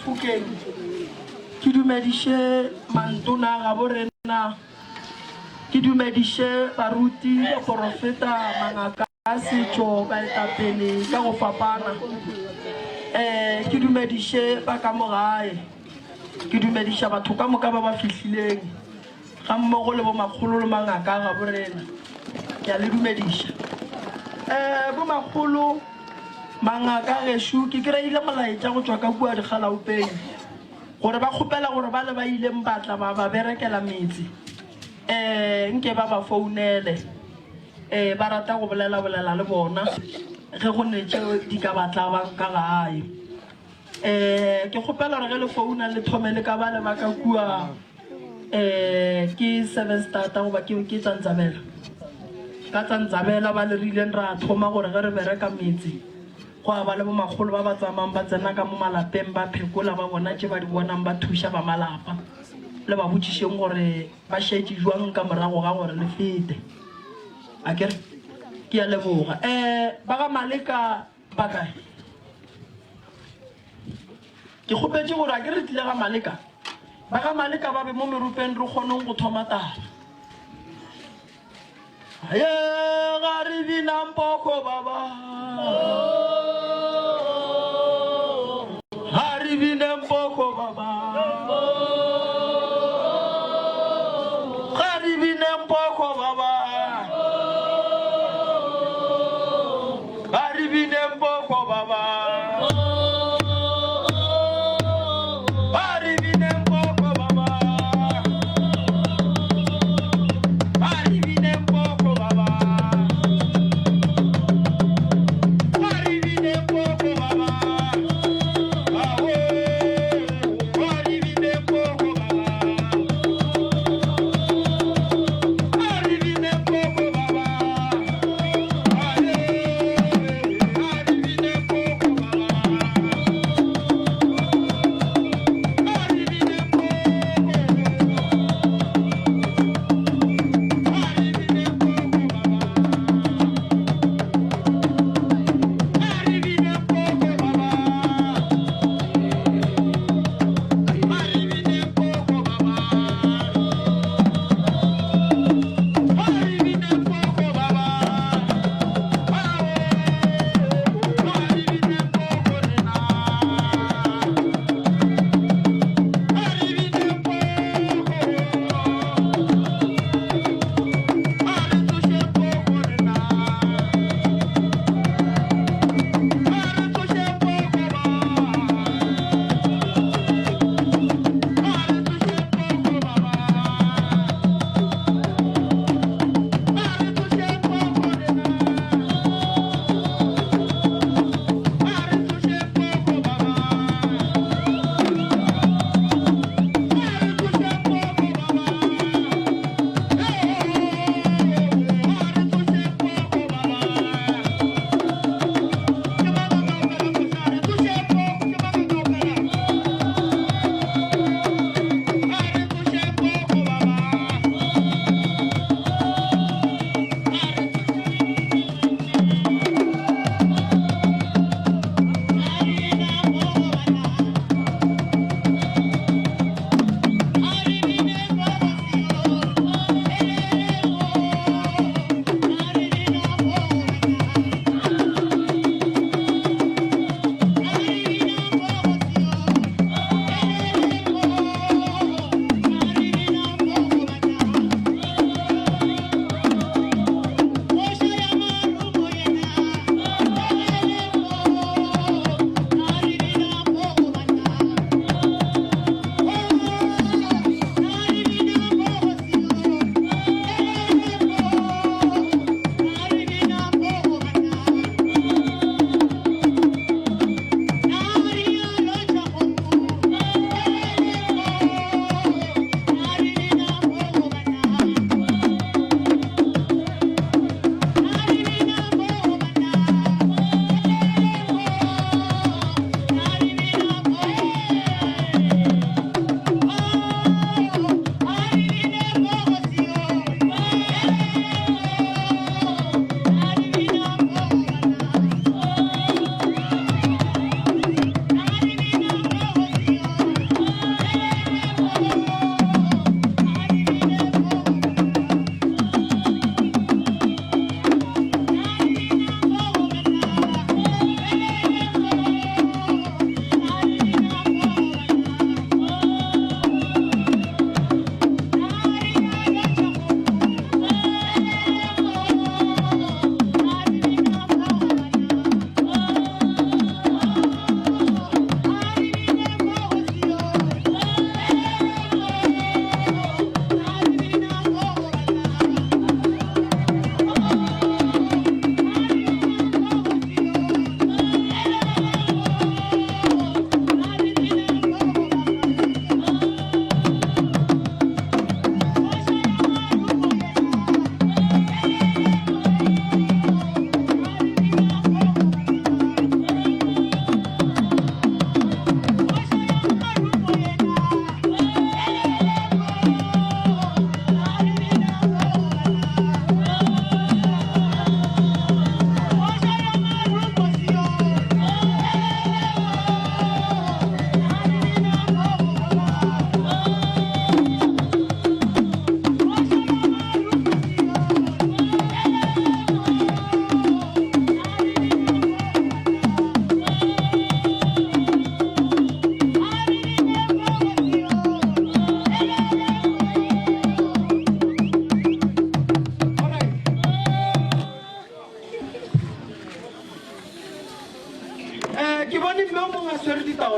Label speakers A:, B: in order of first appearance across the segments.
A: Phokeng, ke dumediše mantona gabo rena, ke dumediše baruti, baporofeta, mangaka a setšo, baetapele ka go fapana, um ke dumediše ba ka mo gae, ke dumediša batho ka moka ba ba fihlileng gammogo le bomakgolo le mangaka a gabo rena. Ke a le dumediša. Um bomakgolo, mangaka gešo, ke kry-ile molaetša go tšwa ka kua dikgalaopeng gore ba kgopela gore bale ba ileng ba tla ba ba berekela metse um nke ba ba founele. Um ba rata go bolela-bolela le bona ge go ne tšeo di ka ba tlabang ka gae. Um ke kgopela gore ge le founa le thome le ka bale ba ka kua um ke Sevenstata goba ke ke Tsantsabela. Ka Tsantsabela ba le re ileng ra thoma gore ge re bereka metse go a ba le bomakgolo ba ba tsamayang ba tsena ka mo malapeng ba phekola ba bona tše ba di bonang ba thuša ba malapa. Le ba botšišeng gore ba šetše jwang ka morago ga gore le fete. Akere? Ke a leboga. Um ba ga Maleka Ba kae? Ke kgopetše gore a ke re tlile ga Maleka, ba ga Maleka ba be mo meropeng re kgoneng go thoma taba. Ye ga re binang poko baba. Ga re bineng poko baba. Ga re bineng poko baba. Ba re bineng poko baba. Ba re bineng poko baba. Ba re bineng poko baba. Ba re.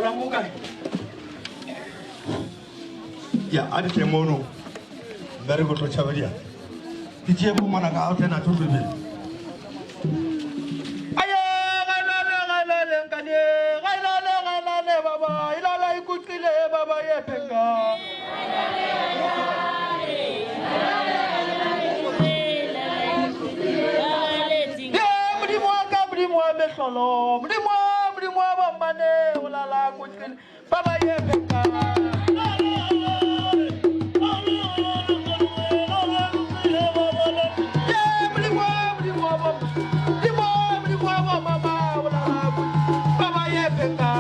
A: Ditaola mo kae?
B: Ya, a di tle mono. Mmereko tlo tšhaba diatla. Di tšee bo ngwanaka a o tle natšo tlwebele.
A: Aye, gailale, gailale, nkane, gailale, gailale, baba, ilala ikutlile, baba ye phenka. Ye, Modimo wa ka, Modimo wa mehlolo, Modimo wa, Modimo wa bommane, o lala kutlile, baba ye phenka. Ye, Modimo wa, Modimo wa bo, Modimo wa, Modimo wa bomama, o lala kutlile, baba ye phenka.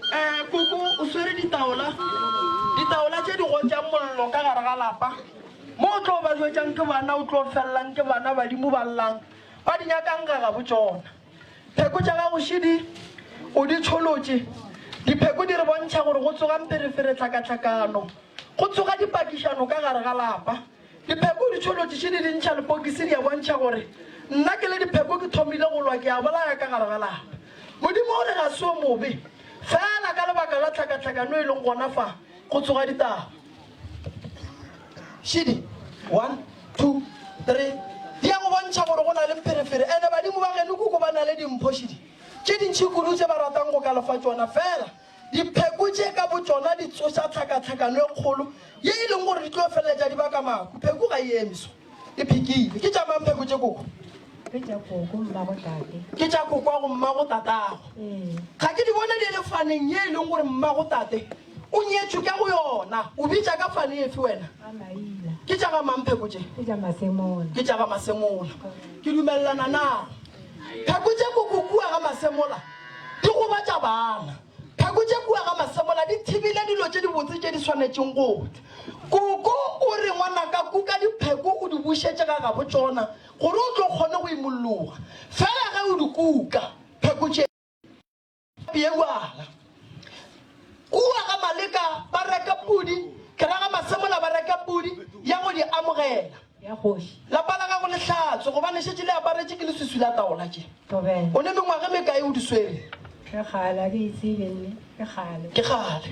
A: Eh, koko o swere ditaola ditaola tše di gotšang mollo ka gare ga lapa mo o tlo ba jwetšang ke bana o tlo felelang ke bana badimo ba llang ba di nyakang ga gabo tšona pheko tša gago šidi o di tšholotše dipheko di re bontšha gore go tsoga mpherefere tlhakatlhakano go tsoga dipakišano ka gare ga lapa Dipheko di tšholotše še di di ntšha lepokisi di a bontšha gore nna ke le dipheko ke thomile go lwa ke a bolaya ka gare ga lapa. Modimo o re ga se o mobe, fela ka lebaka la tlhakatlhakano e leng gona fa go tsoga ditaba. Šidi, one, two, three, di ya go bontšha gore go na le mpherefere ene badimo ba geno koko ba na le dimpho šidi tše dintši kudu tše ba ratang go ka lefa tšona fela Dipheko tše ka botšona di tsoša tlhakatlhakano e kgolo ye e leng gore di tlo feleletša di baka mahu. Pheko ga e eme so, e phekile. Ke tša mang pheko tše koko?
C: Ke tša koko mmago tate.
A: Ke tša kokwago mmago tatago.
C: Ee.
A: Ga ke di bone di le faneng ye e leng gore mmago tate o nyetšwe ka go yona. O bitša ka fane efe wena?
C: Ga Maila.
A: Ke tša ga mang pheko tše?
C: Ke tša Masemola.
A: Ke tša ga Masemola. Ke dumelelana nago. Pheko tše koko kua ga Masemola di gobatša bana. Pheko tše kua ga Masemola di thibile dilo tše dibotse tše di swanetšeng go tla. Koko o re, Ngwanaka, kuka dipheko o di bušetše ga gabo tšona gore o tlo kgone go imolloga. Fela ge o di kuka, pheko tše bjala. Kua ga Maleka ba reka pudi, ke ra ga Masemola ba reka pudi ya go di amogela.
C: Ya kgoši.
A: Lapa la gago le hlatswe, gobane šetše le aparetše ke leswiswi la taola tše.
C: Thobela.
A: O ne mengwaga e mekae o di swere?
C: Ke kgale, ga ke e tsebe nne, ke kgale.
A: Ke kgale.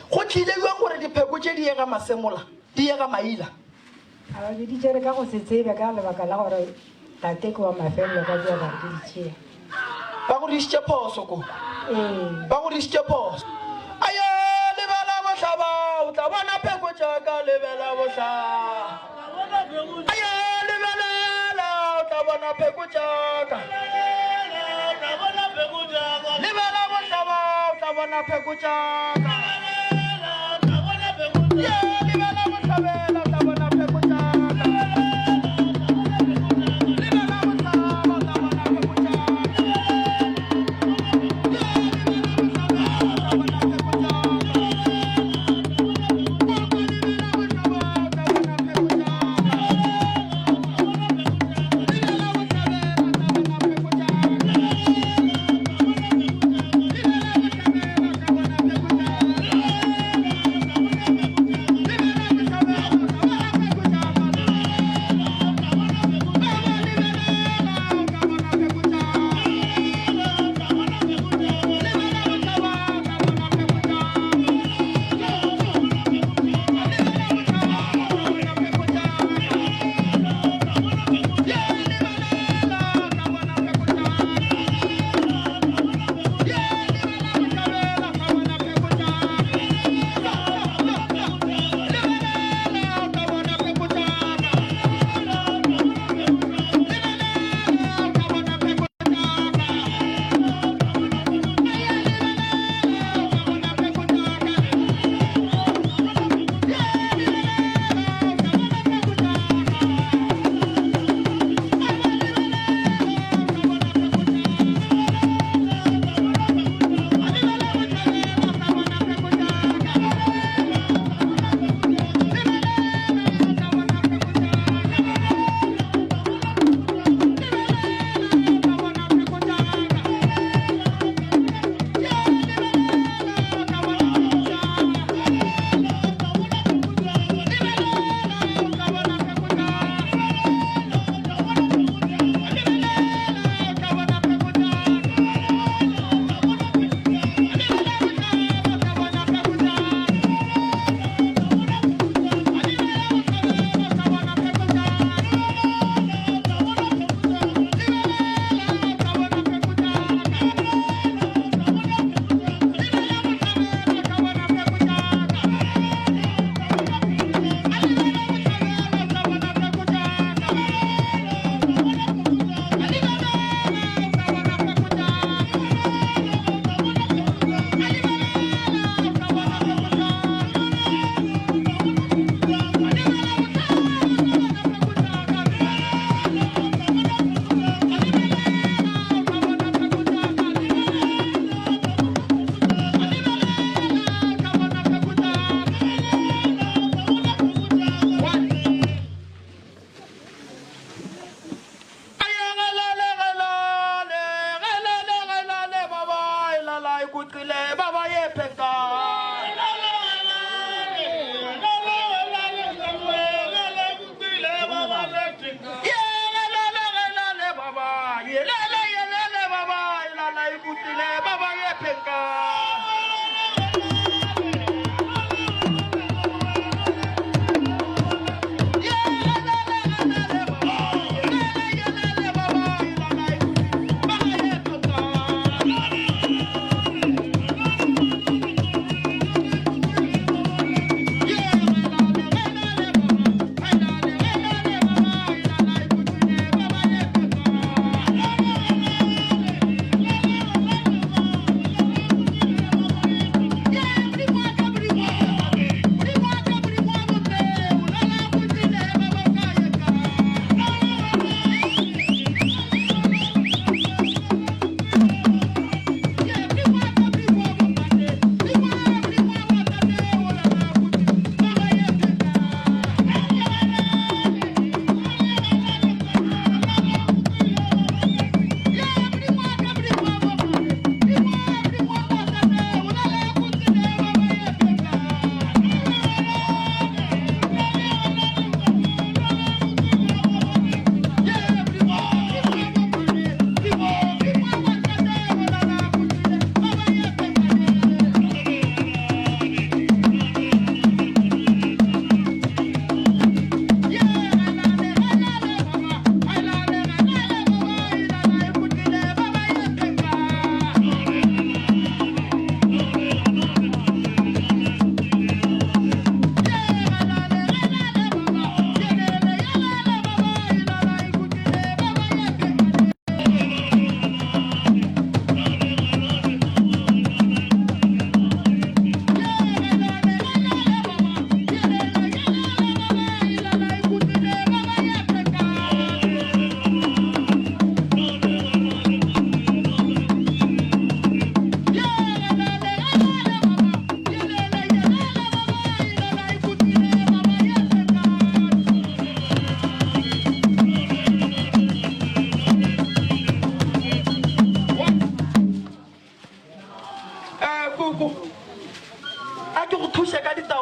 A: Go tlile bjang gore dipheko tše di ye ga Masemola, di ye ga Maila?
C: A ba ke di tšere ka go se tsebe ka lebaka la gore tate ke wa mafelelo ka kua ba re ke di tšea.
A: Ba go dišitše phoso koko.
C: Ee.
A: Ba go dišitše phoso. Aye, lebela bohlaba, o tla bona pheko tša ka, lebela bohlaba. Aye, lebelela, o tla bona pheko tša ka. Lebela bohlaba, o tla bona pheko tša ka. Ye, lebela bohlabela, o tla bona pheko tša ka. Lebela bohlaba, o tla bona pheko tša ka. Ye, lebela bohlabela, o tla bona pheko tša ka. Koko, lebela bohlaba, o tla bona pheko tša ka.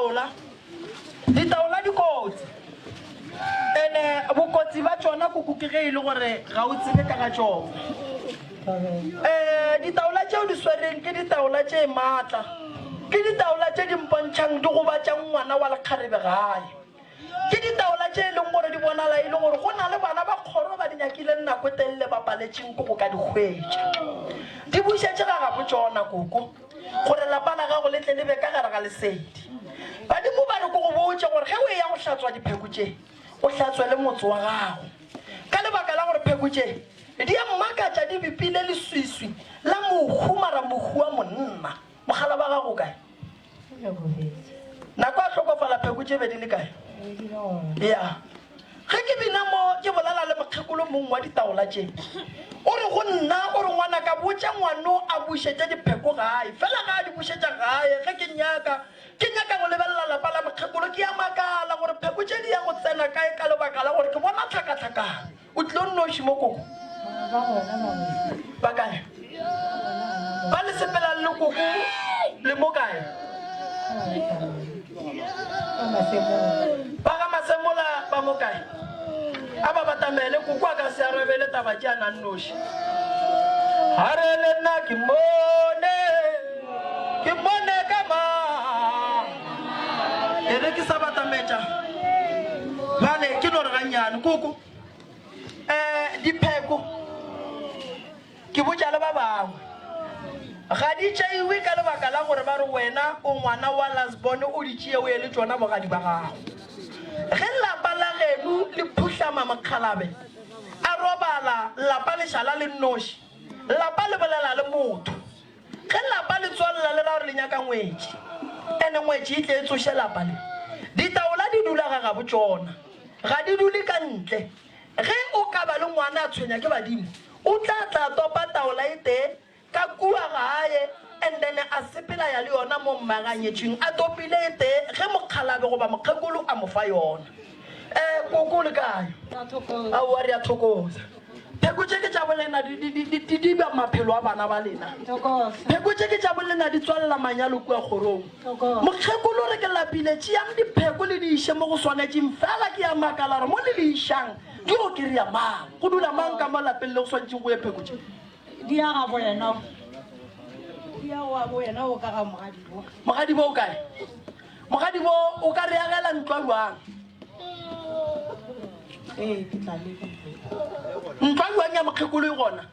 A: Ditaola, ditaola di kotsi. Ene bokotsi ba tšona koko ke ge e le gore ga o tsebe ka ga tšona. Um ditaola tšeo di swereng ke ditaola tše maatla, ke ditaola tše di mpontšhang di gobatšang ngwana wa lekgarebe gae. Ke ditaola tše e leng gore di bonala e le gore go na le bana ba kgoro ba di nyakileng nako e telele ba paletšeng ke go ka di hwetša. Di bušetše ga gabo tšona koko, gore lapa la gago le tle le be ka gare ga lesedi. Badimo ba re ke go botše gore ge o eya go hlatswa dipheko tše, o hlatswe le motse wa gago. Ka lebaka la gore pheko tše di a mmakatša di bipile leswiswi la mohu mara mohu wa monna. Mogala wa gago o kae? Nako a hlokofala pheko tše be di le kae? Ya. Ge ke bina mo ke bolela le mokgekolo mong wa ditaola tše. O re go nna, o re ngwanaka botša ngwano a bušetše dipheko gae. Fela ga a di bušetša gae ge ke nyaka, ke nyaka go lebelela lapa la mokgekolo ke a makala gore pheko tše di ya go tsena kae ka lebaka la gore ke bona tlhakatlhakano. O tlile o nnoši mo koko?
C: Ba gona ba wena.
A: Ba kae? Ba le sepelang le koko le mo kae?
C: Ba Masemola.
A: Ba ga Masemola ba mo kae? A ba batamele koko a ka se arabele taba tše a na nnoši. A re le nna ke mmone, ke mmone ka mahlo. E re ke sa batametša. Bjale ke no re gannyane koko. Um dipheko ke botša le ba bangwe ga di tšeiwe ka lebaka la gore ba re wena o ngwana wa lasbone o di tšee o ye le tšona bogadi ba gago. Ge lapa la geno le phuhlama mokgalabe a robala lapa le šala le nnoši, lapa le bolela le motho. Ge lapa le tswalela le ra gore le nyaka ngwetši, ene ngwetši e tle e tsoše lapa le. Ditaola di dula ga gabo tšona, ga di dule ka ntle. Ge o ka ba le ngwana a tshwenya ke badimo, o tla tla topa taola e tee ka kua gae and then a sepela ya le yona mo mmage a nyetšweng a topile e tee ge mokgalabe goba mokgekolo a mo fa yona. Eh, koko le kae? Aowa re a thokoza. Pheko tše ke tša bolena di, di, di, di diba maphelo a bana ba lena. Pheko tše ke tša bolena di tswalela manyalo kua kgorong. Mokgekolo re ke lapile, tšeang dipheko le di iše mo go swanetšeng. Fela ke a makala gore mo le di išang di go kry-a mang? Go dula mang ka mo lapeng le go swanetšeng go ye pheko tše?
D: Di ya ga boyena. Di ya go boyena o ka ga mogadibo.
A: Mogadibo o kae? Mogadibo o ka re agela ntlo a jwang?
D: Ee, ke tla leka.
A: Ntlo a jwang ya mokgekolo e gona?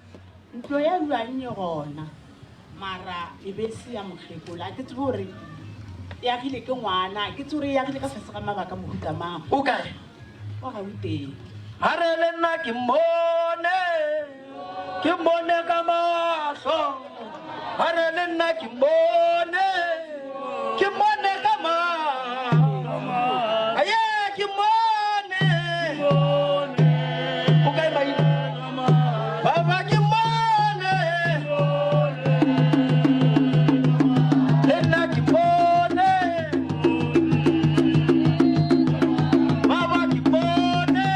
D: Ntlo ya jwang e gona, mara e be se ya mokgekolo. A ke tsebe gore e agile ke ngwana, ke tsebe gore e agile ka fase ga mabaka mohuta mang.
A: O kae?
D: Wa Gauteng.
A: A re le nna ke mmone, ke mmone ka mahlo. A re le nna ke mmone, ke mmone ka mahlo. Aye, ke mmone. O kae maina? Baba ke mmone. Le nna ke mmone. Baba ke bone,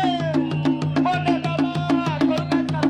A: bone ka mahlo ka ka.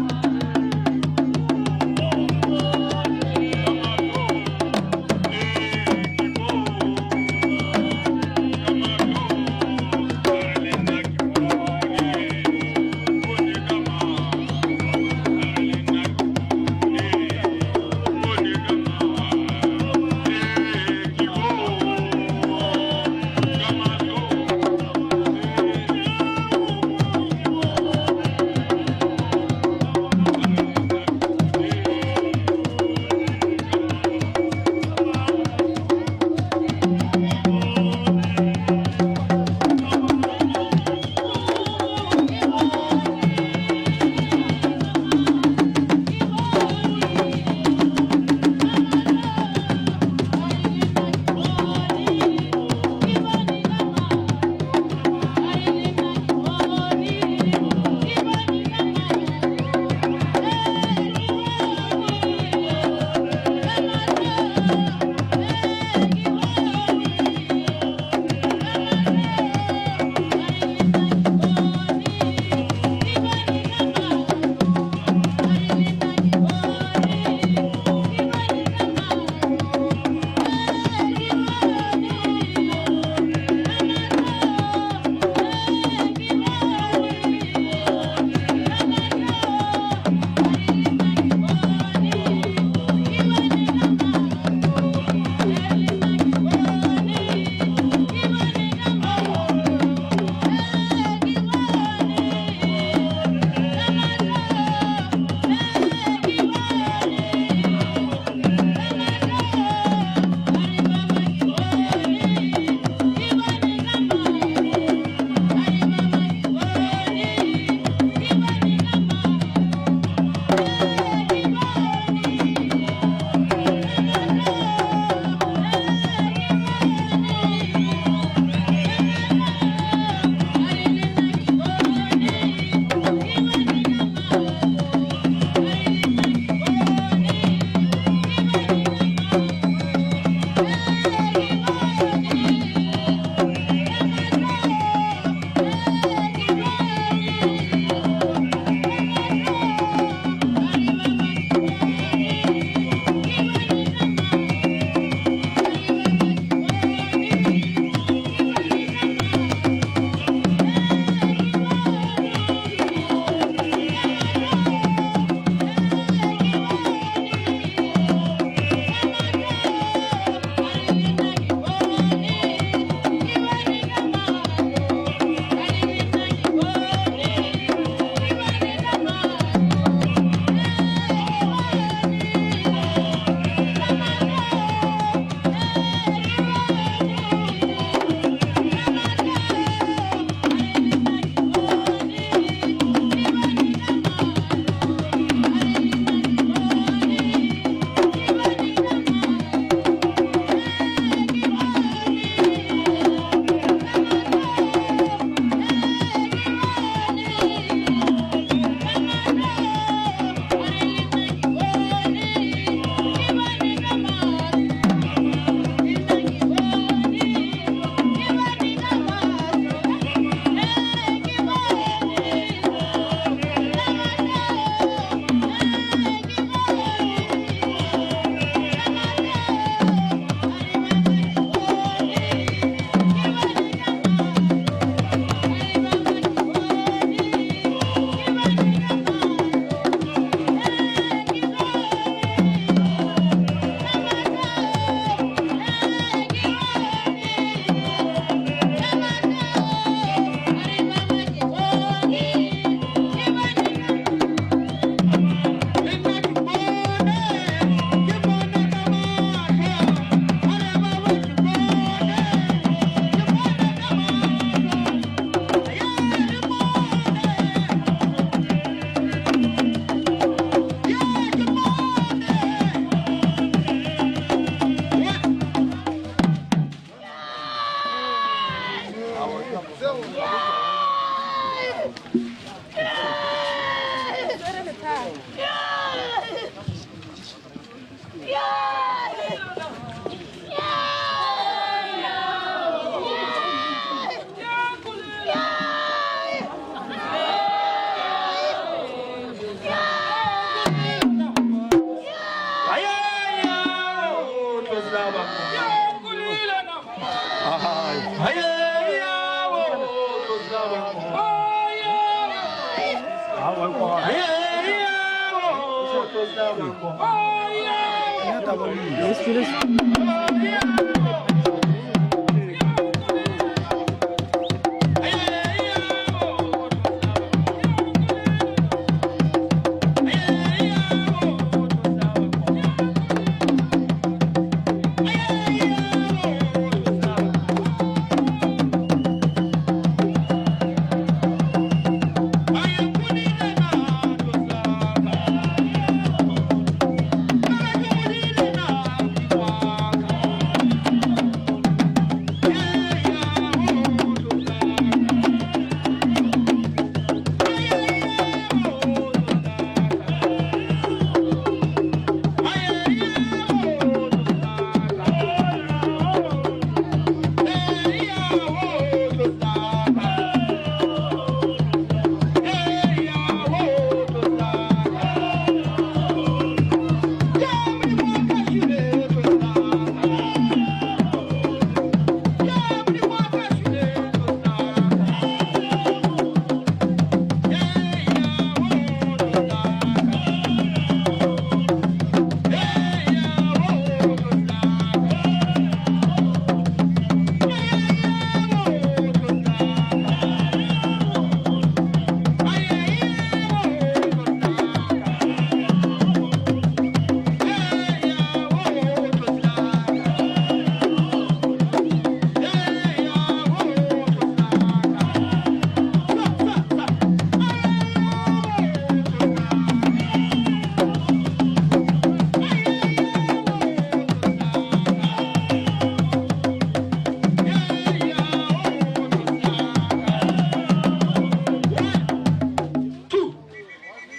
A: Two.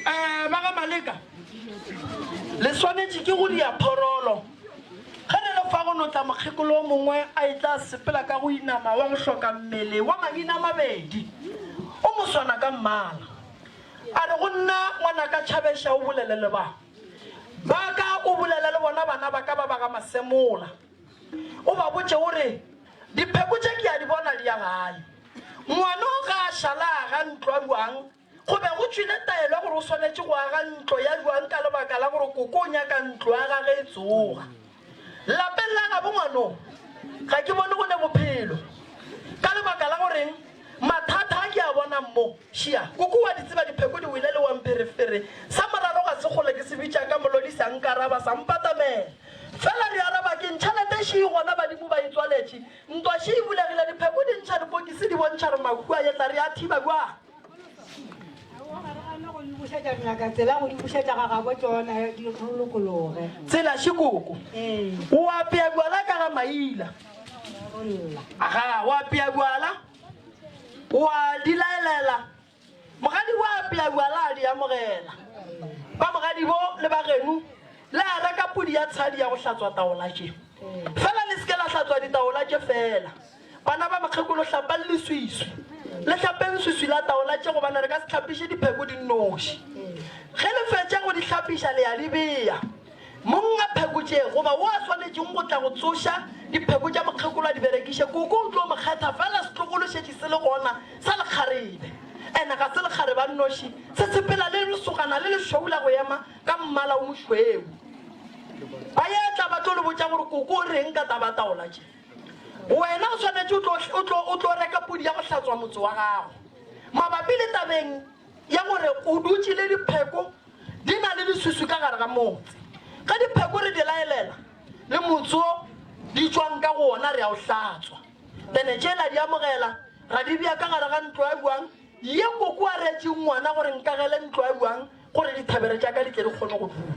A: Eh, ba ga Maleka, le swanetše ke go dia phorolo. Ge le le fa go no tla mokgekolo o mongwe a etla a sepela ka go inama wa go hloka mmele wa mabina a mabedi, o moswana ka mmala. A re go nna, Ngwanaka Tšhabeša o bolele le ba ba ka, o bolele le bona bana ba ka ba ba ga Masemola. O ba botše o re, Dipheko tše ke a di bona di ya gae. Ngwano ge a šala a aga ntlo a bjang, go be go tšwile taelo ya gore o swanetše go aga ntlo ya bjang ka lebaka la gore koko o nyaka ntlo ya gage e tsoga. Lapeng la gabo ngwano ga ke bone go ne bophelo ka lebaka la goreng mathata a ke a bonang mo. Šia, koko wa di tseba dipheko di wele le wa mpherefere. Sa moraro ga se kgole ke se bitša ka molodi sa nkaraba sa mpatamela. Fela re araba keng tšhelete še e gona badimo ba e tswaletše. Ntwa še e bulegile dipheko di ntšha dipokisi di bontšha re mahu a etla re a thiba bjang.
C: Aowa ga re gane go di bušetša re nyaka tsela go di bušetša ga gabo tšona di lokologe.
A: Tsela še koko.
C: Ee.
A: O apea bjala ka ga maila.
C: Rarolla.
A: Aga, o apea bjala. O a di laelela. Mogadi o apea bjala a di amogela. Ba mogadibo le ba geno le a reka pudi ya tshadi ya go hlatswa taola tše. Fela le se ke la hlatswa ditaola tše fela. Bana ba mokgekolo hlapang leswiswi. Le hlapeng swiswi la taola tše gobane re ka se hlapiše dipheko di nnoši. Ge le fetša go di hlapiša le a di bea. Mong a pheko tše goba wo a swanetšeng go tla go tsoša dipheko tša mokgekolo a di berekiše, koko o tlo mo kgetha fela setlogolo šetše se le gona sa lekgarebe. Ene ga se lekgarebe a nnoši, se sepela le lesogana le lešweu la go ema ka mmala o mošweu. Ba etla ba tlo le botša gore koko o reng ka taba taola tše. Wena o swanetše o tlo, o tlo, o tlo reka pudi ya go hlatswa motse wa gago. Mabapi le tabeng ya gore o dutše le dipheko di na le leswiswi ka gare ga motse. Ge dipheko re di laelela le motse wo di tšwang ka go wona re a o hlatswa. Then tšela di amogela ra di bea ka gare ga ntlo ya bjang ye koko a reetšeng ngwana gore nkagele ntlo ya bjang gore dithabere tša ka di tle di kgone go dula.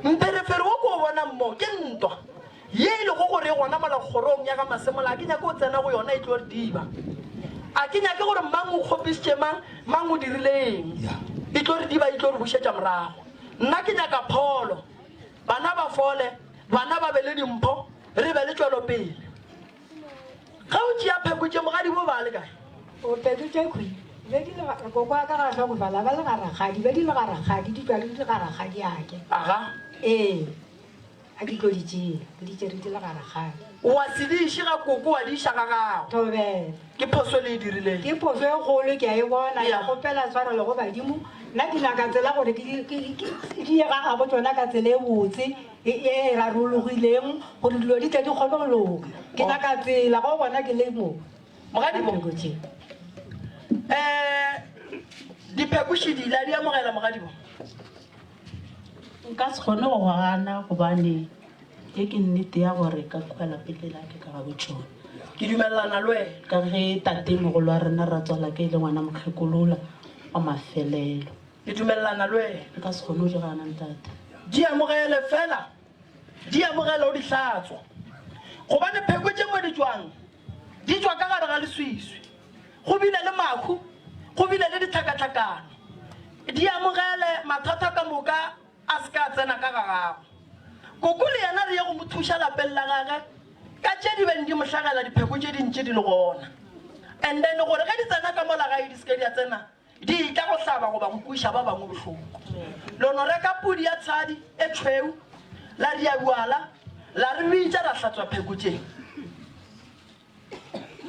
A: Mpherefere wo ke o bonang mo ke ntwa ye e lego gore e gona mola kgorong ya ga Masemola, ga ke nyake go tsena go yona e tlo re diba. A ke nyake gore mang o kgopišitše mang, mang o dirile eng. E tlo re diba e tlo re bušetša morago. Nna ke nyaka pholo, bana ba fole, bana ba be le dimpho, re be le tšwelopele. Ge o tšea pheko tše, mogadibo ba le kae?
C: O pheko tše khwi, be di le, koko wa ka ga a hlokofala, ba le ga rakgadi, be di le ga rakgadi, di tšwa le di ga rakgadi ake.
A: Aga.
C: Ee, a ke tlo di tšea, ke di tšere di le ga rakgadi.
A: Wa se di iše ga koko, wa di iša ga gago.
C: Thobela.
A: Ke phoso le e dirileng.
C: Ke phoso e kgolo, ke a e bona, ke kgopela tshwarelo go badimo. Nna ke nyaka tsela gore ke di ye ga gabo tšona ka tsela e botse, e e rarologileng, gore dilo di tle di kgone go loka. Ke nyaka tsela go bona ke le mo.
A: Mogadibo, um diphekoši di ile a di amogela mogadibo?
D: Nka se kgone go gana gobane ye ke nnete ya gore ka kua lapeng le la ke ka gabo tšona.
A: Ke dumelelana le wena.
D: Ka ge tatemogolo wa rena ratswalaka e le ngwana mokgekolola wa mafelelo.
A: Ke dumelelana le wena.
D: Nka se kgone go di gana ntate.
A: Di amogele fela, di amogele o di hlatswa. Gobane pheko tše mo di tšwang, di tšwa ka gare ga leswiswi. Go bile le mahu, go bile le ditlhakatlhakano. Di amogele, mathata ka moka a se ka a tsena ka ga gago. Koko le yena re ye go mo thuša lapeng la gage ka tše di beng di mo hlagela dipheko tše dintši di le gona. And then gore ge di tsena ka mola gae di se ke di a tsena di etla go hlaba goba go kweša ba bangwe bohloko. Lo no reka pudi ya tshadi e tšhweu la ria bjala la re bitša ra hlatswa pheko tše.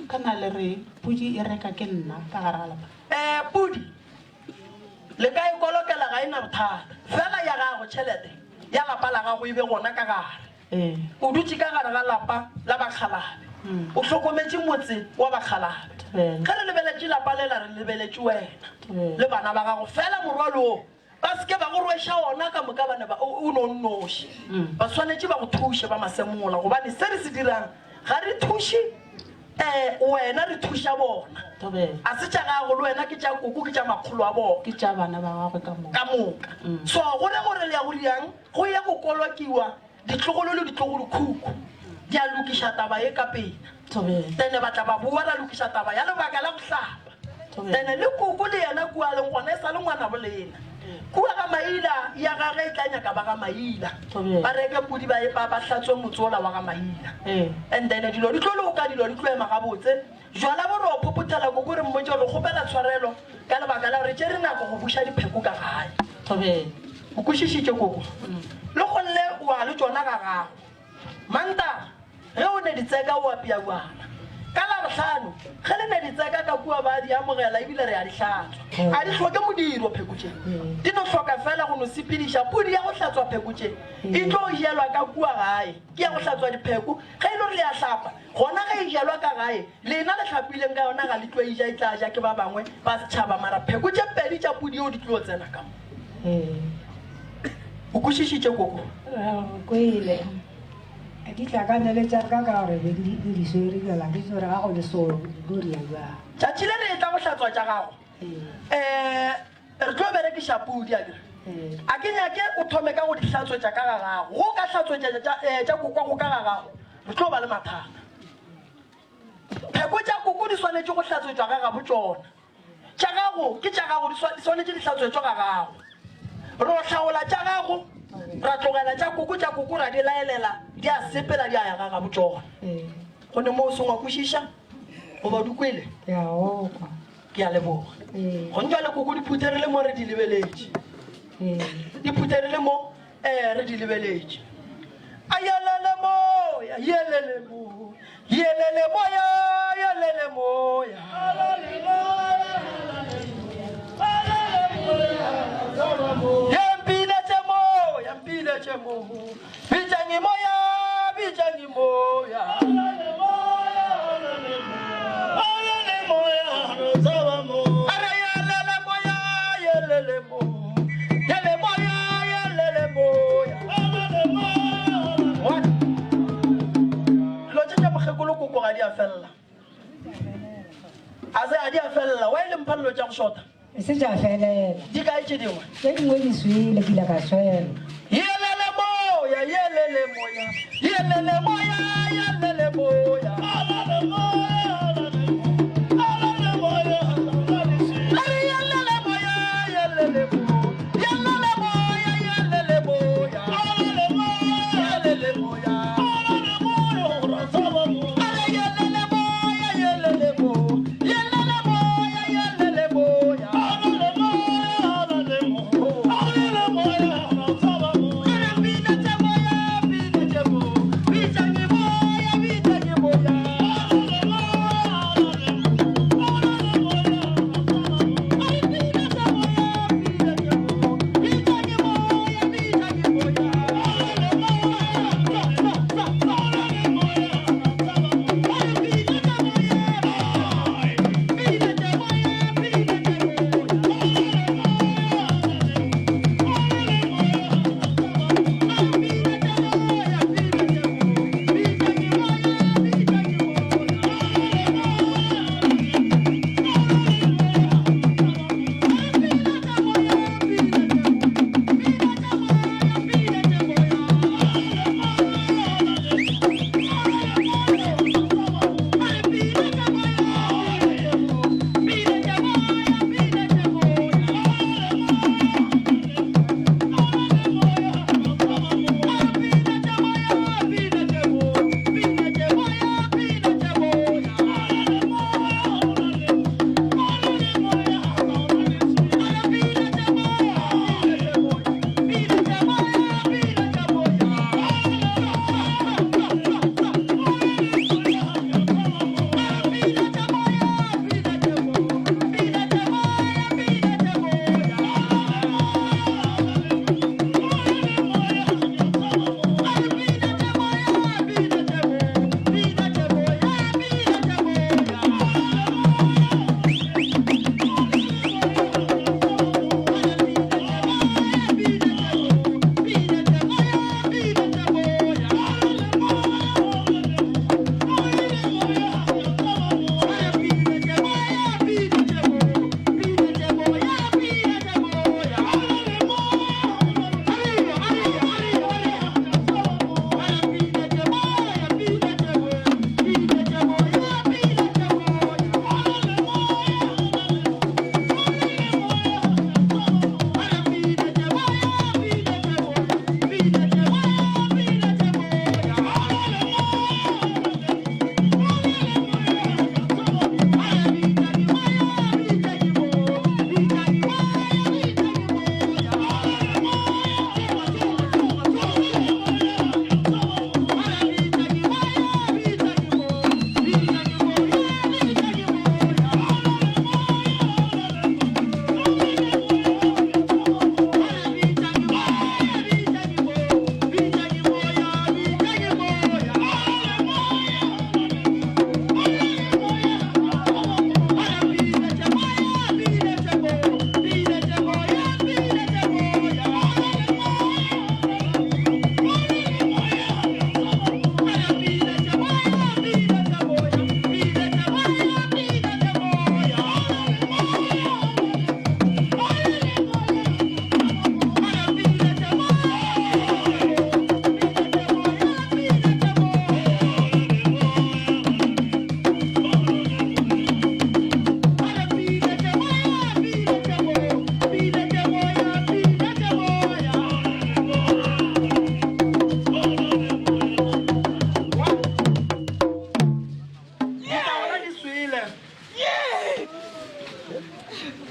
D: Kana le re pudi e reka ke nna ka gare ga lapa?
A: Ee, pudi le ka e kolokela ga e na bothata. Fela ya gago tšhelete ya lapa la gago e be gona ka gare.
D: Ee.
A: O dutše ka gare ga lapa la bakgalabe. O hlokometše motse wa bakgalabe.
D: Thobela.
A: Ge re lebeletše lapa lela re lebeletše wena
D: Thobela.
A: le bana ba gago. Fela morwalo wo Ba se ke ba go rweša ona ka moka, ba ne ba o no nnoši. Ba swanetše ba go thuše ba masemola, gobane se re se dirang ga re thuše um wena, re thuša bona. A se tša gago le wena, ke tša koko, ke tša makgolo a bona.
D: Ke tša bana ba gagwe ka moka.
A: Ka moka. So go re gore le ya go riang, go ya go kolokiwa ditlogolo le ditlogolokhukhu, di a lokiša taba ye ka pela. Then ba tla ba bowa ra lokiša taba ya lebaka la go hlapa. Then le koko le yena kua a leng gona e sa le ngwanabo lena. Kua ga Maila ya gage e tla nyaka ba ga Maila ba reke pudi ba ba ba hlatswe motse ola wa ga Maila. And then dilo di tlo loka, dilo di tlo ema gabotse. Jwala bo re o phophothela koko re mmotše gore re kgopela tshwarelo ka lebaka la gore re tšere nako go buša dipheko ka gae. O kwešišitše koko? Le gonne wa le tšona ga gago. Mantaga, ge o ne ditseka o apea bjala. Ka Labohlano, ge le ne ditseka ka kua ba a di amogela ebile re a di hlatswa. A di hloke modiro pheko tše. Di no hloka fela go no sepediša. Pudi ya go hlatswa pheko tše e tlo jelwa ka kua gae. Ke ya go hlatswa dipheko. Ge e le gore le a hlapa, gona ge e jelwa ka gae, lena le hlapileng ka yona ga le tlo e ja, e tla ja ke ba bangwe ba setšhaba. Mara pheko tše pedi tša pudi yeo di tlo tsena ka mo. O kwešišitše, koko?
C: Re kwele. Ditlhakanelo tša ka ka gore be di di swere bjala ke tsore ga go le so di ria bjang.
A: Tšatši le re etla go hlatswa tša gago, um re tlo berekiša pudi akere. A ke nyake o thome ka go di hlatswetša ka ga gago. Go ka hlatswetša tša kokwago ka ga gago, re tlo ba le mathata. Pheko tša koko di swanetše go hlatswetšwa ga gabo tšona. Tša gago ke tša gago, di swanetše di hlatswetšwe ga gago. Ro hlaola tša gago, ra tlogela tša koko, tša koko ra di laelela, di a sepela di a ya ga gabo tšona. Go ne moo o sengwa kwešiša goba di kwele?
C: Ke a go kwa.
A: Ke a leboga. Gone jwale koko di phutherile mo re di lebeletše. Di phutherile mo Ee, re di lebeletše. A yelele moya, yelele moya, yelele moya, yelele moya. Ye mpiletše moya, mpiletše moya, bitšang moya, bitšang moya. A re yelele moya, yelele moya. Yele moya, yelele moya. One. Dilo tše tša mokgekolo koko ga di a felela. A se a di a felela. Wa e le mpha dilo tša go šota?
C: E se tša felela.
A: Di kae tše dingwe?
C: Tše dingwe di swele, ke ile ka swelwa.
A: Yelele moya, yelele moya, yelele moya, yelele moya.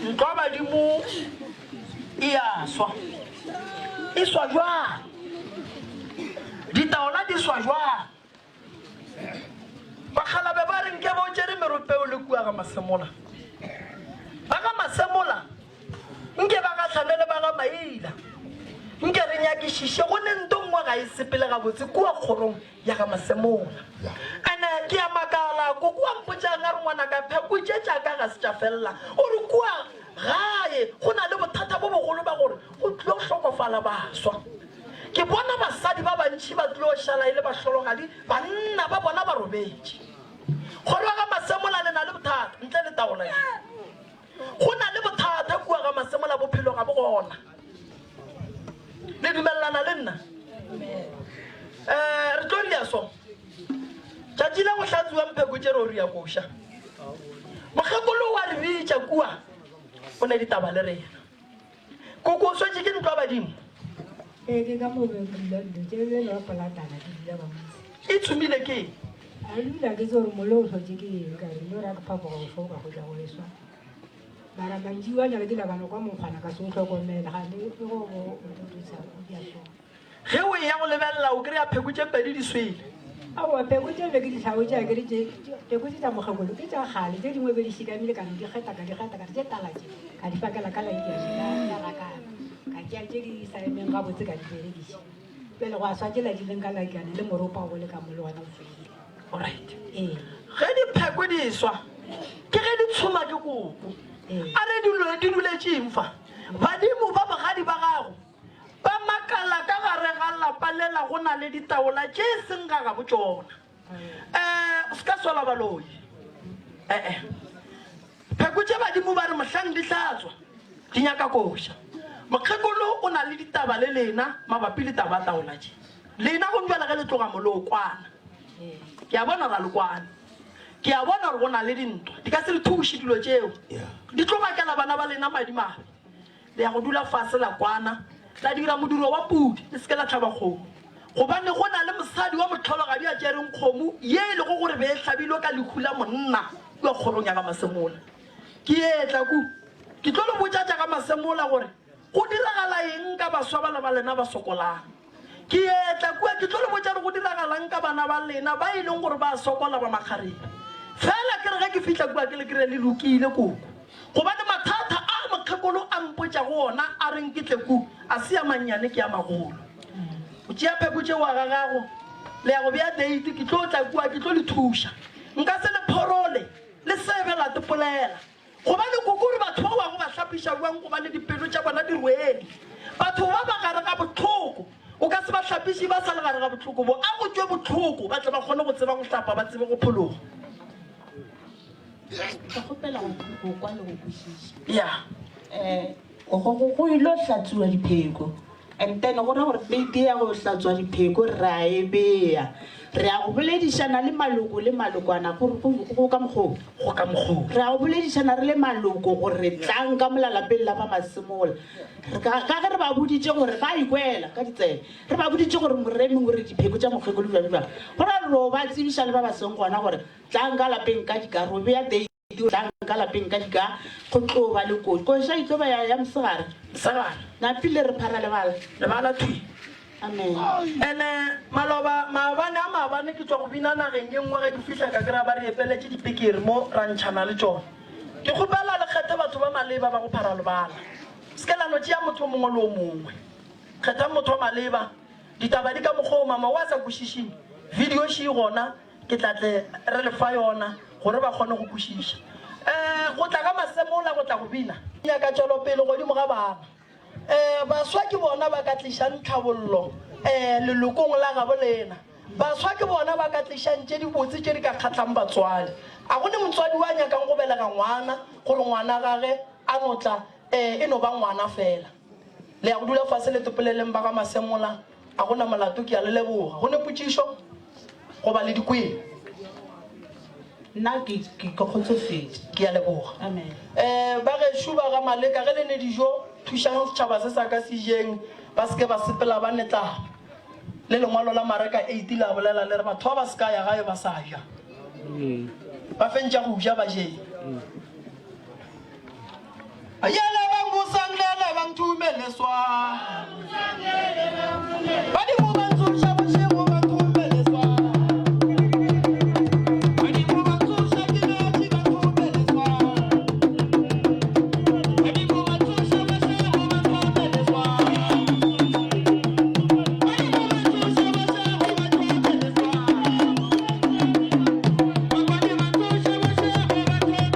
A: Ntlo ya badimo e a swa. E swa jwang? Ditaola di swa jwang? Bakgalabe ba re nke bo tšere meropeo le kua ga Masemola. Ba ga Masemola nke ba gahlane le ba ga Maila. Nke re nyakišiše go ne nto nngwe ga e sepele gabotse kua kgorong ya ga Masemola. Ene ke a makala, koko wa mpotšang a re ngwanaka pheko tše tša ka ga se tša felela. O re kua gae go na le bothata bo bogolo ba gore go tlilo hlokofala baswa. Ke bona basadi ba bantši ba tlilo šala e le bahlologadi, banna ba bona ba robetše. Kgoro ya ga Masemola le na le bothata, ntle le taola ye. Go na le bothata kua ga Masemola, bophelo ga bo gona. Le dumelelana le nna? Um re tlo ria so. Tšatši la go hlatsuwa mpheko tše ro ria koša. Mokgekolo wa re bitša kua, o ne ditaba le rena. Koko o swetše ke ntlo ya badimo.
C: Ee, ke ka moo be ke dula dilo tše bjalo ba polatana ke dula ba motse.
A: E tshumile ke eng?
C: A dula ke tse gore molo o hlotše ke eng ka re no ra ke phapoga go hloka go tla go eswa. Mara mantšiwa nyaka ke labana kwa mokgwana ka se o hlokomela ga le go go go thusa go dia so.
A: Ge o eya go lebelela o kry-a pheko tše pedi di swele.
C: Aowa, pheko tše be ke di hlaotše a ke re tše, pheko tše tša mokgekolo ke tša kgale, tše dingwe be di šikamile ka no di kgetha ka di kgetha ka re tše tala tše ka di fakela ka laikiane ka ka rakana, ka tšea tše di sa emeng gabotse ka di berekiša. Bjale gwa swa tšela di leng ka laikiane le moropa o le ka mo le gona o swele.
A: Alright.
C: Ee.
A: Ge dipheko di swa ke ge di tshuma ke koko.
C: Ee.
A: A re di duletše eng fa? Badimo ba bogadi ba gago Ba makala ka gare ga lapa lela go na le ditaola tše e seng ga gabo tšona. Eh, o se ka sola baloi. Eh-eh. Pheko tše badimo ba re mohlang di hlatswa, di nyaka koša. Mokgekolo o na le ditaba le lena mabapi le taba ya taola tše. Lena gomme bjale ge le tloga mo le o kwana. Ke a bona ra le kwana. Ke a bona gore go na le dintwa. Di ka se le thuše dilo tšeo. Di tlo bakela bana ba lena madimabe. Le ya go dula fase la kwana, la dira modiro wa pudi, le se ke la hlaba kgomo. Gobane go na le mosadi wa mohlologadi a tšereng kgomo ye e lego gore be e hlabilwe ka lehu la monna kua kgorong ya ga Masemola. Ke etla ku, ke tlo le botša tša ga Masemola gore go diragala eng ka baswa bale ba lena ba sokolang. Ke etla kua, ke tlo le botša gore go diragalang ka bana ba lena ba e leng gore ba sokola ba makgarebe. Fela ke re ge ke fihla kua ke le kry-e le lokile koko. Gobane mathata a mokgekolo a mpotšago ona a reng ke tle ku, a se a mannyane ke a magolo. O tšea pheko tšeoa ga gago, le ya go bea date, ke tlo tla kua ke tlo le thuša. Nka se le phorole, le sebe la tepolela. Gobane koko o re batho ba wa go ba hlapiša bjang gobane dipelo tša bona di rwele. Batho ba ba gare ga bohloko, o ka se ba hlapiše ba sa le gare ga bohloko bo. A go tšwe bohloko ba tle ba kgone go tseba go hlapa ba tsebe go phologa.
D: Ke kgopela go kwa le go kwešiša.
A: Ya.
D: Um go ilo hlatsuwa dipheko and then go ra gore date ya go hlatswa dipheko re a e bea. Re ya go boledišana le maloko le malokwana go go ka mokgoo.
A: Go ka mokgoo.
D: Re ya go boledišana re le maloko gore re tlang ka mola lapeng la ba Masemola. Ka ka ge re ba boditše gore ba ikwela ka ditsebe. Re ba boditše gore moremi o re dipheko tša mokgekolo bjang bjang. Go ra re ro ba tsebiša le ba ba seng gona gore Tlang ka lapeng ka dika, ro bea date, tlang ka lapeng ka dika, go tlo ba le koši. Koša e tlo ba ya, ya mosegare.
A: Mosegare.
D: Napile re phara lebala.
A: Lebala thwi.
D: Amen.
A: Ene maloba, maabane a maabane ke tšwa go bina nageng ye nngwe ge ke fihla ka kry-a ba re epeletše dipekere mo ra ntšhana le tšona. Ke kgopela le kgethe batho ba maleba ba go phara lebala. Se ke la no tšea motho o mongwe le o mongwe. Kgethang motho wa maleba. Ditaba di ka mokgwa o mama o a sa kwešišeng. Video še e gona. Ke tla tle re le fa yona gore ba kgone go kwešiša. Um go tla ga Masemola go tla go bina. Nyaka tšwelopele godimo ga bana. Um baswa ke bona ba ka tlišang tlhabollo um lelokong la gabo lena. Baswa ke bona ba ka tlišang tše dibotse tše di ka kgahlang batswadi. A go ne motswadi wa nyakang go belega ngwana gore ngwana gage a no tla um e no ba ngwana fela. Le ya go dula fase le topoleleng ba ga Masemola. A go na molato, ke a le leboga. Go ne potšišo goba le di kwele?
D: Nna ke, ke, ke kgotsofetše.
A: Ke a leboga.
D: Amen.
A: Eh, ba gešo ba ga Maleka, ge le ne dijo, thušang setšhaba se sa ka se jeng, ba se ke ba sepela ba ne tlala. Le lengwalo la Mareka 8 la bolela le re batho ba ba se ka ya gae ba sa ja. Ba fentša go ja ba jeng. Yele bangbusanglele bangthumeleswa. Badimo ba ntsoša bošego ba nthomeleswa. Badimo ba ntsoša ke letše ba nthomeleswa. Badimo ba ntsoša bošego ba nthomeleswa. Badimo ba ntsoša bošego ba nthomeleswa. Bakwane ba ntsoša bošego ba nthomeleswa.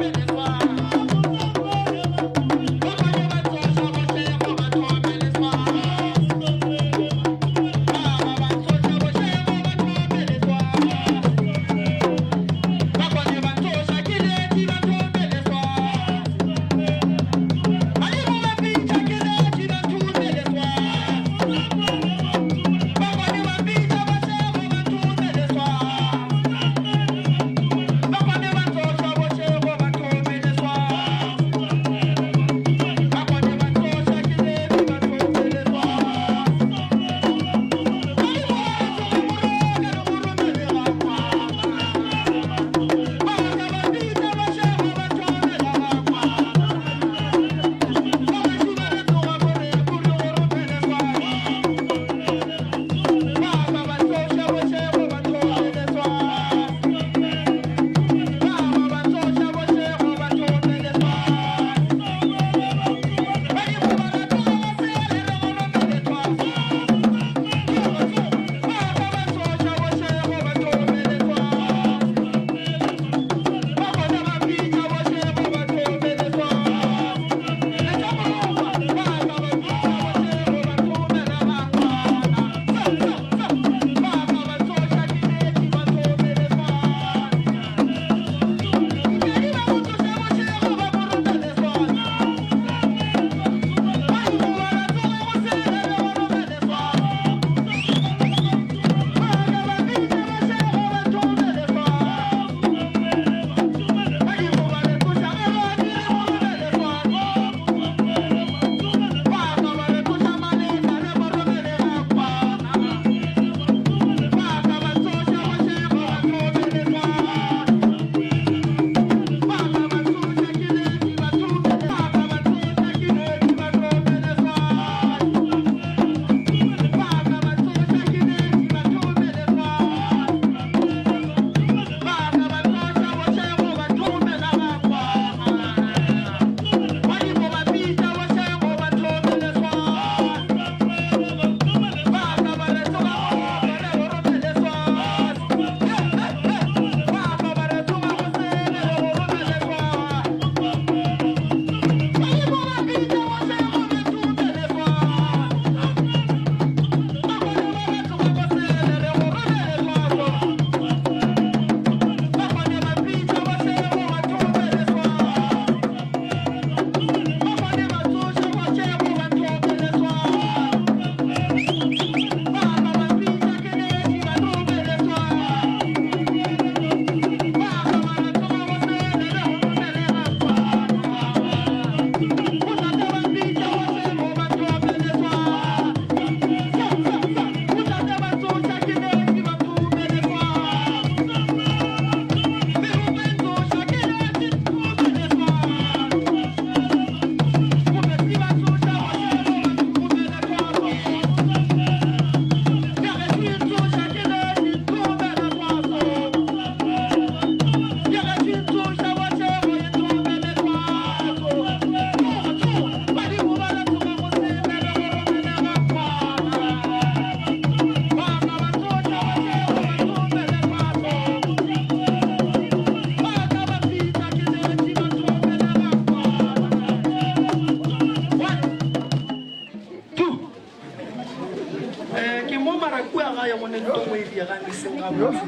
A: Ke mo mara kua gae go ne nto ngwe e diegang e seng gabotse.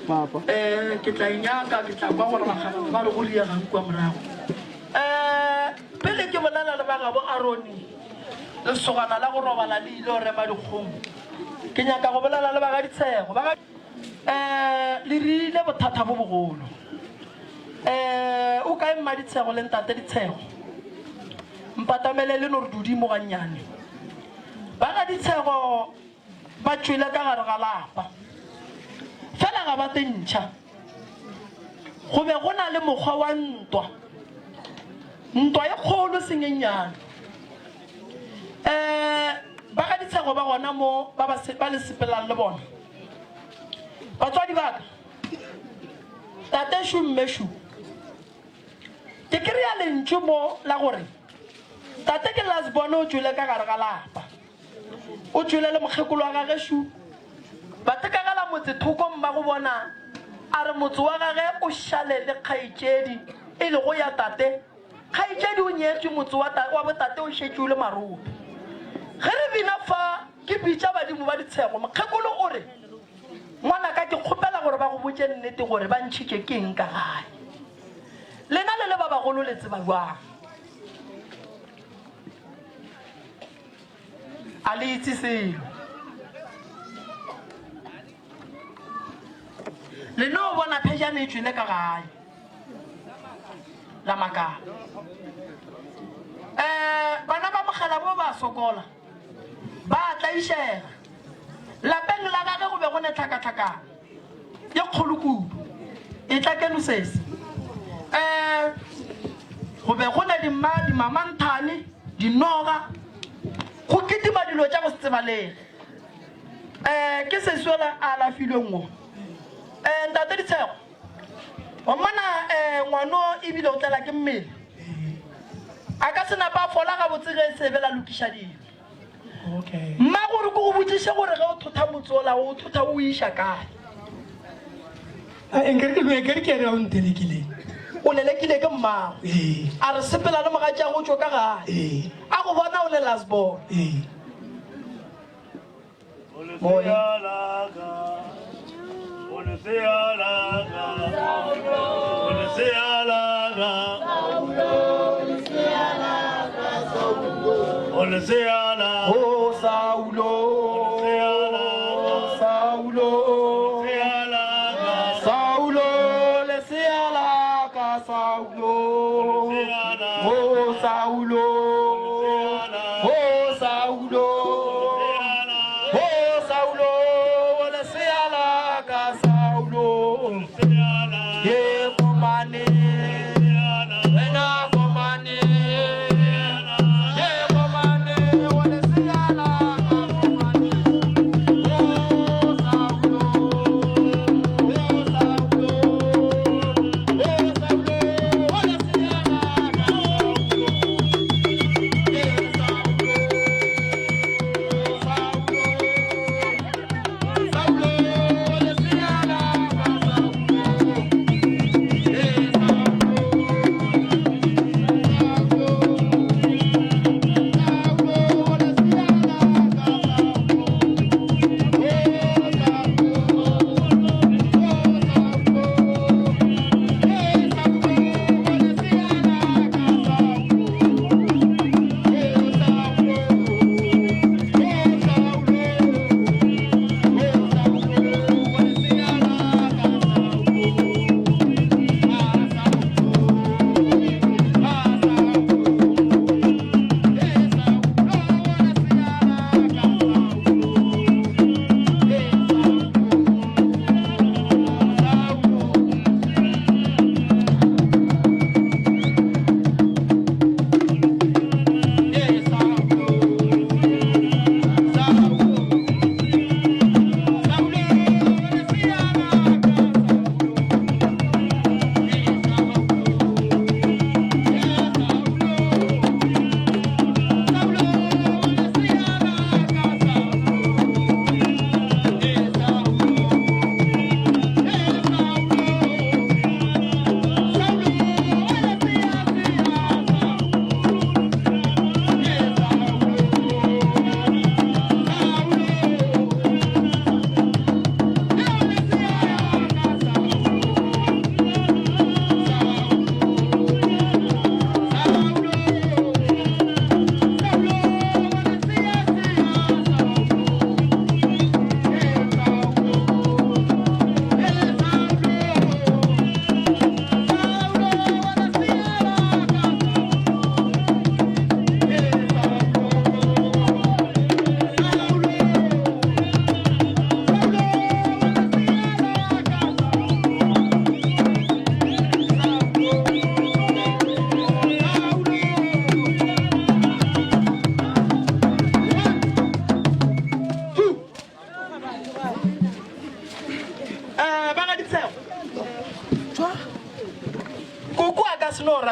A: Um ke tla e nyaka, ke tla kwa gore bakgalabje ba re go diegang kua morago. Um pele ke bolela le ba gabo Arone, lesogana la go robala le ile go rema dikgong. Ke nyaka go bolela le ba ga Ditshego. Ba ga Um le rile bothata bo bogolo. Um o kae mma Ditshego le ntate Ditshego? Mpatamele le no re dudi mo gannyane. Ba ga Ditshego ba tšwele ka gare ga lapa, fela ga ba te ntšha. Go be go na le mokgwa wa ntwa. Ntwa e kgolo seng e nnyane. Um ba ga Ditshego ba gona mo ba ba ba le sepelang le bona. Batswadi ba ka, tate šu mme šu, ke kry-a lentšu mo la gore tate ke last born o tšwele ka gare ga lapa. O tšwele le mokgekolo wa gage šu. Ba tekagela motse thoko mmago bona a re motse wa gage o šale le kgaetšedi e lego ya tate. Kgaetšedi o nyetšwe motse wa, wa botate o šetše o le marope. Ge re bina fa ke bitša badimo ba ditshego, mokgekolo o re, Ngwanaka ke kgopela gore ba go botše nnete gore ba ntšhitše ke eng ka gae. Lena le le ba bagolo le tseba bjang? A le itse selo. Le no bona phejane e tšwele ka gae. La makala. Eh, bana ba mogela bo ba sokola. Ba tlaišega. Lapeng la gage go be go ne tlhakatlhakano ye kgolo kudu. Etla keno sesi. Eh, go be go ne dimma, dimamanthane, dinoga, go kitima dilo tša go se tsebalege. Eh, ke sesi yola a alafilweng wo. Eh, ntate Ditshego, wa mmona eh, ngwano ebile o tlela ke mmele. A ka se napa a fola gabotse ge e se be la lokiša dilo.
E: Okay.
A: Mma gore ke go botšiše gore ge o thotha motse ola o thotha o iša kae?
E: A nkere ke nkere ke ena o ntelekileng.
A: O lelekile ke mmago.
E: Ee.
A: A re sepela le mogatšago o tšwe ka gae.
E: Ee.
A: A go bona o le last born.
E: Ee.
A: Moya. Oh Saulo, Saulo, Saulo, lesea la ka Saulo. Oh Saulo, oh Saulo, oh Saulo, lesea la ka Saulo. Ye komane, wena komane, ye komane, o lesea la ka komane. Oh Saulo, oh Saulo, oh Saulo, o lesea la ka Saulo.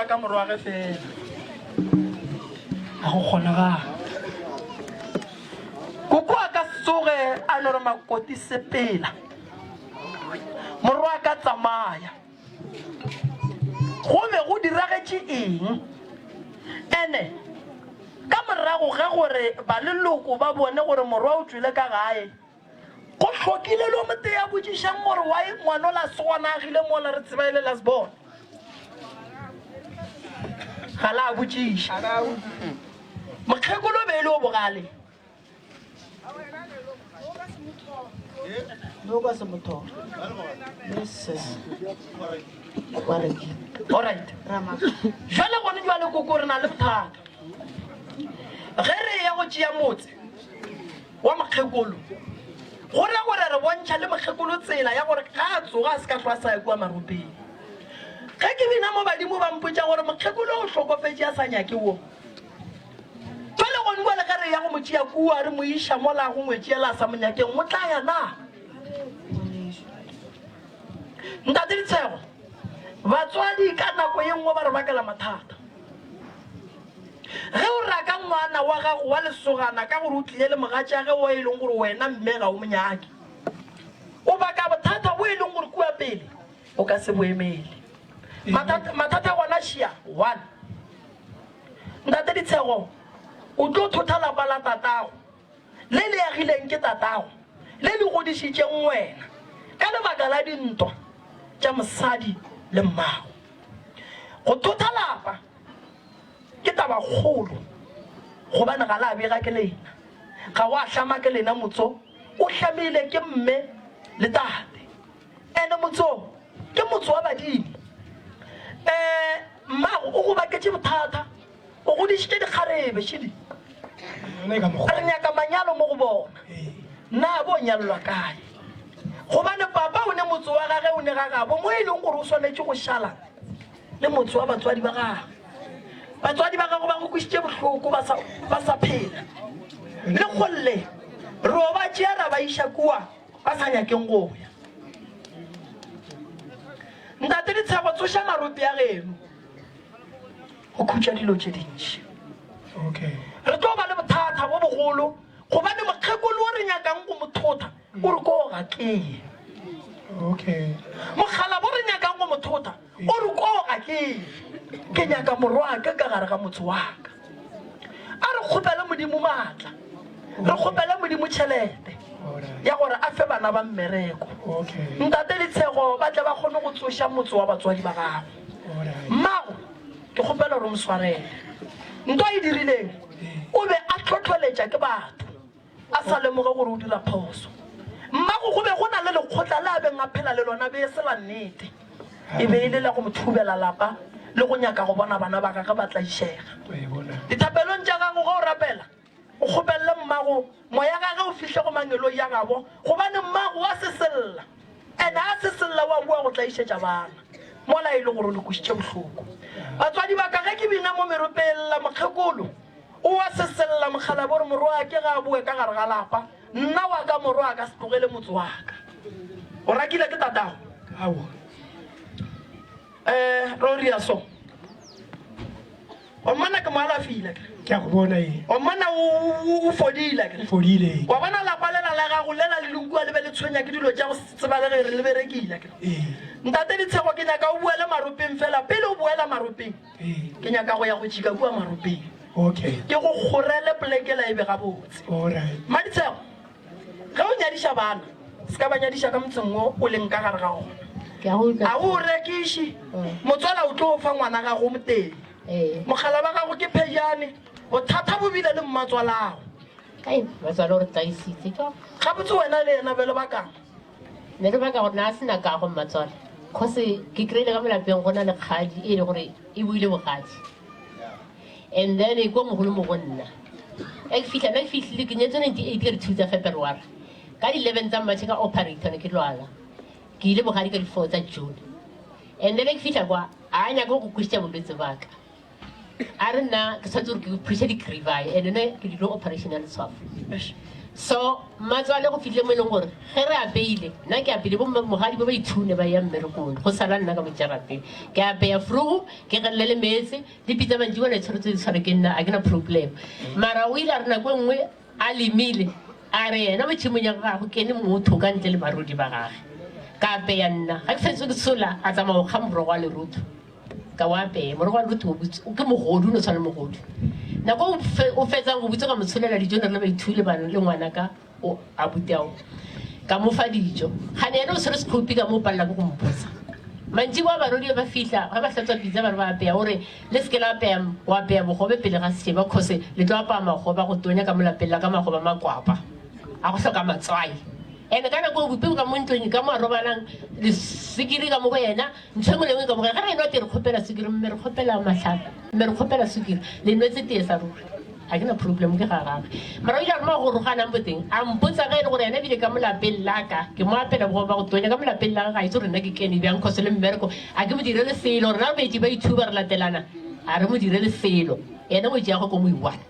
A: raka morwage fela. Ga go kgonagale. Koko a ka se tsoge a no re makoti sepela. Morwa ka tsamaya. Go be go diragetše eng? Ene ka morago ga gore ba leloko ba bone gore morwa o tšwele ka gae, go hlokile le o motee a botšišang gore why ngwanola a se gona agile mola re tseba e le last born. Ga la botšiša. Mokgekolo be e le o bogale. Alright. Jwale gone jwale koko re na le bothata. Ge re ya go tšea motse wa mokgekolo, go ra gore re bontšha le mokgekolo tsela ya gore ga a tsoga a se ka hlwa a sa ya kua maropeng. Ge ke bina mo badimo ba mpotša gore mokgekolo o hlokofetše a sa nyake wo. Bjale gone bjale ge re ya go mo tšea kua re mo iša mola go ngwetši yela a sa mo nyakeng, o tla ya na? Ntate Ditshego, batswadi ka nako ye nngwe ba re bakela mathata. Ge o raka ngwana wa gago wa lesogana ka gore o tlile le mogatšage wo e leng gore wena mme ga o mo nyake, o baka bothata bo e leng gore kua pele o ka se bo emele. Mathata, mathata gona šia one. Ntate Ditshego, o tlo thotha lapa la tatago, le le agileng ke tatago, le le godišitšeng wena, ka lebaka la dintwa tša mosadi le mmago. Go thotha lapa ke taba kgolo, gobane ga la bega ke lena, ga wa hlama ke lena motso, o hlamile ke mme le tate. Ene motse o ke motse wa badimo. Um mmago o go baketše bothata, o godišitše dikgarebe šidi. Re nyaka manyalo mo go bona. Na bo nyalelwa kae? Gobane papa o ne motse wa gage o ne ga gabo mo e leng gore o swanetše go šala le motse wa batswadi ba gagwe. Batswadi ba gago ba go kwešitše bohloko ba sa, ba sa phela. Le golle re o ba tšea ra ba iša kua ba sa nyakeng go ya. Ntate Ditshego, tsoša marope a geno go khutša dilo tše dintši.
E: Okay.
A: Re tlo ba le bothata bo bogolo gobane mokgekolo o re nyakang go mo thotha o re ko ga keye.
E: Okay.
A: Mogala bo re nyakang go mo thotha o re ko ga keye. Ke nyaka morwaka ka gare ga motse wa ka. A re kgopele Modimo maatla, re kgopele Modimo tšhelete ya gore a fe bana ba mmereko. Ntate le Tshego ba tle ba kgone go tsoša motse wa batswadi ba gago. Mmago, ke kgopela gore o mo swarele. Ntwa e dirileng, o be a hlohloletša ke batho. a sa lemoge gore o dira phoso. Mmago go be go na le lekgotla le a beng a phela le lona be e se la nnete. E be e le la go mo thubela lapa le go nyaka go bona bana ba gagwe ba tlaišega. Dithapelong tša gago ge o rapela, o kgopelele mmago moya gage o fihle go mangeloi a gabo, gobane mmago wa sesella. Ene a sesella wa bua go tlaišetša bana mola e le gore o le kwešitše bohloko. Batswadi ba ka ge ke bina mo meropeng la mokgekolo, O a sesella mokgalabje o re, Morwa'ke ga a boe ka gare ga lapa, nna wa ka morwa a ka se tlogele motse wa ka. O rakile ke tatago?
E: Aowa.
A: Eh, ro ria so. O mmona ke mo alafile akere?
E: Ke a go bona ee.
A: O mmona o, o, o fodile akere?
E: O fodile ee.
A: Wa bona lapa lela la gago lela le leng kua le be le tshwenya ke dilo tša go se tsebalege re le berekile akere?
E: Ee.
A: Ntate Ditshego ke nyaka o boele maropeng fela pele o boela maropeng. Ke nyaka go ya go tšika kua maropeng.
E: Okay.
A: Ke go kgorele polekela e be gabotse.
E: Alright.
A: Maditshego, ge o nyadiša bana, se ka ba nyadiša ka motseng wo o leng ka gare ga ona.
F: Ke a go utlwa.
A: A o rekiše. Motswala o tlo fa ngwana gago moteng.
F: Ee.
A: Mogala wa gago ke phejane. Bothata bo bile le mmatswalago.
F: Kai, matswalo o re tlaisitse. Tjo.
A: Gabotse wena le yena bjalo ba kang?
F: Ne re baka gore na a se na kago mmatswale cause ke kry-ile ka mo lapeng go na le kgadi e le gore e buile bogadi and then e ko mogolo mo go nna e ke fitlha nna ke fitlhile ke nyetswe 98 ka di-two tsa february ka di-eleven tsa march ka operator ne ke lwala ke ile bogadi ka di-four tsa june and then e ke fitlha kwa a nyaka go kwešiša bolwetse baka A re nna ke tshwanetse gore ke phushe di-grivae and ne ke dilo operation ya letshwafo. So mmatswale go fihlile mo e leng gore ge re apeile, nna ke apeile, bo mogadi ba ba ithune ba ya mmerekong, go sala nna ka mo jarateng. Ke apeya frugu, ke gelele le meetse, le pitsa mantšiboana e tshwanetse di tshware ke nna, a ke na problem. Mara o ile a re nako e nngwe a lemile, a re yena mo tšhemong ya gagwe go kene motho ka ntle le barodi ba gage. Ka apeya nna, ga ke fetše ke sola, a tsamaya go kga morogo wa lerotho. Ka o apeye morogo wa lerotho o butse, ke mogodu, o no tshwana le mogodu. Nako o fe, o fetsang go butse ka mo tsholela dijo, ne re le baithuti le bana le ngwana ka o abuti ao. Ka mo fa dijo. Gane yena o tshwere sekgopi ka mo o palela ke go mpotsa. Mantšiboa barodi ba fihla, ge ba hlatswa pitsa ba re ba apeya, o re le se ke la apeya, go apeya bogobe pele ga sešeba, cause le tlo apaya magobe a go tonya ka mo lapeng la ka, magobe a makwapa a go hloka matswai. And ka nako eo bopi bo ka mo ntlong ka mo a robalang, le sukiri ka mo go yena, Ntho e nngwe le nngwe ka moka, ge re enwa tee re kgopela sukiri, mme re kgopela mahlaka, mme re kgopela sukiri, le nwetse tee sa ruri. Ga ke na problem ke ga gagwe. Mara o ile a re mo a goroganang bo teng, a mpotsa ge e le gore yena ebile ka mo lapeng la ka, ke mo apela bogobe ba go tonya ka mo lapeng la gagwe, ga itse gore nna ke kene bjang cause le mmereko a ke mo direle selo, rena re betše ba ithuba re latelana, a re mo direle selo, yena ngwetši ya gagwe ko mo iwana.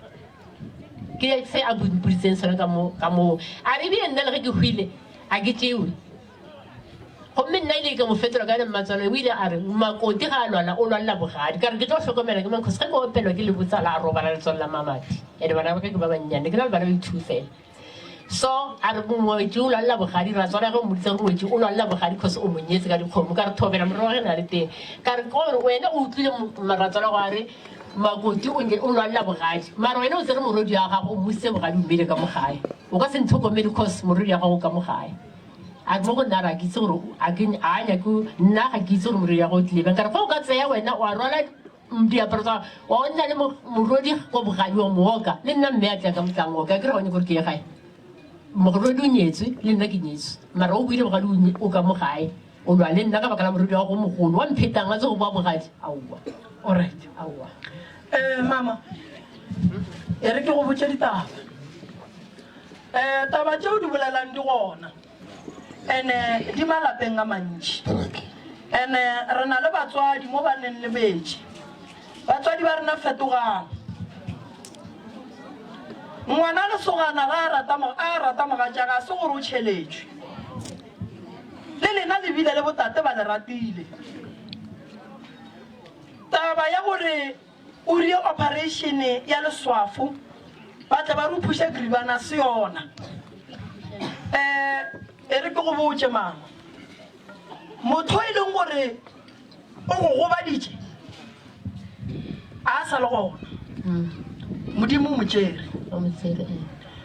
F: Ke se a mpoditseng sona ka mo, ka moo. A re ebile nna le ge ke hwile, a ke tšewe. Gomme nna ile ka mo fetola ka re, Mmatswale o ile a re, Makoti ga a lwala, o lwalela bogadi. Ka re, Ke tlo hlokomela ke mang? Cause ge ke opelwa ke lebotsa la robala letswalo la mamati. And bana ba ka ke ba bannyane, ke na le bana ba i-two fela. So a re ngwetši o lwalela bogadi, ratswala ge o mmoditse gore ngwetši o lwalela bogadi cause o mo nyetse ka dikgomo. Ka re, Thobela morwa wa ge na le teng. Ka re, Ke gore wena o utlwile ratswala go a re makoti o o lwalela bogadi, mara wena o tsere morwedi wa gago o mmusitse bogadi o mmeile ka mo gae. O ka se ntlhokomele cause morwedi wa gago o ka mo gae. A mo go nna a re, A ke itse gore a ke a nyake nna ga ke itse gore moriri ya go o tlile bjang. Ka re, Ge o ka tseya wena wa rwala diaparo tsa wa o nna le morwedi ko bogadi wa mooka le nna mme a tla ka motlang oka ke re gone gore ke ye gae. Morwedi o nyetswe le nna ke nyetswe mara o buile bogadi o ka mo gae o lwa le nna ka baka la morwedi wa go mogolo wa mphetang a tse go boa bogadi aowa.
A: Alright.
F: Aowa.
A: Mama, e re ke go botše ditaba. Um taba tše o di bolelang di gona ene di malapeng a mantši. Ene re na le batswadi mo ba neng le betše. Batswadi ba rena fetogang. Ngwana lesogana ga a rata a rata mogatša ga se gore o tšheletšwe. Le lena le bile le botate ba le ratile. Taba ya gore O rie operation ya leswafo ba tle ba ruphuše gribana se yona. Eh, e re ke go botše mama, motho e leng gore o go gobaditše a sa le gona, Modimo o mo tšere.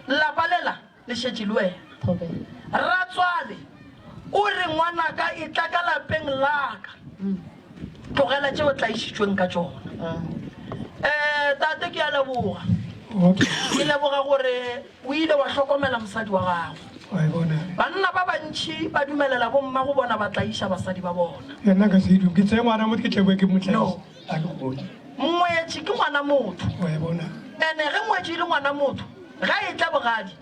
A: Lapa lela le šetše le wena. Ratswale o re, Ngwanaka, etla ka lapeng la ka. Tlogela tše o tlaišitšweng ka tšona. Um tate, ke a leboga. Ke leboga gore o ile wa hlokomela mosadi wa gago. Banna ba bantši ba dumelela bomma go bona ba tlaiša basadi ba bona.
E: Nna nka se e dume. Ke tseye ngwana motho ke tleboe ke mo tlaiše. A ke kgone.
A: Ngwetši ke ngwana motho. Ene ge ngwetši e le ngwana motho, Ga e tla bogadi,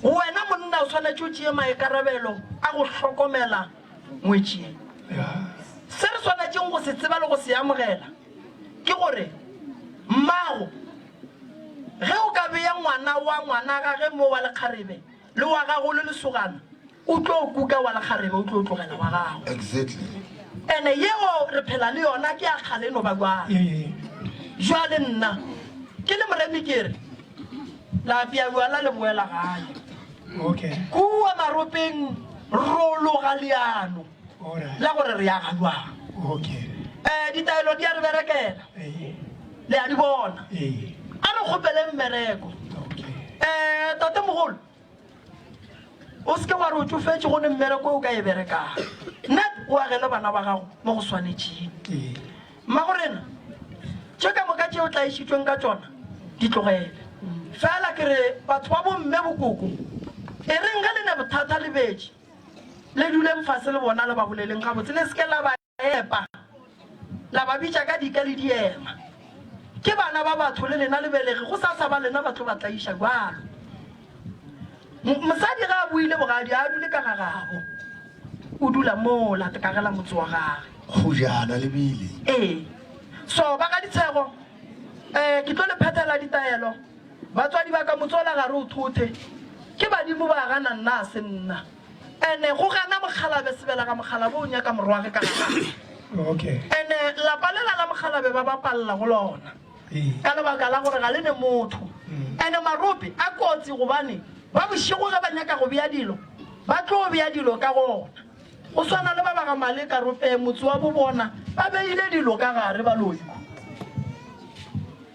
A: wena monna o swanetše o tšee maikarabelo a go hlokomela ngwetši ye. Se re swanetšeng go se tseba le go se amogela ke gore mmago ge o ka bea ngwana wa ngwana gage mo wa lekgarebe le wa gago le lesogana, o tlo kuka wa lekgarebe o tlo tlogela wa gago.
G: Exactly.
A: Ene yeo re phela le yona ke ya kgale e no ba jwalo. Jwale nna ke le moremi ke re la apea bjala le boela gae.
E: Okay.
A: Kua maropeng rologa leano la gore re yaga jwang.
E: Okay.
A: Eh ditaelo di a re berekela. Le a di bona. A re kgopele mmereko.
E: Okay.
A: Eh tate mogolo O se ke wa re o tšofetše go ne mmereko o ka e berekang. Net o agele bana ba gago mo go swanetšeng. Mmagorena, tše ka moka tše o tlaišitšweng ka tšona di tlogele. Fela ke re batho ba bomme bokoko, e reng ge le ne bothata le betše, le duleng fase le bona le ba boleleng gabotse, le se ke la ba epa, la ba bitša ka dika le diema. Ke bana ba batho le lena le belege, gosasa ba lena ba tlo ba tlaiša bjalo. Mosadi ge a boile bogadi a dule ka ga gabo, o dula mola a kagela motse wa gage.
G: Kgojana le bile.
A: Ee. So ba ga Ditshego, um ke tlo le phethela ditaelo. Batswadi ba ka, motse ola ga re o thothe. Ke badimo ba gana nna a se nna. Ene go gana mokgalabe sebelega mokgalabe o nyaka morwage ka gagwe.
E: Okay.
A: Ene lapa lela la mokgalabe ba bapalela go lona ka lebaka la gore ga le ne motho. Ene marope a kotsi gobane ba bošego ge ba nyaka go bea dilo ba tlo bea dilo ka gona. Go swana le ba ba ga Maleka Rope motse wa bo bona ba beile dilo ka gare ba loiko.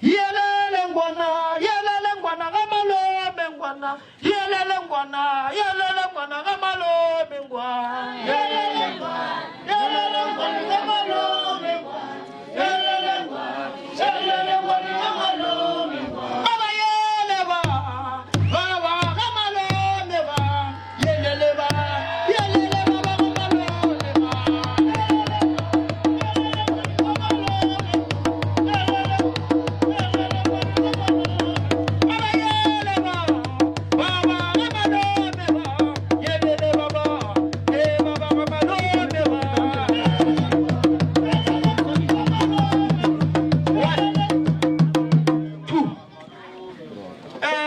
A: Yelele ngwana, yelele ngwana ga malome ngwana, yelele ngwana, yelele ngwana ga malome ngwana. Yelele ngwana, yelele ngwana ga malome ngwana, yelele ngwana, yelele ngwana ga malome ngwana. Ba ba yele ba, ba ba ga malome ba, yelele ba, yelele ba ba ga malome ba.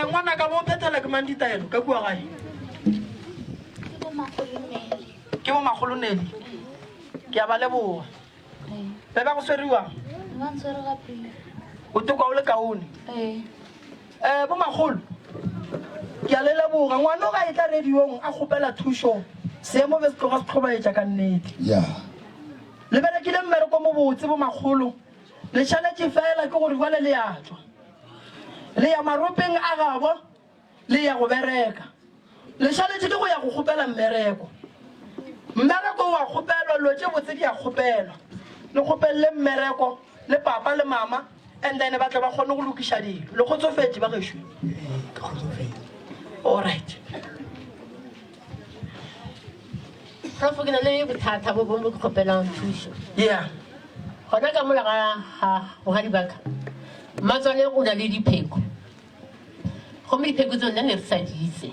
A: Ngwanaka bo phethela ke mang ditaelo ka kua gae? Ke bo makgoloneli. Ke a ba leboga. Be ba go sweriwang?
G: Ba ntshwere gape.
A: O tokwa o le kaone?
G: Ee.
A: Eh, bo makgolo, ke a le leboga. Ngwana o ga e tla radiong a kgopela thušo, seemo be se tloga se tlhobaetša ka nnete.
B: Ya.
A: Le berekile mmereko mo botse bo makgolo. Le šaletše fela ke gore jwale le ya tšwa. Le ya maropeng a gabo. Le ya go bereka. Le šaletše ke go ya go kgopela mmereko. Mmereko o a kgopelwa, dilo tše botse di a kgopelwa. Le kgopelele mmereko le papa le mama and then ba tle ba kgone go lokiša dilo. Le kgotsofetše ba gešo?
E: Ee, ke kgotsofetše.
A: Alright.
F: Prof, ke na le bothata bo bongwe bo ke kgopelang thušo.
A: Yeah.
F: Gona ka mola ga ga bogadi ba ka, mmatswale o na le dipheko. Gomme dipheko tseo nna ne re sa di itse.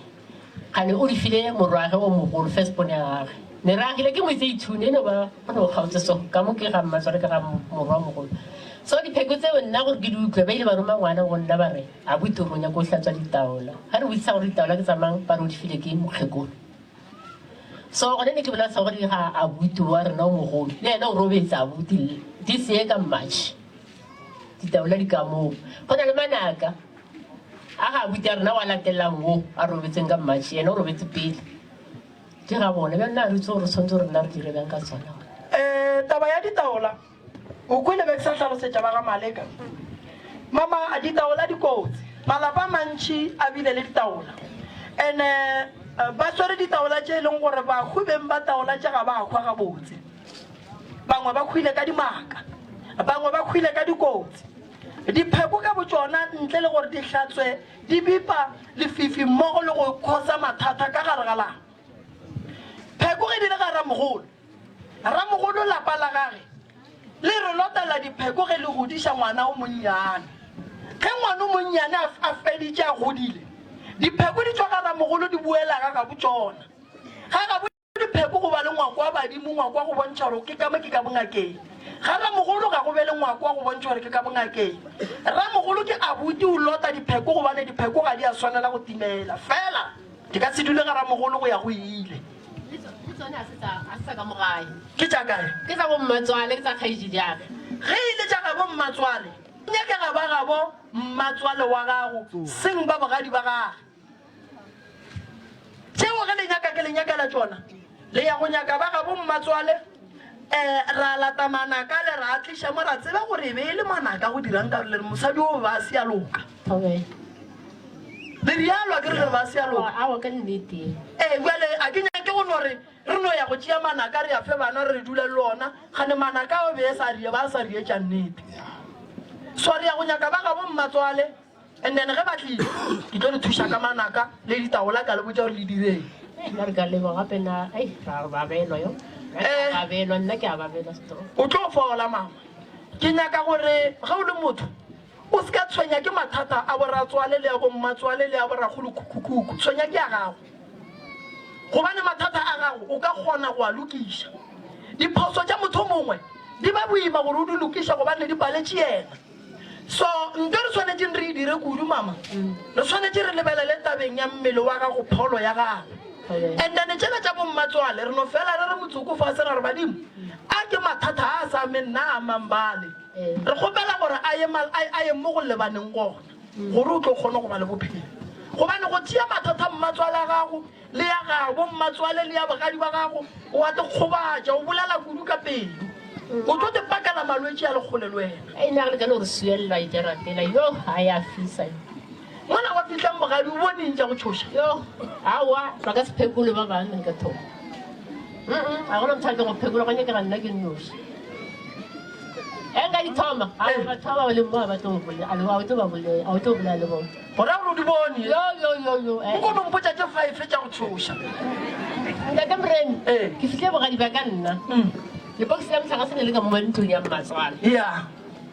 F: Kgane o di file morwage o mogolo, first born ya gagwe. Ne re agile ke moitse ithune, e no ba go no kgaotse so, ka mo ke ga mmatswale ke ga morwa o mogolo. So dipheko tseo nna gore ke di utlwe, ba ile ba roma ngwana go nna ba re, abuti o nyaka o hlatswa ditaola. Ga re botsisa gore ditaola ke tsa mang, ba re o di file ke mokgekolo. So gone ne ke bolela sa gore ga abuti wa rena o mogolo, le yena o robetse abuti this year ka March. Ditaola di ka moo. Go na le manaka a ga abuti a rena wa latelelang wo a robetseng ka March, yena o robetse pele. Ke ga bona. Bjale nna ga re itse gore re tshwanetse gore nna re dire bjang ka tsona.
A: Um taba ya ditaola, o kwele be ke sa hlalosetša ba ga Maleka. Mama, ditaola di kotsi. Malapa a mantši a bile le ditaola. Ene ba swere ditaola tše e leng gore bahu beng ba taola tše ga ba hwa gabotse. Bangwe ba hwile ka dimaka, bangwe ba hwile ka dikotsi. Dipheko ka botšona ntle le gore di hlatswe di bipa lefifi mmogo le go khosa mathata ka gare ga lapa. Pheko ge di le ga ramogolo, ramogolo lapa la gage le re lotela dipheko ge le godiša ngwana o monnyane. Ge ngwana o monnyane a feditše a godile, dipheko di tšwa ga ramogolo di boela ga gabo tšona. Ga gabo Dipheko go ba le ngwako wa badimo, ngwako wa go bontšha gore ke ka mo ke ka bongakeng. Ga ramogolo ga go be le ngwako wa go bontšha gore ke ka bongakeng. Ramogolo ke abuti o lota dipheko gobane dipheko ga di a swanela go timela. Fela di ka se dule ga ramogolo go ya go ile.
F: Le tsone ga se tsa ka mo gae.
A: Ke tša kae?
F: Ke tsa bommatswale, ke tsa kgaetšediage.
A: Ge e le tša gabo mmatswale, nyakega ba gabo mmatswale wa gago, seng ba bogadi ba gage. Tšeo ge le nyaka ke le nyakela tšona. Le ya go nyaka ba gabo mmatswale, um ra lata manaka le ra a tliša mo ra tseba gore e be e le manaka go dirang ka le re mosadi o ba a se a loka. Le rialo a ke re le re ba se a loka.
F: Aowa ka nnete.
A: Ee bjale a ke nyake go no re re no ya go tšea manaka re a fe bana re re dule le ona gane manaka ao be sa rie ba sa rietša nnete. So re ya go nyaka ba gabo mmatswale. And then ge ba tlile, ke tlo le thuša ka manaka le ditaola ka le botša gore le direng.
F: Nna re ka leboga gape nna, ei, ra babelwa yo.
A: Eh.
F: Babelwa, nna ke a babelwa stro.
A: O tlo fola mama. Ke nyaka gore ge o le motho o se ka tshwenya ke mathata a boratswale le a bommatswale le a borakgolokhukhukhukhu. Tshwenya ke a gago. Gobane mathata a gago o ka kgona go a lokiša. Diphoso tša motho mongwe di ba boima gore o di lokiše gobane di paletše yena. So nto re swanetšeng re e dire kudu mama, re swanetše re lebelele tabeng ya mmele wa gago, pholo ya gago. And then tšela tša bommatswale re no fela re re motsoko fase ra re badimo a ke mathata a a sa ameng nna a amang bale. Re kgopela gore a ye a ye mo go lebaneng gona gore o tlo kgone go ba le bophelo. Gobane go tšea mathata mmatswale a gago le ya gabo mmatswale le ya bogadi ba gago, o a te kgobatša, o bolela kudu ka pelo. O tlo te pakela malwetši a le kgole le wena.
F: E na re lekane gore suelela e jaratela yo a ya fisa yo.
A: Mola wa fihlang bogadi o bone eng tša go tšhoša?
F: Yo, aowa, ba ka se phekole ba bangwe ka thoko. Ga gona motho a tlo go phekola, go nyakega nna ke nnoši. E nka di thoma, a batho ba ba leng mo ga ba tlo bolela, a o tlo ba bolela, a o tlo bolela le bona.
A: Go ra gore o di bone?
F: Yo, yo, yo, yo.
A: O kono mpotša tše five tša go tšhoša.
F: Ntate Moremi, ke fihlile bogadi ba ka nna. Lepokisi la mohlagase ne le ka mo ntlong ya mmatswale.
A: Yeah.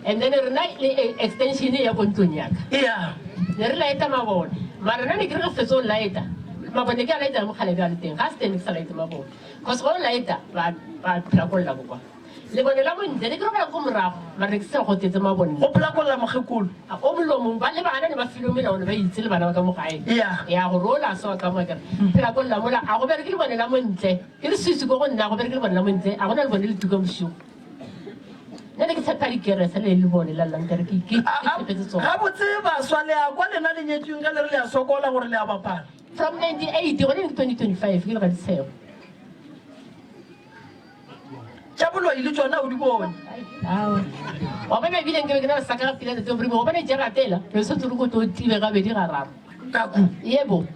F: And then rena le extension ya ko ntlong ya ka.
A: Yeah.
F: Ne re laeta mabone. Mara nna ne ke re ge fetso laeta. Mabone ke a laeta mogale bjale teng. Ga se teng ke sa laete mabone. Cause go laeta ba ba phlakolla bo kwa. Lebone la montle ne ke robala ko morago mara ne ke sa gotetse mabone.
A: Go phlakolla mokgekolo.
F: O molomong ba le bana ne ba filwe melao ne ba itse le bana ba ka mo gae.
A: Yeah.
F: Ya gore o la so ka mo kere. Phlakolla mola a go bereke lebone la montle. Ke le switsi ko go nna go bereke lebone la montle a gona lebone le tuka bosigo. Nna ne ke tshepa dikerese le lebone la lankere ke ke tshepetse tsona.
A: Gabotse baswa le a kwa lena le nyetsweng ka le re le a sokola gore le a bapala.
F: From 98 gone ke 2025 ke le ga ditshego.
A: Tša boloi le tšona o di bone.
F: Wa bona ebile nke be ke na le saka ga pila letseng gore wa bona je ratela re se tsore go tlo tibe gabedi gararo.
A: Kaku.
F: Yebo.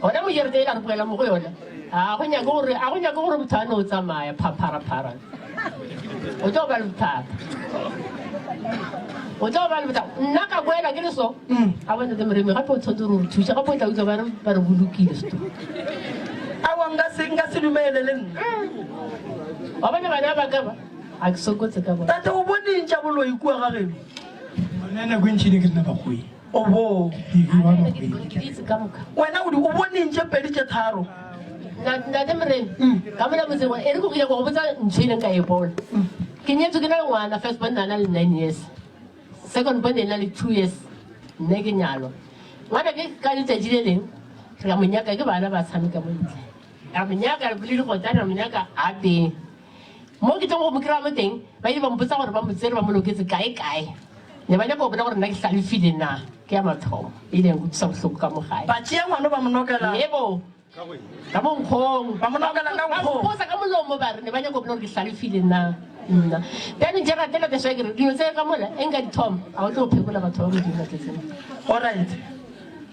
F: Gona mo jerete e la re boela mo go yona. A go nyake gore a go nyake gore motho a no o tsamaya phaphara-phara. O tlo ba le bothata. O tlo ba le bothata. Nna ka boela ke le so. A bona te moremi gape o tshwanetse gore o re thuse gape o tla utlwa ba re ba re bolokile seto.
A: Aowa nka se nka se dumele le nna.
F: Wa bona bana ba ka ba a ke sokotse ka bona.
A: Tate o bone eng tša boloi kua ga geno?
E: Nna nako e ntši ne ke rena bakgwei.
A: O bo.
F: Ke di itse ka moka.
A: Wena o di o bone eng tše pedi tše tharo?
F: Ntate Moremi, ka mola motseng wa e re ko ke nyaka go botsa ntho e leng ka e bona. Ke nyetswe ke na le ngwana first born a na le 9 years. Second born e na le 2 years. Nna ke nyalwa. Ngwana ke ka letšatši le leng re a mo nyaka ke bana ba tshameka mo ntle. Ra mo nyaka le digotane ra mo nyaka a teng. Mo ke tlong go mo kry-a mo teng ba ile ba mpotsa gore ba mo tsere ba mo loketse kae kae. Ne ba nyaka go bona gore nna ke hlalefile na. Ke ya mathomo e ile ya nkutlwisa bohloko ka mo gae.
A: Ba tšea ngwana ba mo nokela.
F: Yebo. Ka mo nkgong.
A: Ba mo nokela ka
F: Ba
A: nkgong.
F: mpotsa ka molomo ba re ne ba nyaka go bona gore ke hlalefile na nna. Bjanong je ratela ke swa ke re dilo tse ka mola e nka di thoma a o tlo phekola batho ba Modimo ba tletseng.
A: Alright.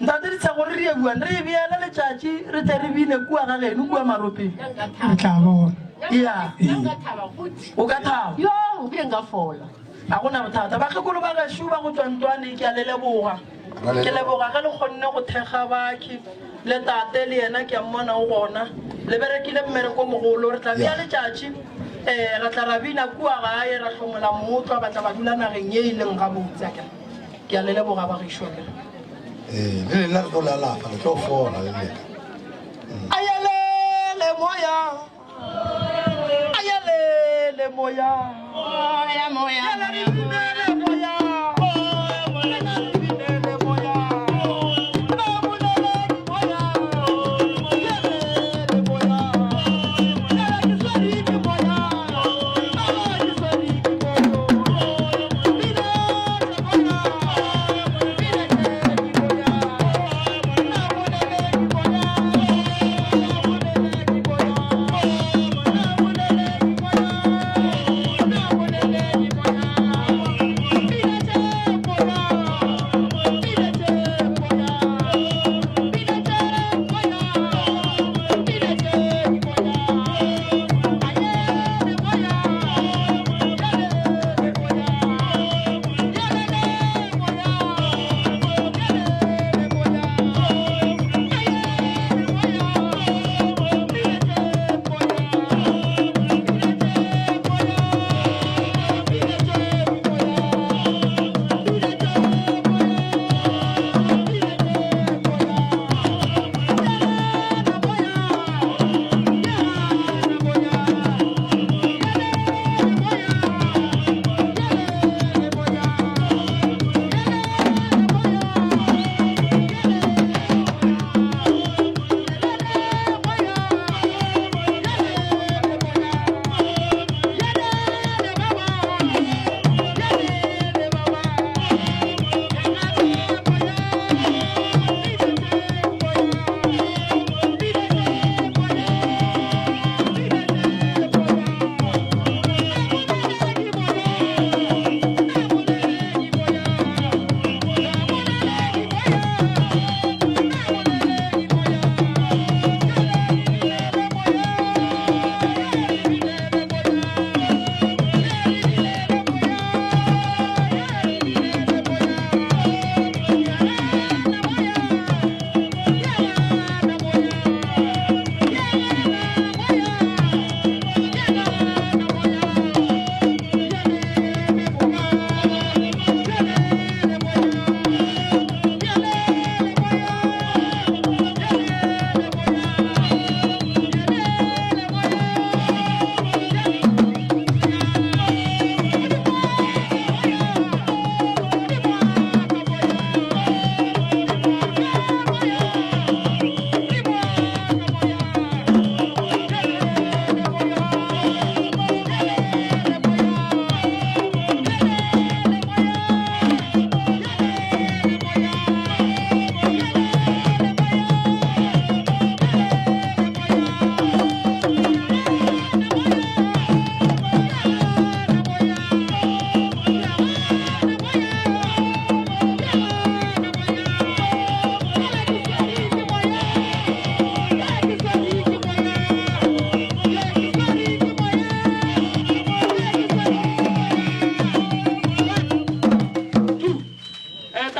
A: Ntate Ditshego re re buang re e beela letšatši re tle re bine kua ga geno kua Maropeng.
E: Re tla bona.
A: Yeah.
F: Nka thaba gotse.
A: O ka thaba.
F: Yo, ebile nka fola.
A: Ga gona bothata. Bakgekolo ba gešo ba go tšwa Ntwane ke a le leboga. Ke leboga ge le kgonne go thekga bakhi le tate le yena ke a mmona o gona. Le berekile mmereko o mogolo. Re tla bea letšatši um ra tla ra bina kua gae ra hlomola mootlwa ba tla ba dula nageng ye e leng gabotse akere. Ke a le leboga bagešo akere.
B: Ee, le lena re tlo le alafa, le tlo fola le lena.
A: Ayelele moya. Ayelele moya.
D: Moya, moya,
A: Yala re binele moya. Rena re binele moya. Ba bolele ke moya. Yelele moya. Yala ke swere ke moya. Baba ke swere ke moya. Binele moya. Binele ke moya. Na bolele ke moya. Na bolele ke moya. Na bolele ke moya. Na bolele ke moya.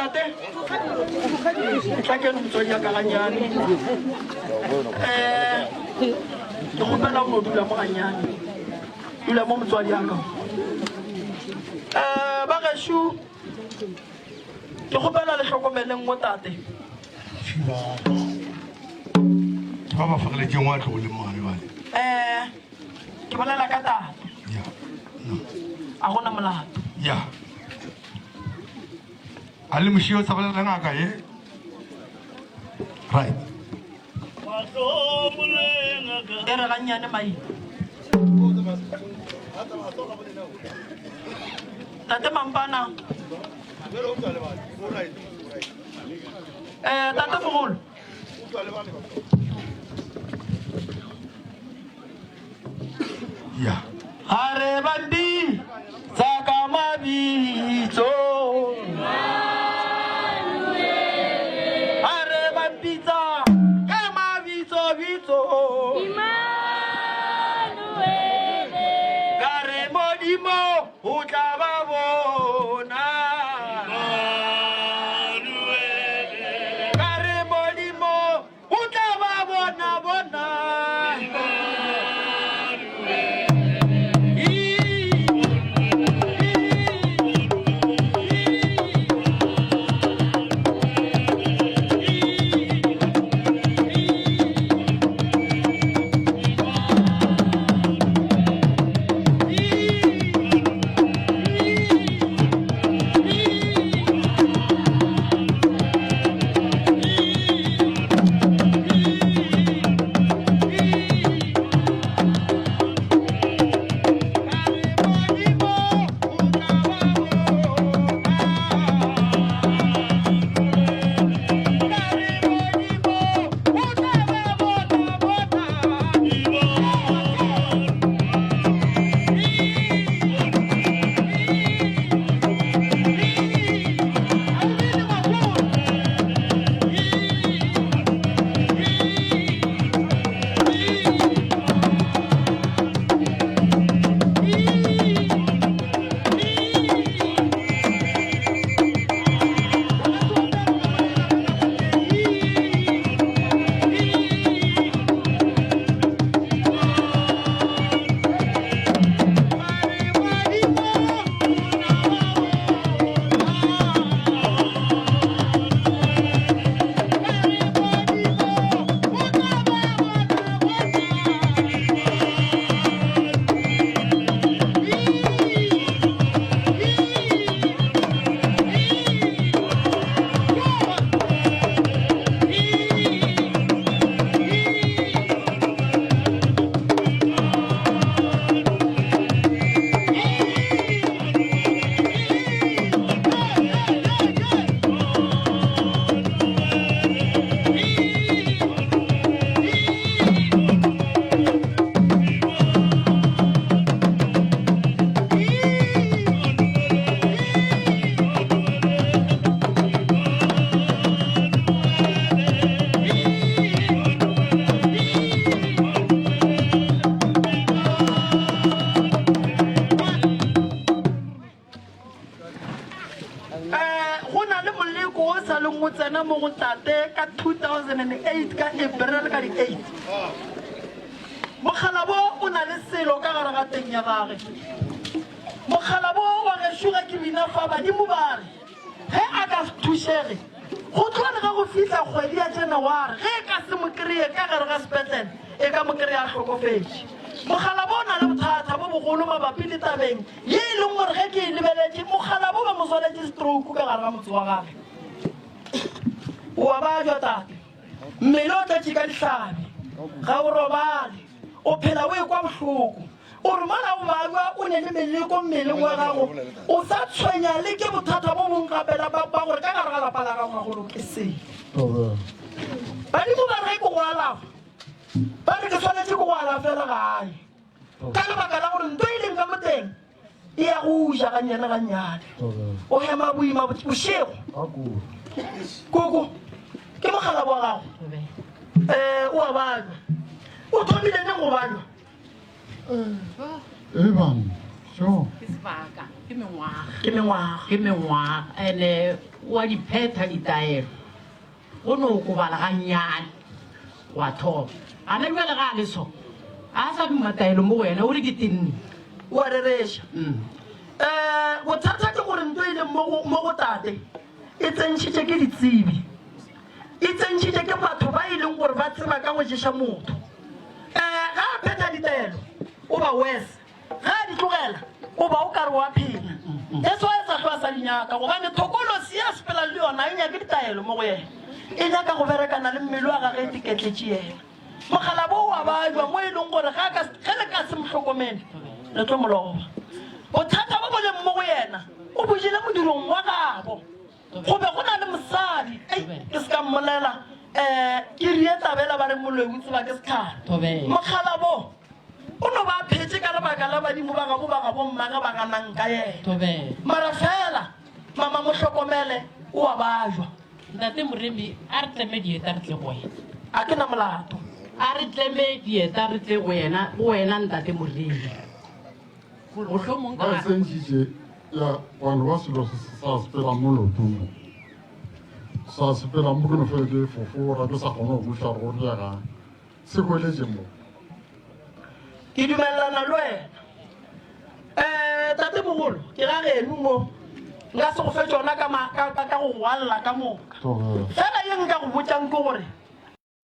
A: Tate, tla ke no motswadi ya ka ganyane. Eh, ke kgopela go dula mo ganyane. Dula mo motswadi ya ka. Eh, ba gešo ke kgopela le hlokomeleng mo tate.
B: Ke ba ba fageletšeng wa tlo le mogare bale.
A: Eh, ke bolela ka tate.
B: Ya.
A: A gona molato.
B: Ya. A le mošio sa bolela ngaka ye. Right.
A: E re gannyane mai. Tate Mampana. Eh, tate mogolo.
B: Ya.
A: Ha re bambi tsa ka mabitso. Ha re ba bitsa ka mabitso bitso. Ka re Modimo o tla ba bona. Ka re Modimo o tla ba bona bona. Go na le moleko o sa leng o tsena mo go tate ka 2008 ka April ka di 8. Mokgalabo o na le selo ka gare ga teng ya gage. Mokgalabo wa gešo ge ke bina fa badimo ba re ge a ka se thušege go tloga le ge go fihla kgwedi ya Janaware ge e ka se mo kreye ka gare ga sepetlele e ka mo kreya a hlokofetše. Mokgalabo o na le bothata bo bogolo mabapi le tabeng ye e leng gore ge ke e lebeletše mokgalabo ba mo swaletše stroke ka gare ga motse wa gage. O a babja tate, mmele o tletše ka dihlabi, ga o robale, o phela o ekwa bohloko. O re mola o babja o ne le meleko mmeleng wa gago, o sa tshwenya le ke bothata bo bong gape la ba gore ka gare ga lapa la gago ga go loke selo. Badimo ba re ge ke go alafa, ba re ke swanetše ke go alafela gae. Ka lebaka la gore nto e leng ka mo teng e ya go ja gannyane gannyane. O hema boima bošego. Koko, ke mokgalabo wa gago. Um, o a bajwa. O thomile neng go bajwa?
G: Ebang. Ke sebaka, ke mengwaga.
A: Ke mengwaga.
G: Ke mengwaga. Ene wa di phetha ditaelo. Go no okobala gannyane, wa thoma. Gana bjale ga a le so, a sa duma taelo mo go yena, o re ke tenne.
A: O a rereša. Um bothata ke gore nto e leng mo go, mo go tate e tsentšhitše ke ditsebi. E tsentšhitše ke batho ba e leng gore ba tseba ka go ješa motho. Um ga a phetha ditaelo, o ba worse. Ge a di tlogela, o ba o ka re o a phela. That's why a sa hlwe a sa di nyaka, gobane thokolosi ye a sepelang le yona ga e nyake ditaelo mo go yena. E nyaka go berekana le mmele wa gage e teketletše yena. Mokgalabo o a babja mo e leng gore ge a ka, ge le ka se mo hlokomele, le tlo mo loba. Bothata bo bo leng mo go yena, o bo jele modirong wa gabo. Go be go na le mosadi, ei, ke se ka mmolela, um ke rie tabela ba re moloi o tseba ke setlhare. Mokgalabo o no ba a phetše ka lebaka la badimo ba gabo ba gabo mmage ba ganang ka yena. Mara fela mama mo hlokomele o a bajwa.
G: Ntate Moremi, a re tleme dieta re tle go wena.
A: A ke na molato.
G: A re tleme dieta re tle go wena, go wena Ntate Moremi. Mohlomong
H: Ba
G: ka.
H: tsentšitše ya gwa no ba selo se se sa sepela mo leotong mo. Sa sepela mo ke no fele ke fofora ke sa kgone go buša gore go diegang. Se hweletše mo.
A: Ke dumelelana le wena. Um tatemogolo, ke ga geno mo. Nka se go fe tšona ka, ma, ka, ka, ka go gwalla ka moka. Fela ye nka go botšang ke gore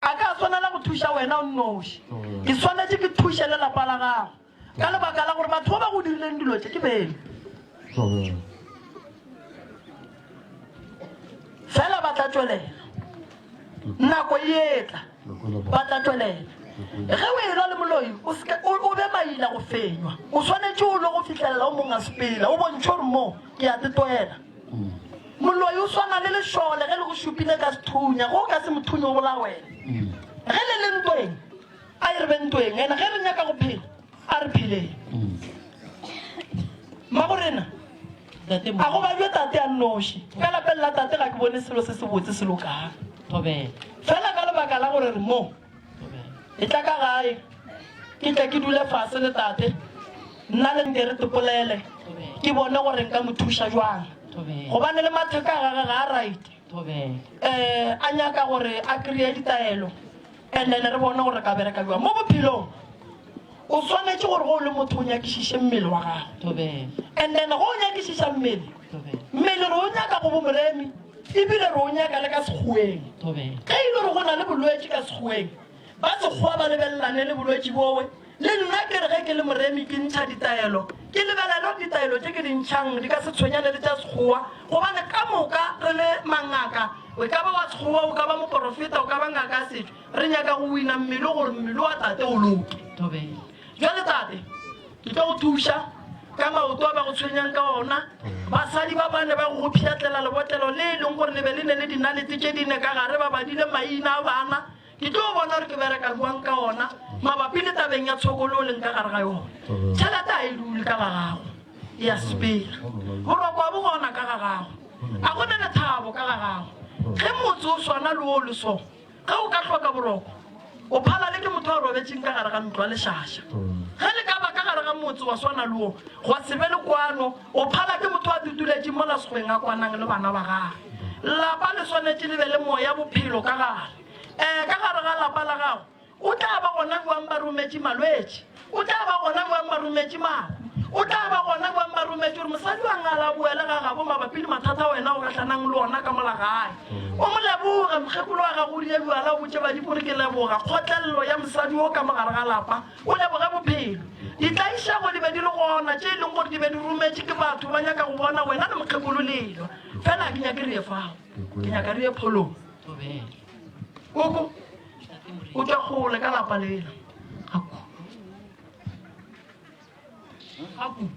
A: A ka swanela go thuša wena o nnoši. Ke swanetše ke thuše le lapa la gago, ka lebaka la gore batho ba ba go dirileng dilo tše ke beno. Fela ba tla tšwelela. Nako e etla, ba tla tšwelela. Ge o elwa le moloi, o se ke, o, o be maila go fenywa. O swanetše o lwe go fihlelela o mong a sepela, o bontšhe gore mo ke a tetoela. Moloi o swana le lešole ge le go šupile ka sethunya, ge o ka se mo thunye o bolaya wena. Ge le le ntweng, a e re be ntweng, ene ge re nyaka go phela, a re pheleng. Mmagorena, a go babje tate a nnoši. Ka lapeng la tate ga ke bone selo se sebotse se lokang. Fela ka lebaka la gore re mo, Etla ka gae, ke tle ke dule fase le tate, nna le nke re tepolele, ke bone gore nka mo thuša jwang. Gobane le matheka a gage ga a right. Eh, a nyaka gore a kry-e ditaelo, and then re bone gore re ka bereka jwang. Mo bophelong, o swanetše gore ge o le motho o nyakišiše mmele wa gago. And then ge o nyakišiša mmele, mmele re o nyaka go bomoremi, Ebile re o nyaka le ka Sekgoweng. Ge e le gore go na le bolwetši ka Sekgoweng, ba Sekgowa ba lebelelane le bolwetši bowe. Le nna ke re ge ke le moremi ke ntšha ditaelo, ke lebelele gore ditaelo tše ke di ntšhang di ka se tshwenyane le tša Sekgowa, gobane ka moka re le mangaka, o ka ba wa Sekgowa, o ka ba moporofeta, o ka ba ngaka ya setšo, re nyaka go wina mmele gore mmele wa tate o loke. Bjale tate, Ke tlo go thuša ka maoto a ba go tshwenyang ka ona. Basadi ba bane ba go go pšhatlela lebotlelo le e leng gore le be le ne le dinalete tše dine ka gare, ba badile maina a bana. Ke tlo bona gore ke bereka bjang ka ona mabapi le tabeng ya tshokolo o leng ka gare ga yona. Tšhelete ga e dule ka ga gago, e a sepela. Boroko ga bo gona ka ga gago, a go na lethabo ka ga gago. Ge motse o swana le wo le so, Ge o ka hloka boroko, o phala le ke motho a robetšeng ka gare ga ntlo a lešaša. Ge le ka ba ka gare ga motse wa swana le wo, gwa se be le kwano, o phala ke motho a tutuletšeng mola sekgweng a kwanang le bana ba gagwe. Lapa le swanetše le be le moya bophelo ka gare. Ee, ka gare ga lapa la gago O tla ba gona bjang ba rometše malwetši? O tla ba gona bjang ba rometše mahu? O tla ba gona bjang ba rometše gore mosadi wa ngala a boele ga gabo mabapi le mathata a wena o gahlanang le ona ka mola gae? O mo leboge, mokgekolo wa gago o rie bjala, o botše badimo gore ke leboga kgotlelelo ya mosadi wo ka mogare ga lapa, o leboge bophelo. Ditlaišego di be di le gona tše e leng gore di be di rometše ke batho ba nyaka go bona wena le mokgekolo le elwa. Fela ga ke nyake re ye fao, ke nyaka re ye pholong. Koko. O tšwa kgole ka lapa lela.
G: Ga kudu.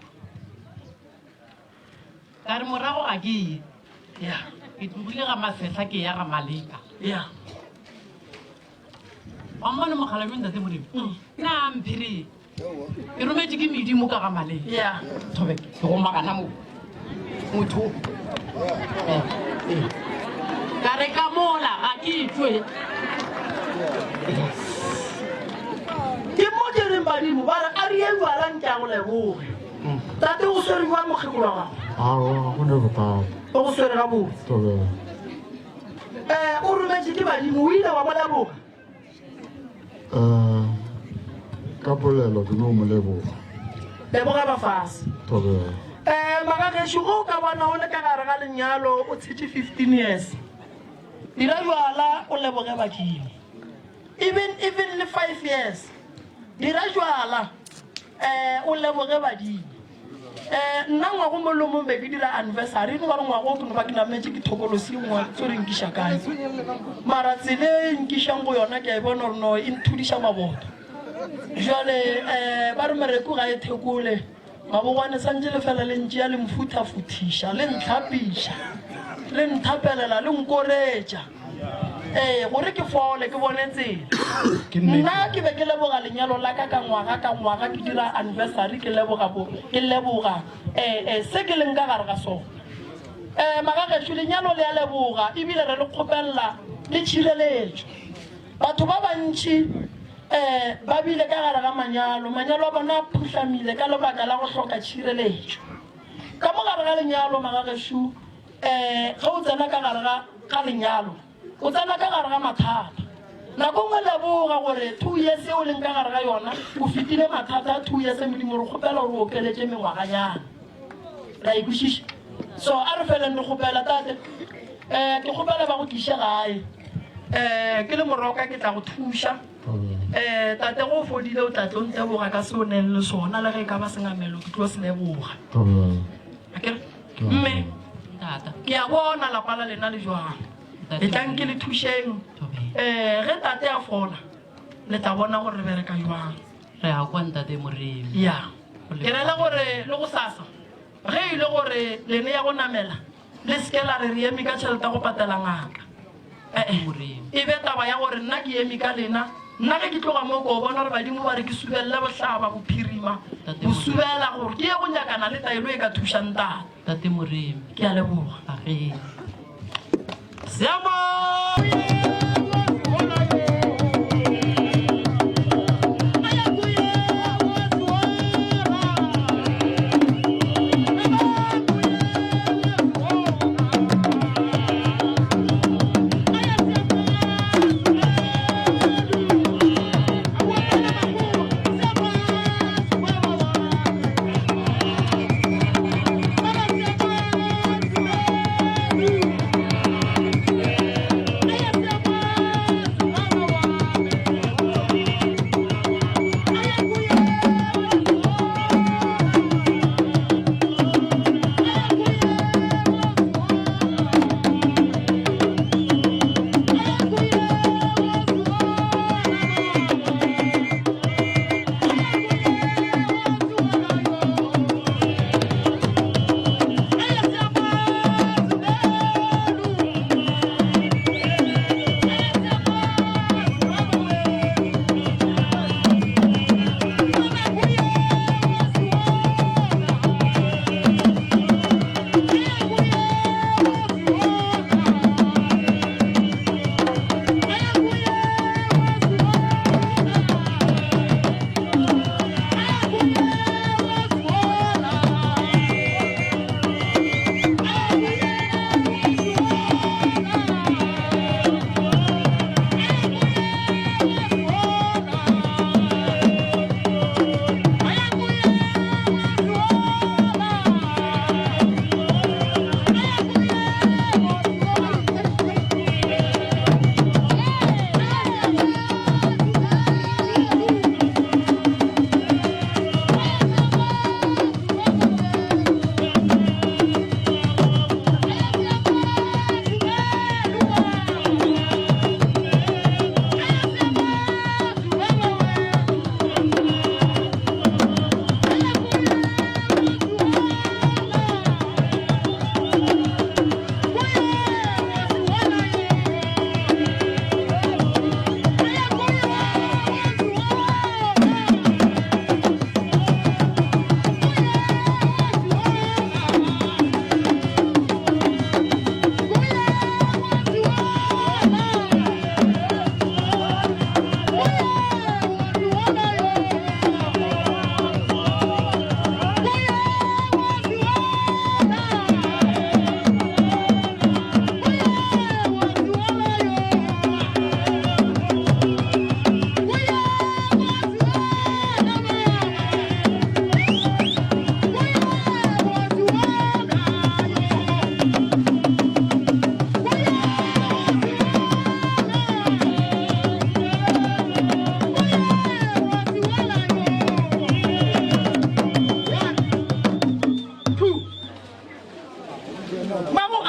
G: Ka re morago ga ke ye.
A: Ya.
G: Ke tlogile ga Masehla ke ya ga Maleka.
A: Ya.
G: Wa mmona mokgalabje ntate Modimo? Na mphiri. Ke rometše ke medimo ka ga Maleka.
A: Ya.
G: Thobe ke go magana mo. Motho. Ka re ka mola ga ke tšwe.
A: Ke mo ke reng badimo ba re a re ye jwala nke a go leboge. Tate o swere jwang mokgekolo wa gago?
H: Aowa, ga go ne bothata.
A: O go swere gabotse.
H: Thobela.
A: Um o rometše ke badimo, o ile wa mo leboga?
H: Um ka polelo ke no mo leboga.
A: Leboga bafase.
H: Thobela.
A: Um magagešo, ge o ka bona o le ka gare ga lenyalo o tshetše 15 years, dira jwala o leboge badimo. Even even le 5 years, dira jwala um o leboge badimo. Um nna ngwago mo le mong be ke dira anniversary, no ba re ngwago ke no ba ke nametše ke thokolosi ngwa tso re nkiša kae. Mara tsela e nkišang go yona ke a e bona gore no e nthudiša maboto. Jwale um ba re mereku ga e thekole, mabogwane santše le fela le ntšea le mfuthafuthiša, le ntlhapiša, le nthapelela, le nkoretša. Ee, gore ke fole, ke bone tsela. Nna ke be ke leboga lenyalo la ka ka ngwaga ka ngwaga, ke dira anniversary, ke leboga bo, ke leboga eh, eh, se ke leng ka gare ga sona. Eh, magagešo, lenyalo le a leboga, ebile re le kgopelela le tšhireletšo. Batho ba bantši eh, ba bile ka gare ga manyalo, manyalo a bona a phuhlamile ka lebaka la go hloka tšhireletšo. Ka mo gare ga lenyalo, magagešo, Ee, ge o tsena ka gare ga, ga lenyalo, o tsena ka gare ga mathata. Nako nngwe leboga gore 2 years ye o leng ka gare ga yona, o fetile mathata a 2 years, Modimo re kgopela gore o okeletše mengwaganyana. Ra e kwešiša? So a re feleng re kgopela, Tate, eh, ke kgopela ba go tliše gae. Eh, ke le moroka ke tla go thuša. Eh, tate go fodile o tla tlo nteboga ka se o neng le sona, le ge e ka ba sengamelo ke tlo se leboga. Akere? Mme, ke a bona lapa la lena le jwang. Etlang ke le thušeng. Um ge tate a fola, le tla bona gore re bereka jwang.
G: Re a kwa ntate Moremi.
A: Ya. Ke rela gore le go sasa, ge e le gore lene ya go namela, le seke la re re eme ka tšhelete ya go patela ngaka. Ee, e be taba ya gore nna ke eme ka lena. Nna ge ke tloga mo ko bona gore badimo ba re ke subelele bohlaba, bophirima, go subela gore ke ye go nyakana le taelo e ka thušang tate.
G: Tate Moremi.
A: Ke a leboga.
G: Agee.
A: Seama!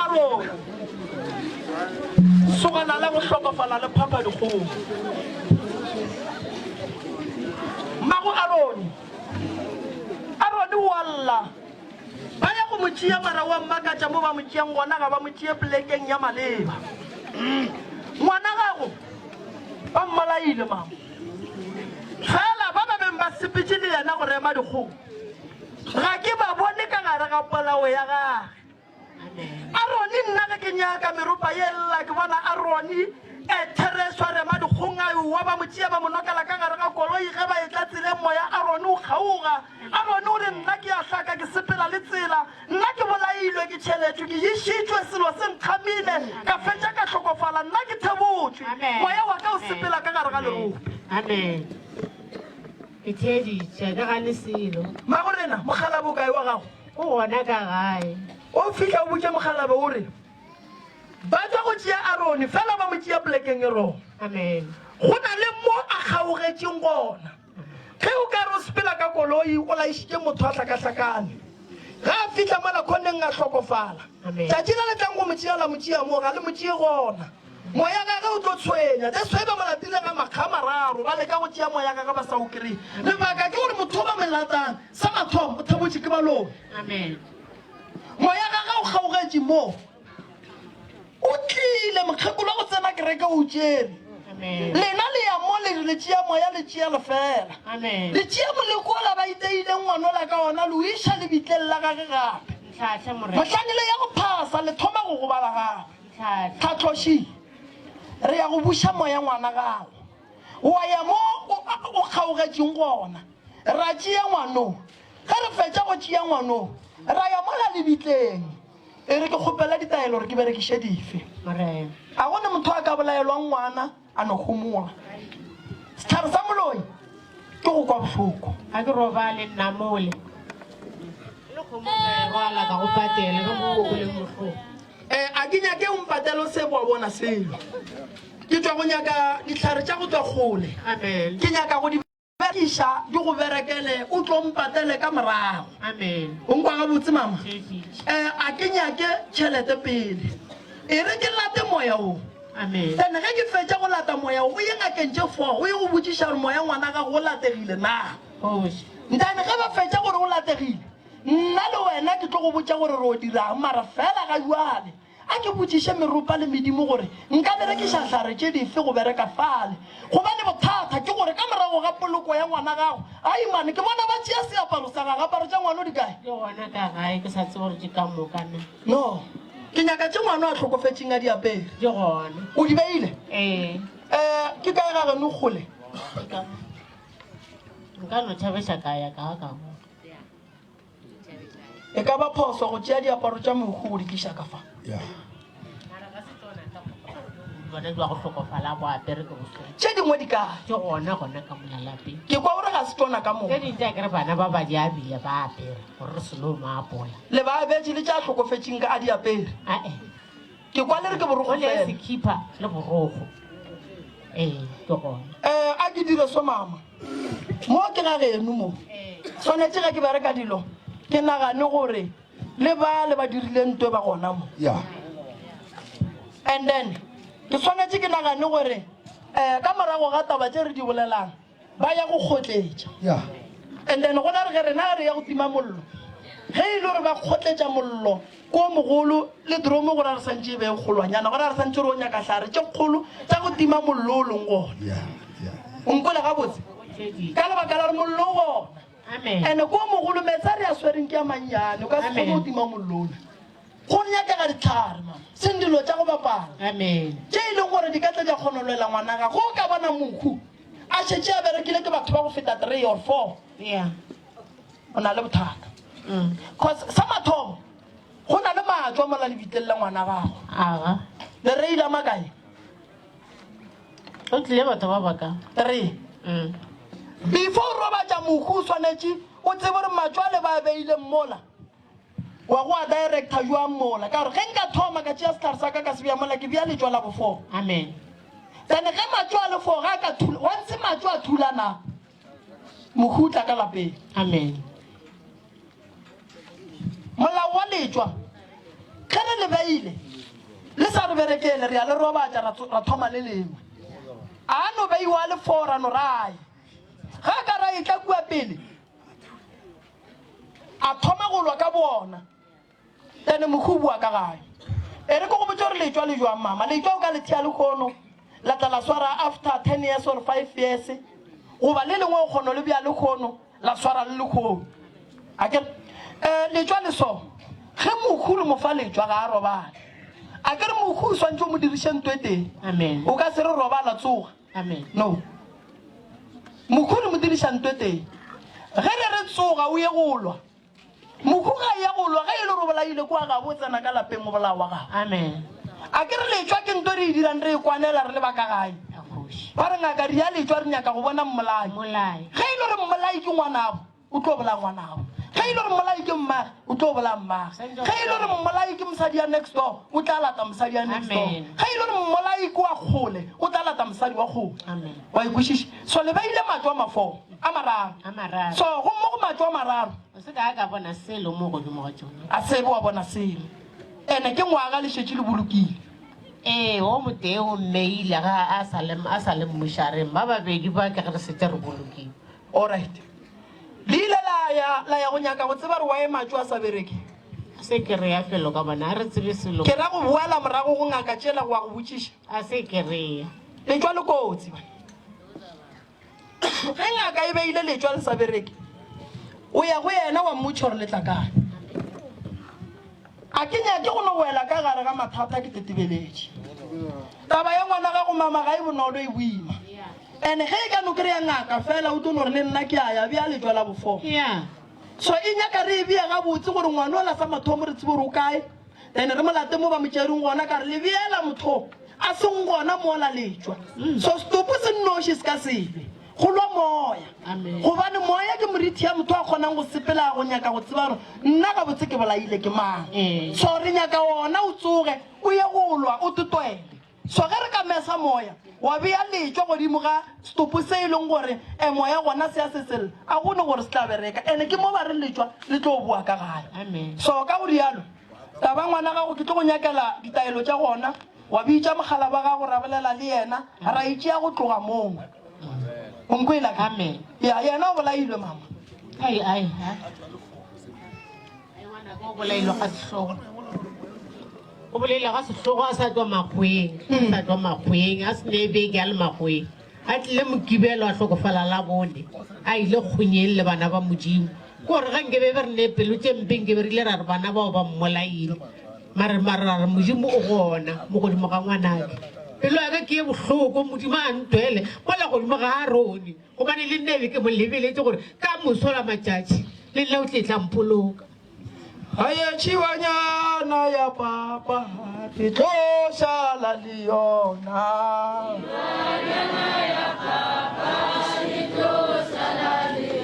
A: Arone, sogana la go hlokofala le phapha dikgomo. Mmago Arone, Arone o a lla. Ba ya go mo tšea mara wa mmakatša mo ba mo tšeang gona ga ba mo tšee polekeng ya maleba. Ngwana gago ba mmolaile mama. Fela ba ba beng ba sepetše le yena go rema dikgomo ga ke ba bone ka gare ga polao ya gage. Arone nna ge ke nyaka meropa ye lla ke bona Arone ethereswa rema dikgong a ewa ba mo tšea ba mo nokela ka gare ga koloi ge ba etla tseleng moya Arone o kgaoga Arone o re nna ke a hlaka ke sepela le tsela nna ke bolailwe ke tšheletšwe ke išitšwe selo se nkgamile ka fetša ka hlokofala nna ke thebotšwe moya wa ka o sepela ka gare ga lerope.
G: Amen. Ke theeditše, ga ke gane selo.
A: Magorena, mokgalabo o kae wa gago?
G: O gona ka gae.
A: O fihla o botše mokgalabo o re, Ba tšwa go tšea Arone, fela ba mo tšea polekeng e wrong.
G: Amen.
A: Go na le mo a kgaogetšeng gona. Ge o ka re o sepela ka koloi o laišitše motho a hlakahlakane, ge a fihla mola khoneng a hlokofala, tšatši le le tlang go mo tšea la mo tšea mo, ga le mo tšee gona. Moya gage o tlo tshwenya. That's why ba mo latile ga makga a mararo, ba leka go tšea moya gage ba sa o kry-e. Lebaka ke gore motho o ba mo latang, sa mathomo o thebotše ke baloi.
G: Amen.
A: Moya gage o kgaogetše mo. O tlile, mokgekolo wa go tsena kereke o tšere.
G: Amen.
A: Lena le ya mo le re le tšea moya le tšea lefela.
G: Amen.
A: Le tšea moleko ola ba iteileng ngwanola ka ona le o iša lebitleng la gage gape.
G: Ntlhahle Morena.
A: Mohlang le ya go phasa le thoma go gobala gape.
G: Ntlhahle.
A: Tlhatloši, re ya go buša moya ngwana gago. Wa ya mo o, o kgaogetšeng gona. Ra tšea ngwano. Ge re fetša go tšea ngwano, ra ya mola lebitleng. E re ke kgopela ditaelo gore ke berekiše dife.
G: Morena.
A: A go ne motho a ka bolaelwang ngwana a no homola. Sehlare sa moloi ke go kwa bohloko.
G: Ga ke robale nna mole. Le kgomo ka e rwala ka go patela ka mo go leng bohloko.
A: Eh, a ke nyake o mpatele o se wa bona selo. Ke tšwa go nyaka dihlare tša go tšwa kgole.
G: Amen.
A: Ke nyaka go di Berekiša di go berekele, o tlo mpatele ka morago.
G: Amen.
A: O nkwa gabotse mama?
G: Theeditše.
A: Eh, a ke nyake tšhelete pele. E re ke late moya wo.
G: Amen.
A: Then ge ke fetša go lata moya wo, o ye ngakeng tše four, o ye go botšiša gore moya ngwana gago o lategile na.
G: Kgoši.
A: Then ge ba fetša gore o lategile, nna le wena ke tlo go botša gore re o dirang, mara fela ga jwale A ke botšiše meropa le medimo gore nka berekiša hlare tše dife go bereka fale. Gobane bothata ke gore ka morago ga poloko ya ngwana gago, ai mane, ke bona ba tšea seaparo sa gage. Aparo tša ngwano di kae?
G: Ke gona ka gae, ke sa tsebe gore di ka moka na.
A: No, ke nyaka tše ngwano a hlokofetšeng a di apere.
G: Di gona.
A: O di beile?
G: Ee.
A: Eh, ke kae ga geno kgole?
G: Nka no tšhabeša ka ya ka ka mo.
A: E ka ba phoso go tšea diaparo tša mohu go di tliša ka fa. Tše dingwe di kae?
G: Ke gona gona ka mola lapeng.
A: Ke kwa gore ga se tšona ka moka.
G: Tše ding tša kere bana ba ba di abile ba apere gore re se no mo apola.
A: Le ba abetše le tša hlokofetšeng ka a di apere.
G: Ae.
A: Ke kwa le re ke borokgo
G: Go le
A: fela.
G: sekhipha le borokgo. Ee, ke gona.
A: Eh, a ke dire so mama. Mo ke ga geno mo. Swanetše ge ke bereka dilo ke nagane gore le ba le ba dirile ntwe ba gona mo.
B: Yeah.
A: And then ke swanetše ke nagane gore eh ka morago ga taba tše re di bolelang ba ya go kgotletša.
B: Yeah.
A: And then gona re ge rena re ya go tima mollo. Ge e le gore ba kgotletša mollo ko mogolo le dromo gore re santše e be e kgolwanyana gore re santše re o nyaka hlare tše kgolo tša go tima mollo o leng gona.
B: Yeah. Yeah.
A: O nkwele gabotse? Ka lebaka la gore mollo o gona.
G: Amen.
A: Ene ko mogolo metsi a re a swereng ke a mannyane o ka se kgone go tima mollo ola. Go nyakega ditlhare mama, seng dilo tša go bapala.
G: Amen.
A: Tše e leng gore di ka tla di a kgona go lwela ngwana gago. Go ka bona mohu a šetše a berekile ke batho ba go feta 3 or 4.
G: Yeah.
A: O na le bothata. Cause sa mathomo go na le matswa mola lebitleng la ngwana gago.
G: Aga.
A: Le reila makae?
G: Go tlile batho ba baka.
A: 3. Before o robatša mohu o swanetše o tsebe gore matswa le ba beileng mola wa go a director jwang mola ka gore ge nka thoma ka tšea sehlare sa ka ka se bea mola ke bea letšwa la bofo.
G: Amen.
A: Then ge matswa a le fo ga ka thula once matswa a thulana mohu o tla ka lapeng.
G: Amen.
A: Molao wa letšwa. Ge re le beile le sa re berekele, re ya le robatša ra thoma le lengwe. A no beiwa a le fo ra no rae. Ge a ka ra etla kua pele a thoma go lwa ka boona, then mohu o boa ka gae. E re ke go botše gore letšwa le jwang mama. Letšwa o ka le thea lehono la tla la swara after 10 years or 5 years, goba le lengwe o kgono le bea lehono la swara le lehono. A ke re um letšwa le so, ge mohu re mo fa letšwa ga a robale. A ke re mohu o swantše o mo diriše nto e tee.
G: Amen.
A: O ka se re robala tsoga.
G: Amen.
A: No. Mohu re mo diriša nto e tee. Ge re re tsoga o ye go lwa. Mohu ga e ya go lwa ge e le gore o bolaile kwa gabo o tsena ka lapeng o bolaya wa gabo.
G: Amen.
A: A ke re letšwa ke nto re e dirang re e kwanela re le ba ka gae. Ba re ngaka ria letšwa re nyaka go bona mmolai. Ge e le gore mmolai ke ngwanabo o tlo bolaya ngwanabo. Ge e le gore mmolai ke mmage o tlo bolaya mmage. Ge e le gore mmolai ke mosadi ya next door o tla lata mosadi ya next door. Ge e le gore mmolai ke wa kgole o tla lata mosadi wa kgole. Wa e kwešiša? So le beile matšo a mafo a mararo.
G: A mararo.
A: So gomme go matšo a mararo.
G: O se ka ka bona selo mo godimo ga tšona.
A: A sebe wa bona selo. Ene ke ngwaga le šetše le bolokile.
G: Ee, o motee o mmeile ga a sa le, a sa le mmušareng. Ba babedi ba ke ge re šetše re bolokile.
A: Alright. Le ile la ya, la ya go nyaka go tseba gore why matšo a sa bereke?
G: A se ke re ya felo ka bona, a re tsebe selo.
A: Ke ra go boela morago go ngaka tšela go ya go botšiša.
G: A se ke re ya.
A: Letšwa le kotsi bana. Ge ngaka e beile letšwa le sa bereke, o ya go yena wa mmotša gore le tla kae. A ke nyake go no wela ka gare ga mathata ke tetebeletše. Taba ya ngwana gago mama ga e bonolo e boima. And ge e ka no kry-a ngaka fela o tlo no re le nna ke a ya bea letšwa la bofo. So e nyaka re e bee gabotse gore ngwana ola sa mathomo re tsebe gore o kae. Then re mo late mo ba mo tšereng gona ka re le beela motho a seng gona mola letšwa. So setopo se nnoši se ka se lwe. Go lwa moya. Gobane moya ke morithi ya motho a kgonang go sepela go nyaka go tseba gore nna gabotse ke bolaile ke mang. So re nyaka ona o tsoge o ye go lwa o totoele. So ge re ka mesa moya wa bea letšwa godimo ga setopo se e leng gore e moya gona se a se sella, a go ne gore se tla bereka. Ene ke mo ba re letšwa le tlo boa ka gae. So ka go rialo taba ngwana gago ke tlo go nyakela ditaelo tša gona. Wa bitša mogala wa gago ra bolela le yena, ra e tšea go tloga moo. O nkwela ke?
G: Amen.
A: Ya, yena o bolailwe mama.
G: Ai, ai, ha. Ai, ngwanaka o bolailwe ga sehlogo. O bolailwe ga sehlogo a sa tšwa makgweng. A sa tšwa makgweng, a se ne beke a le makgweng. A tlile Mokibelo a hlokofala Labone, a ile kgonyeng le bana ba Modimo. Ke gore ge nke be be re ne pelo tše mpe nke be re ile ra re bana bao ba mmolaile. Mare mare ra re Modimo o gona mo godimo ga ngwanake. Pelo ya ka ke ye bohloko, Modimo a ntwele mola godimo ga Arone, gobane le nna e be ke mo lebeletše gore ka moso la matšatši le nna o tle tla mpoloka.
A: Haye tšhiwanyana ya papa ke tlo šala le yona.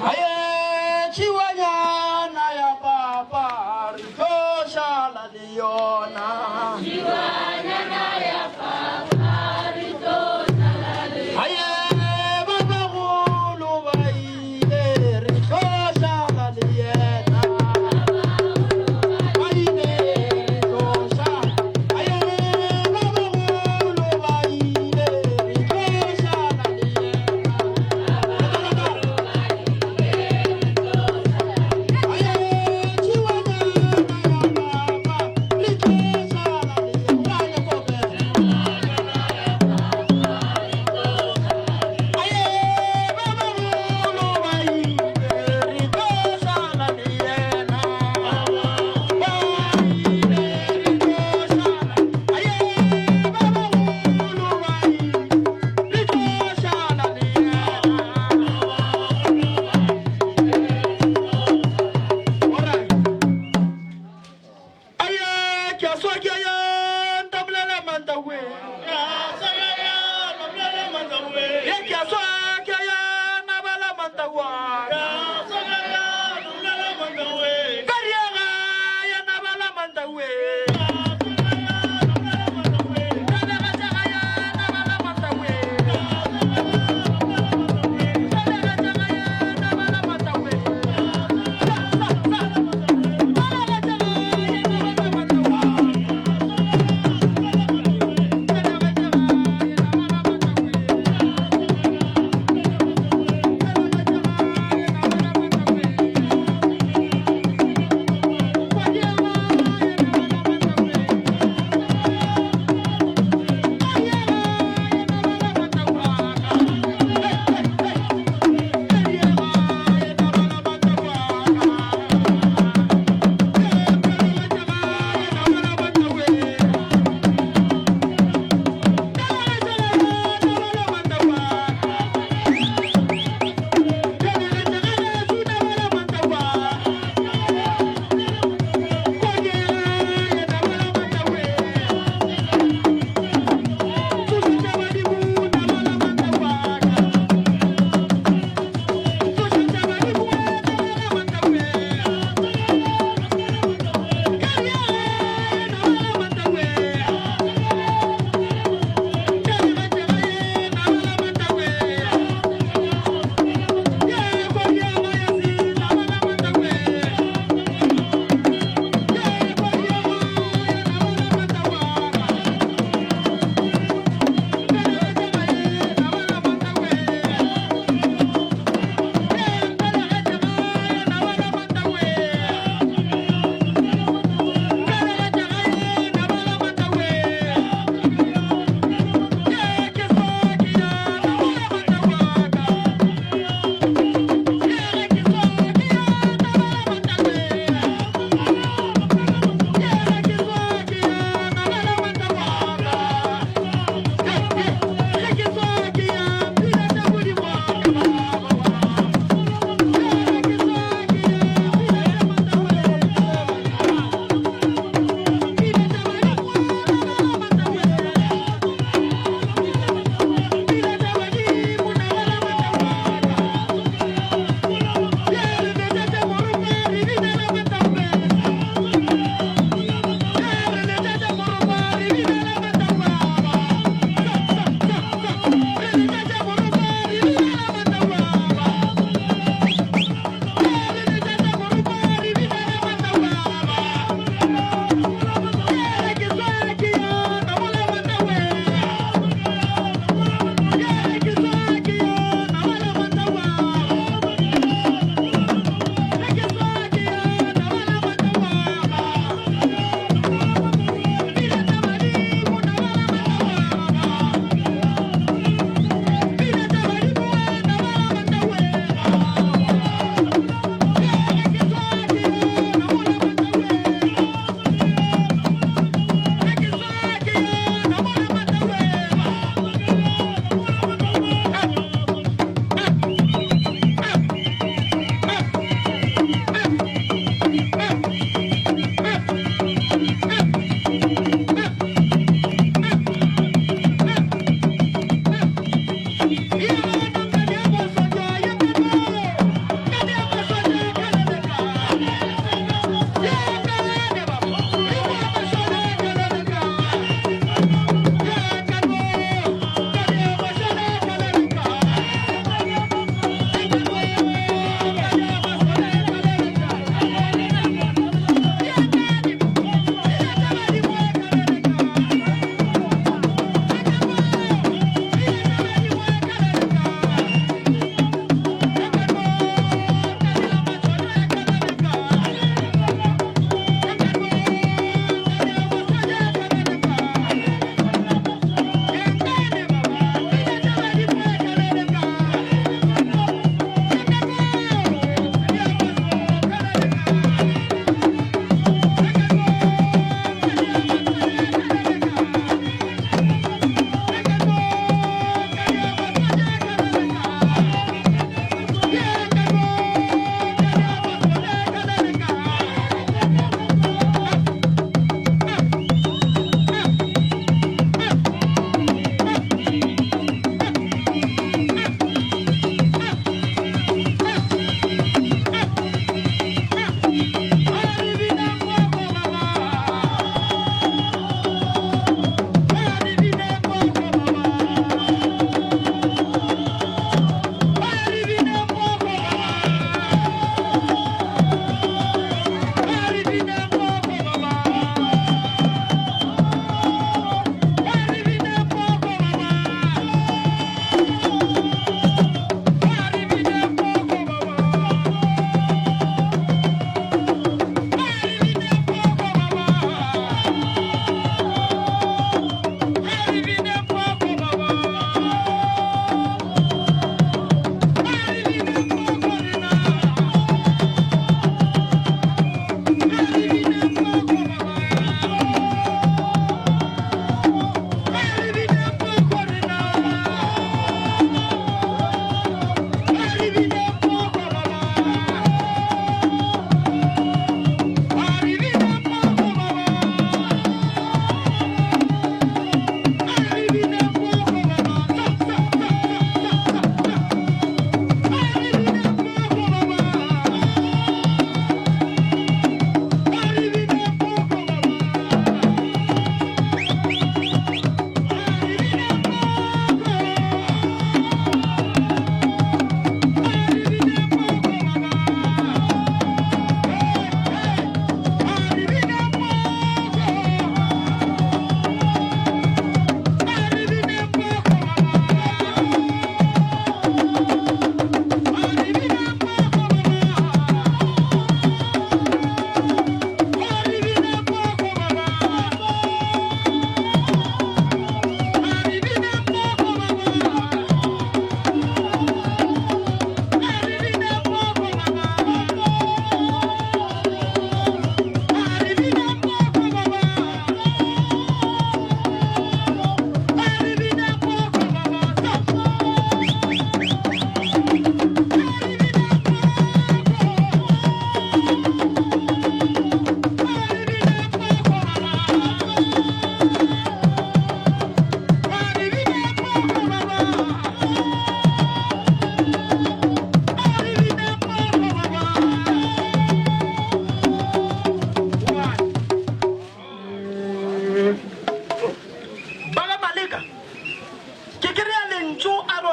A: Haye tšhiwanyana ya papa re tlo šala le yona. Haye ba bagolo ba ile re tlo šala le yena. Ba ile re tlo šala. Haye ba bagolo ba ile re tlo šala le yena.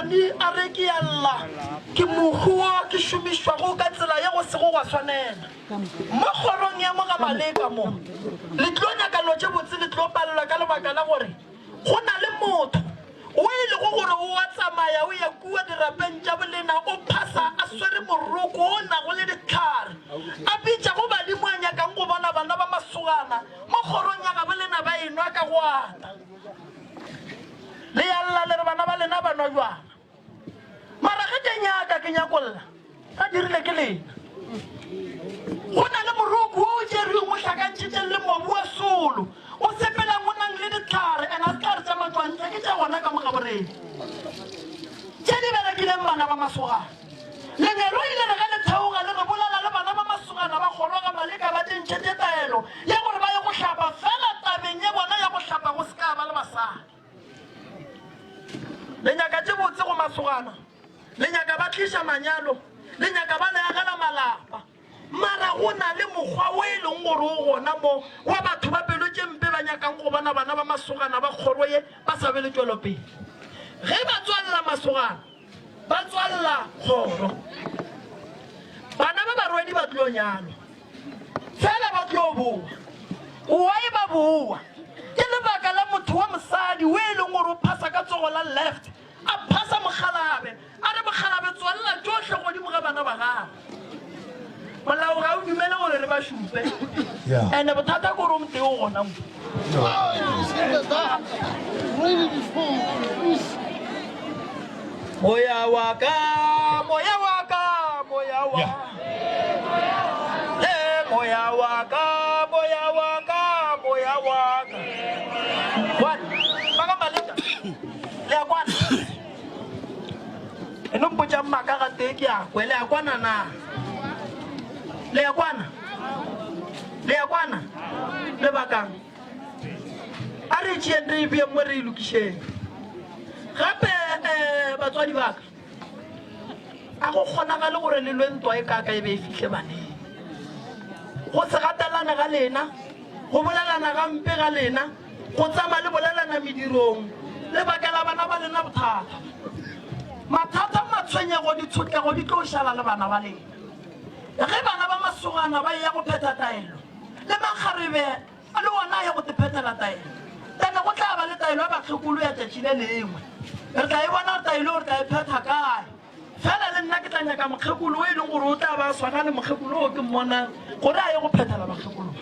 A: Bokgoni a re ke a lla, ke mohu wo ke šomišwago ka tsela ye go sego gwa swanela. Mo kgorong ya mo ga Maleka mo, le tlo nyaka lo tše botse le tlo palelwa ka lebaka la gore go na le motho wo e lego gore o a tsamaya o ya kua dirapeng tša bolena o phasa a swere moroko o nago le dihlare a bitšago badimo a nyakang go bona bana ba masogana mo kgorong ya gabo lena ba enwa ka go ata. Le ya lla le re bana ba lena ba nwa bjala. Mara ge ke nyaka ke nyakolla, ba dirile ke lena. Go na le moroko wo o tšerweng o hlakantšhitšeng le mobu wa solo, o sepelang o nang le dihlare, and a sehlare tša matšwantle ke tša gona ka mo gaborena, tše di berekileng bana ba masogana. Lengeloi le re ge le theoga le re bolela le bana ba masogana ba kgoro ga Maleka ba tše ntšhetše taelo ya gore ba ye go hlapa, fela tabeng ye bona ya go hlapa go se ka ba le basadi. Le nyaka tše botse go masogana, le nyaka ba tliša manyalo, le nyaka ba le agela malapa. Mara go na le mokgwa wo e leng gore o gona mo wa batho ba pelo tše mpe ba nyakang go bona bana ba masogana ba kgoro ye ba sa be le tšwelopele. Ge ba tswalela masogana, ba tswalela kgoro. Bana ba barwedi ba tlo nyalwa. Fela ba tlo boa. Why ba boa? Ke lebaka la motho wa mosadi o e leng gore o phasa ka tsogo la left, a phasa mokgalabe, a re mokgalabe tswalela tšohle godimo ga bana ba gago. Molao ga o dumele gore re ba šupe. Ene bothata ke gore o motee o gona mo. Moya wa ka, moya wa ka, moya wa. Le moya wa ka, moya wa ka, moya wa ka. Kwana, ba ka maleka. Le a kwana. E no mpotša maka ga tee ke a kwe, le a kwana na? Le a kwana? Le a kwana? Lebakang. A re tšeeng re e beeng mo re e lokišeng. Gape um batswadi ba ka, a go kgonagale gore le lwe ntwa e kaka e be e fihle baneng. Go se gatelane ga lena, go bolelana gampe ga lena, go tsama le bolelana medirong, le bakela bana ba lena bothata. Mathata, matshwenyego, ditshotlego di tlo šala le bana ba lena. Ge bana ba masogana ba eya go phetha taelo, le makgarebe A le wona a ye go te phethela taelo. Ene go tla ba le taelo ya bakgekolo ya tšatši le lengwe. Re tla e bona gore taelo eo re tla e phetha kae. Fela le nna ke tla nyaka mokgekolo o e leng gore o tla ba a swana le mokgekolo o ke mmonang gore a ye go phethela bakgekolo ba.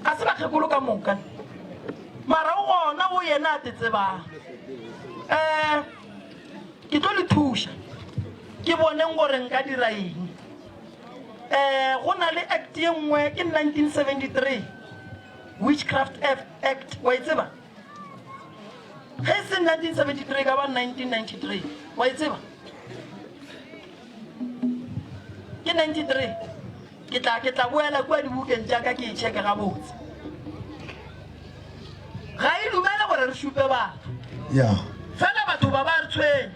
A: Ga se bakgekolo ka moka, mara o gona o yena a te tsebang. Um ke tlo le thuša ke boneng gore nka dira eng. Um go na le act ye nngwe ke 1973 Witchcraft Act, wa e tseba? Ge e se 1973 ka ba 1993, wa e tseba? Ke 93. Ke tla ke tla boela kua dibukeng tša ka ke e checke gabotse. Ga e dumele gore re šupe batho.
B: Yeah.
A: Fela batho ba ba re tshwenya.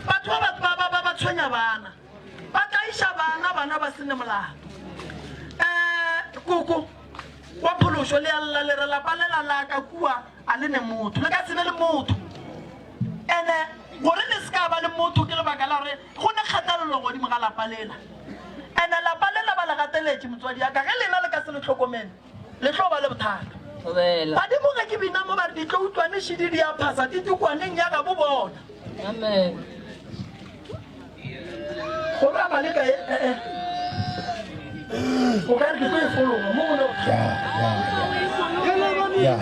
A: Batho ba ba ba ba tshwenya bana. Ba tlaiša bana, bana ba se ne molato. Um koko wa phološo le a lla le re lapa lela la ka kua a le ne motho, le ka se be le motho. Ene gore le se ka ba le motho ke lebaka la gore go ne kgatelelo godimo ga lapa lela. Ene lapa lela ba le gateletše motswadi ya ka, ge lena le ka se le hlokomele le tlo ba le bothata. Badimo ge ke bina mo ba re ditloutlwane šidi di a phasa titikwaneng ya gabo bona.
F: Amen.
A: Go ra ba le kae? Eh, eh. O ka re ke tlo e fologa mo go ne.
B: Ya, ya, ya. Ya.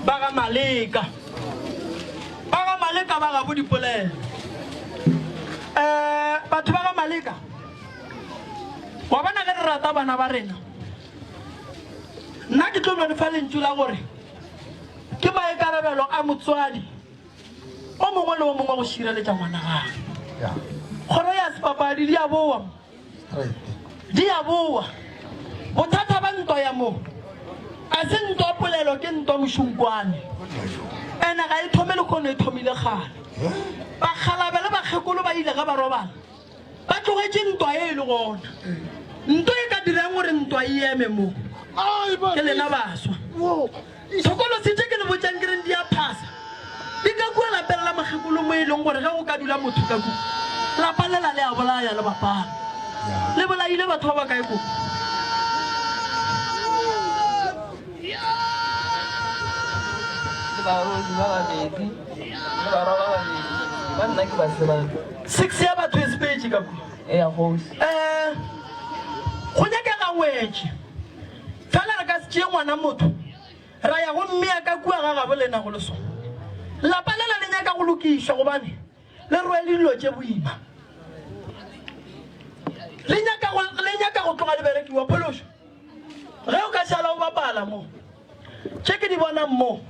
A: Ba ga Maleka. Ba ga Maleka ba gabo dipolelo. Um batho ba ga Maleka, wa bona ge re rata bana ba rena, nna ke tlo no le fa lentšu la gore ke maikarabelo a motswadi o mongwe le o mongwe go šireletša ngwana gagwe. Kgoro ya sepapadi di a boa mo. Di a boa. Bothata ba ntwa ya mo a se ntwa polelo ke ntwa mošunkwane. Ene ga e thome lehono e thomile kgale. Bakgalabe le bakgekolo ba ile ge ba robala ba tlogetše ntwa ye e le gona. Ntwa e ka dirang gore ntwa e eme mo ke lena baswa. Thokolosi tše ke le botšang ke reng di a phasa, di ka kua lapeng la mokgekolo mo e leng gore ge go ka dula motho ka kua, lapa lela le a bolaya le bapala. Le bolaile batho ba bakae koko?
I: Le barwedi ba babedi le barwa ba babedi ba nna ke ba tsebang.
A: Six ya batho e sepetše ka kua.
I: Eya kgoši.
A: Um go nyakega ngwetši. Fela re ka se tšee ngwana motho ra ya go mmea ka kua ga gabo lena go le sona. Lapa lela le nyaka go lokišwa gobane le rwele dilo tše boima. Le nyaka go, le nyaka go tloga le berekiwa. Phološo, ge o ka šala o bapala mo, tše ke di bonang mo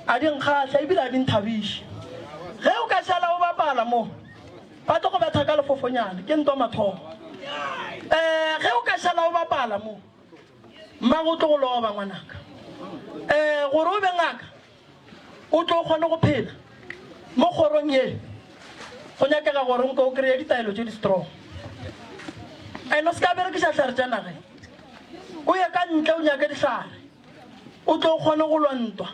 A: a di nkgahla ebile a di nthabiše. Ge o ka šala o bapala mo, ba tlo go betha ka lefofonyane, ke ntwa mathomo. Um ge o ka šala o bapala mo, mmago o tlo go loba ngwanaka. Um gore o be ngaka o tlo kgone go phela mo kgorong ye, go nyakega gore nko o kry-e ditaelo tše di strong. And o se ka berekiša hlare tša nageng, o ye ka ntle o nyake dihlare o tlo kgone go lwa ntwa.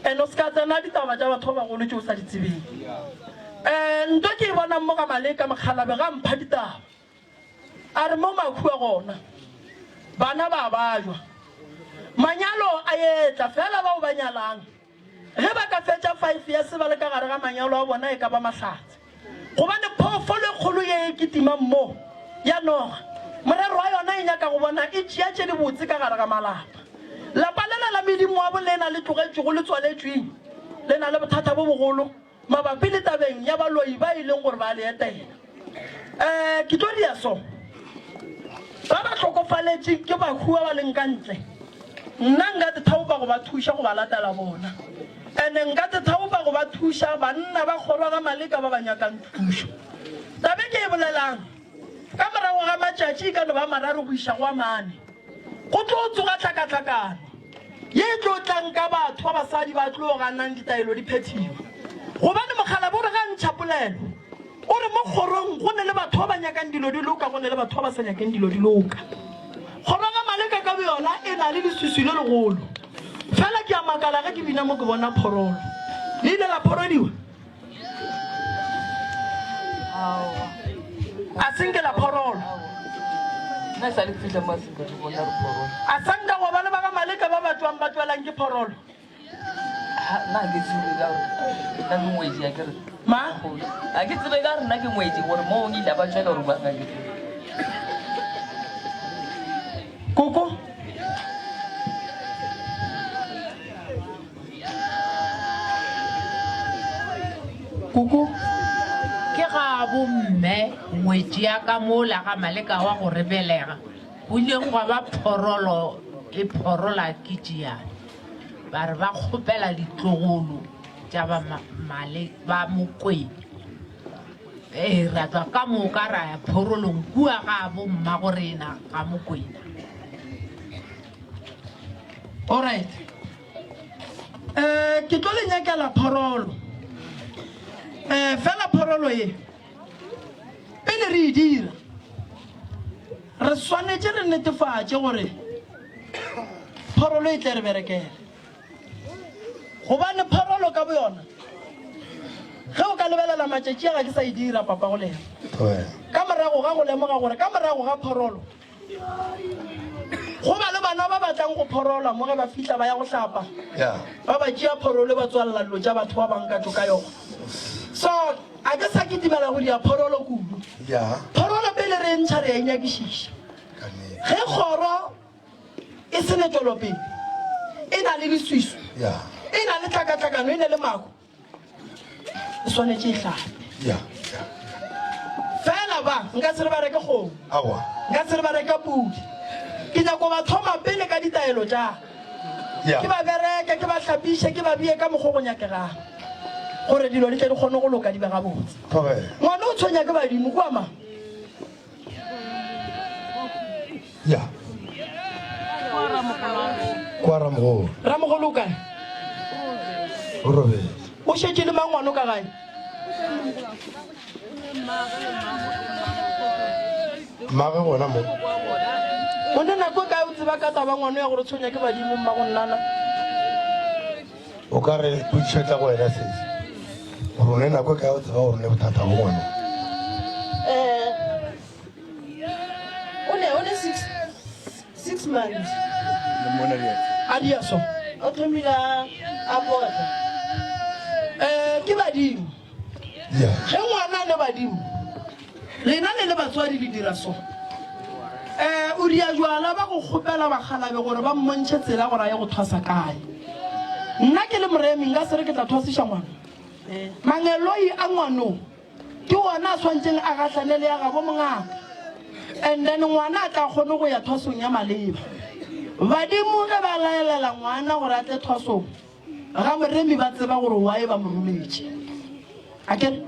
A: And o se ka tsena ditaba tša batho ba bagolo tše o sa di tsebeng. Um ntwa ke e bonang mo ga Maleka mokgalabe ga mpha ditaba. A re mo mahu a gona bana ba bajwa. Manyalo a etla fela bao ba nyalang ge ba ka fetša five years ba le ka gare ga manyalo a bona e ka ba mahlatse. Gobane phoofolo e kgolo ye e kitimang mo ya noga, morero wa yona e nyaka go bona e tšea tše dibotse ka gare ga malapa. Lapa lela la medimo wa bolena le tlogetšwego le tswaletšweng le na le bothata bo bogolo. Mabapi le tabeng ya baloi ba e leng gore ba le etela, um ke tlo dia so. Ba ba hlokofaletše ke bahu ba ba leng ka ntle. Nna nka te thaopa go ba thuša go ba latela bona. Ene nka te thaopa go ba thuša banna ba kgorwa ga Maleka ba ba nyakang thušo. Tabe ke e bolelang, ka morago ga matšatši e ka no ba mararo go iša go a mane, go tlo tsoga tlhakatlhakano. Ye e tlo tlang ka batho ba basadi ba tlo ganang ditaelo di phethiwa. Gobane mokgalabje o re ge a ntšha polelo, o re mo kgorong go ne le batho ba ba nyakang dilo di loka, go ne le batho ba ba sa nyakeng dilo di loka. Kgoro ga Maleka ka boyona e na le leswiswi le legolo. Fela ke a makala ge ke bina mo ke bona phorolo. Le ile la phorodiwa? A se nke la phorolo.
I: Nna sa le fihla mo a se ke bona re phorolo.
A: A sa nka gwa ba le ba ga Maleka ba ba tšwang ba tšwelang ke phorolo.
I: Nna ke tsebe ka gore nna ke ngwetši a ke re.
A: Ma?
I: A ke tsebe ka gore nna ke ngwetši gore mo o ile ba tšwela gore ba ka ke.
A: Koko? Koko.
G: Ke ga bomme ngwetši ya ka mola ga Maleka wa go re belega go ileng gwa ba phorolo e phorola ke tšiane. Ba re ba kgopela ditlogolo tša ba Male ba Mokwena. Ee, ra tšwa ka moka ra ya phorolong kua ga bommagorena ga Mokwena.
A: Alright. Eh, ke tlo le nyakela phorolo. Eh, fela phorolo ye pele re e dira re swanetše re netefatše gore phorolo e tle re berekele gobane phorolo ka boyona ge o ka lebelela matšatši a ga ke sa e dira papa go lena ka morago ga go lemoga gore ka morago ga phorolo Go ba le bana ba ba tlang go phorola mo ge ba fihla ba ya go hlapa. Ba ba tšea phorolo ba tswalela dilo tša batho ba bang ka tšo ka yona. So a ke sa kitimela go dia phorolo kudu. Phorolo pele re e ntšha re a e nyakišiša. Ge kgoro e se ne tšwelopele. e na le leswiswi, e na le tlhakatlhakano, e na le mako, e swanetše e hlape. Fela ba, nka se re ba reke kgomo, nka se re ba reke pudi. Ke nyako ba thoma pele ka ditaelo tša ka, ke ba bereke, ke ba hlapiše, ke ba bee ka mokgo go nyakegang, gore dilo di tle di kgone go loka di be gabotse. Ngwana o tshwenya ke badimo, kua mang?
B: Ya. Kwa ramogolo.
A: Ramogolo o kae?
B: O robetse.
A: O šetše le mang ngwana o ka gae?
B: Mmagwe gona mo.
A: O ne nako e kae o tseba ka taba ngwana ya gore o tshwenya ke badimo mmago nnana?
B: O ka re potšišo tla go wena sesi gore o ne nako e kae o tseba gore o ne bothata bo ngwana?
I: Eh, o ne o ne six months.
A: A dia so.
I: O thomile a a potla.
A: Eh, ke badimo.
B: Yeah.
A: Ge ngwana a ne badimo, lena le le batswadi le dira so. Eh, o dia jwala ba go kgopela bakgalabe gore ba mmontšhe tsela gore a ye go thwasa kae. Nna ke le moremi nka se re ke tla thwasiša ngwana. Mangeloi a ngwanong ke ona a swantšeng a gahlane le ya gabo mongaka and then ngwana a tla kgone go ya thwasong ya maleba. Badimo ge ba laelela ngwana gore a tle thwasong ga moremi ba tseba gore why ba mo rometše. Akere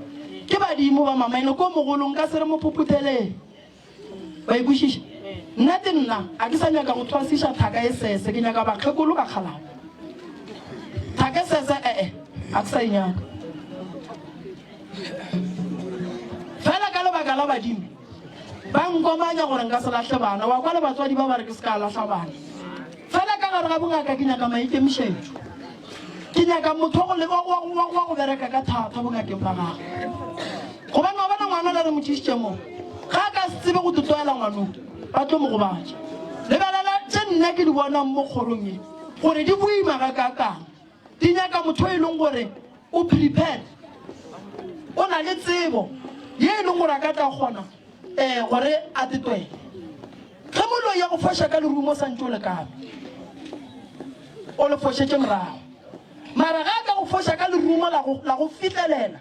A: ke badimo ba mamaene ko mogolong nka se re mo phuphutheleng. Wa e kwešiša? Nnete nna a ke sa nyaka go thwasiša thaka e sese, ke nyaka bakgekolo ba kgalabo. Thaka e sese ee, a ke sa e nyaka. Fela ka lebaka la badimo ba nkomanya gore nka se lahle bana. Wa kwa le batswadi ba ba re ke se ka lahla bana. Fela ka gare ga bongaka ke nyaka maikemišetšo. Ke nyaka motho wa go, wa, wa, wa go bereka ka thata bongakeng ba gagwe. Gobane wa bona ngwana la re mo tlišitše mo, ga a ka se tsebe go tlotloela ngwanoo, ba tlo mo gobatša. Lebelela tše nna ke di bonang mo kgorong ye, gore di boima gakaakang. Di nyaka motho e leng gore o prepared, o na le tsebo ye e leng gore a ka tla kgona um gore a tetwele. Ge moloi a go foša ka lerumo sa ntše o le kame, o le fošetše morago. Mara ge a ka go foša ka lerumo la go, la go fihlelela,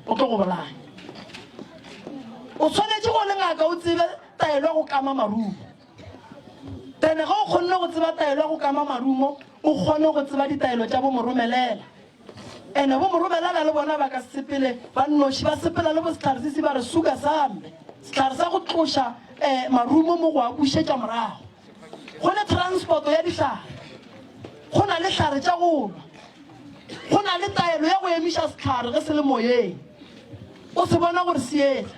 A: o tlo go bolaya. O swanetše go le ngaka o tsebe taelo ya go kama marumo. Then ge o kgonne go tseba taelo ya go kama marumo, o kgone go tseba ditaelo tša bo moromelela. Ene bo moromelela le bona ba ka se sepele ba nnoši, ba sepela le bo sehlare se se ba re suka sambe, sehlare sa go tloša um marumo mo go a bušetša morago. Go ne transport ya dihlare, go na le hlare tša go nwa, go na le taelo ya go emiša sehlare ge se le moyeng, o se bona gore se etla.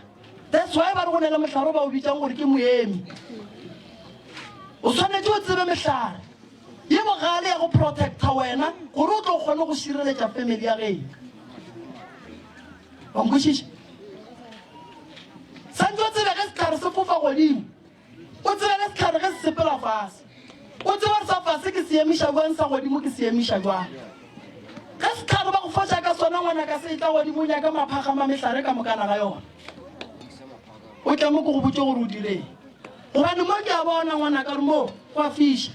A: That's why ba re go ne le mohlare o ba o bitšang gore ke moemi. O swanetše o tsebe mehlare ye bogale ya go protecta wena gore o tlo kgone go šireletša family ya geno. Wa nkwešiša? Santse o tsebe ge sehlare se fofa godimo, o tsebe le sehlare ge se sepela fase. O tsebe gore sa fase ke se emiša jwang, sa godimo ke se emiša jwang. Ge sehlare ba go foša ka sona ngwanaka se etla godimo o nyaka maphagama mehlare ka mokana ga yona. O tle mo ke go botše gore o direng. Gobane mo ke a bona ngwanaka gore mo go a fiša.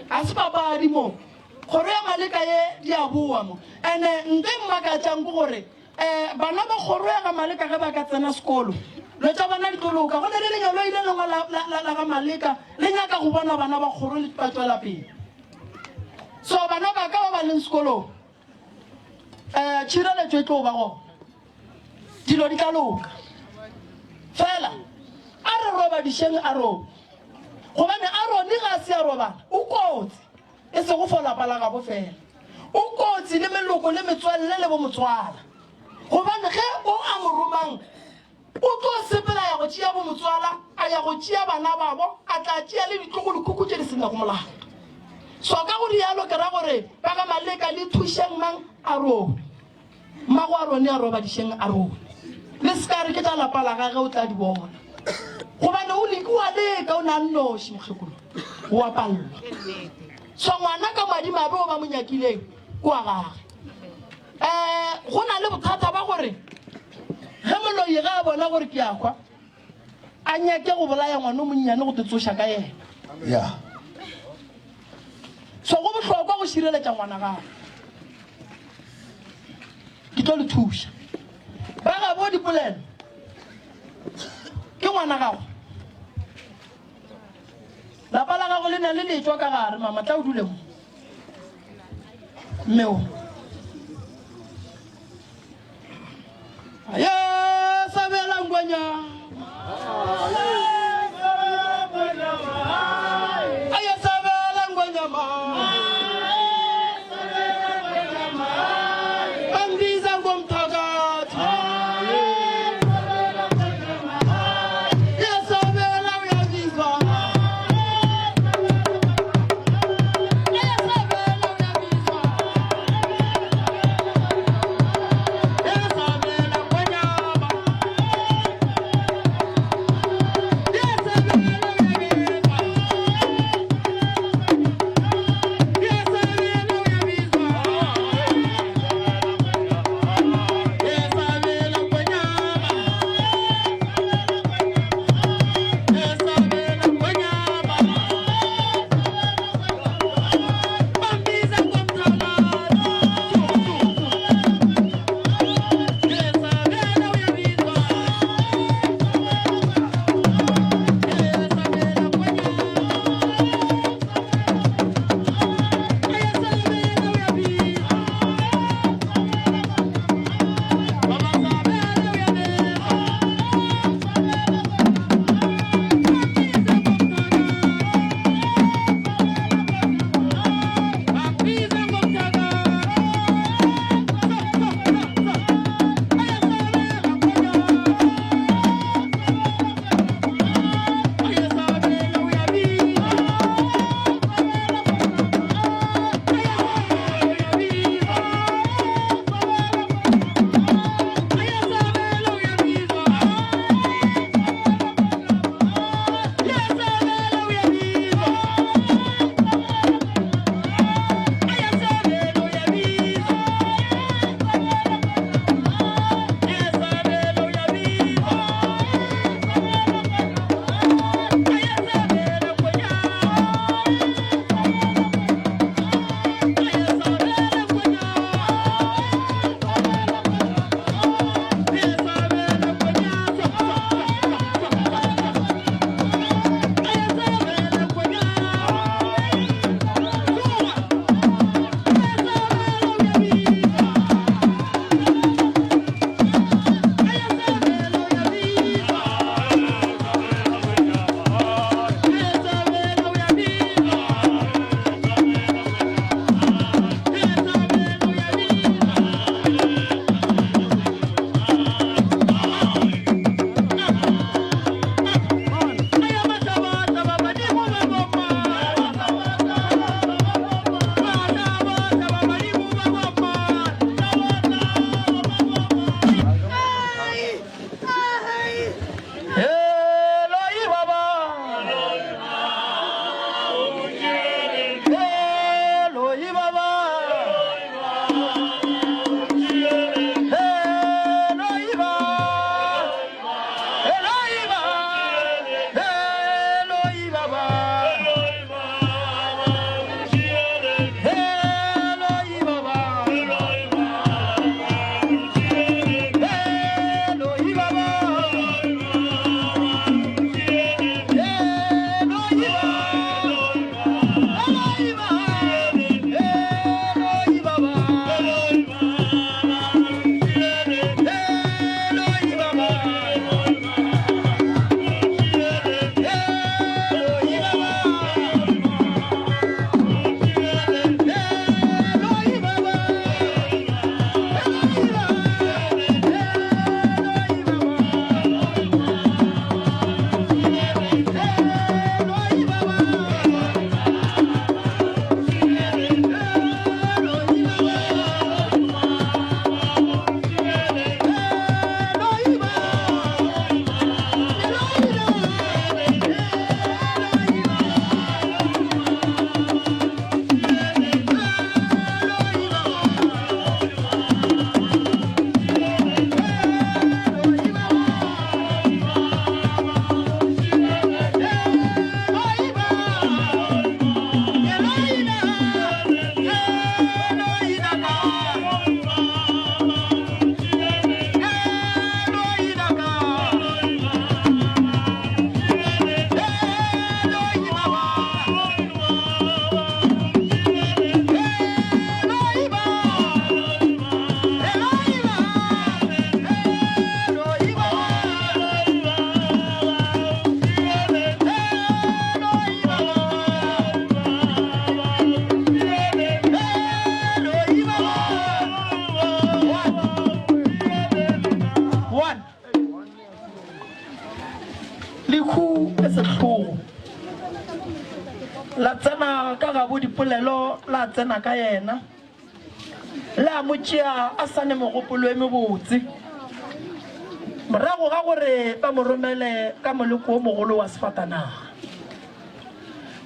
A: Ga se papadi mo. Kgoro ya Maleka ye di a boa mo. Ene nto e mmakatšang ke gore um bana ba kgoro ya ga Maleka ge ba ka tsena sekolo lo tša bona di tlo loka. Go na le lenyaloi le lengwe la, la, la, la ga Maleka le nyaka go bona bana ba kgoro ba tšwela pele. So bana ba ka ba ba leng sekolong um tšhireletšo e tlo ba gona. Dilo di tla loka. Fela a re robadišeng Arone, gobane Arone ga a se a robala, o kotsi, e sego fo lapa la gabo fela, o kotsi le meloko le metswalle le bomotswala. Gobane ge o a mo romang o tlo sepela ya go tšea bomotswala, a ya go tšea bana babo, a tla tšea le ditlogolokhukhu tše di se nago molato. So ka go rialo ke ra gore ba ga Maleka le thušeng mang Arone. Mmago Arone a robadišeng Arone. Le se ka re ke tša lapa la gage o tla di bona. Gobane o leke wa leka o ne a nnoši mokgekolo o a pallwa. So ngwana ka madimabe o ba mo nyakileng ke wa gage. Um go na le bothata ba gore ge moloi ge a bona gore ke a hwa a nyake go bolaya ngwana o monnyane go te tsoša ka yena.
B: Yeah.
A: So go bohlokwa go. go šireletša ngwana gago. Ke tlo le thuša. Ba gabo dipolelo ke ngwana gago. Lapa la gago le na le letšwa ka gare, mama, tla o dule mo. Mme o. Aye, sabela ngwenya. Aye, sabela ngwenyama. Bambiza ngomthakathi. Yesabela uyabizwa. Yesabela uyabizwa. Yesabela ngwenyama. Lehu le sehlogo la tsena ka gabo dipolelo la tsena ka yena, la mo tšea a sa ne megopolo e mebotse. Morago ga gore ba mo romele ka moleko o mogolo wa sefatanaga,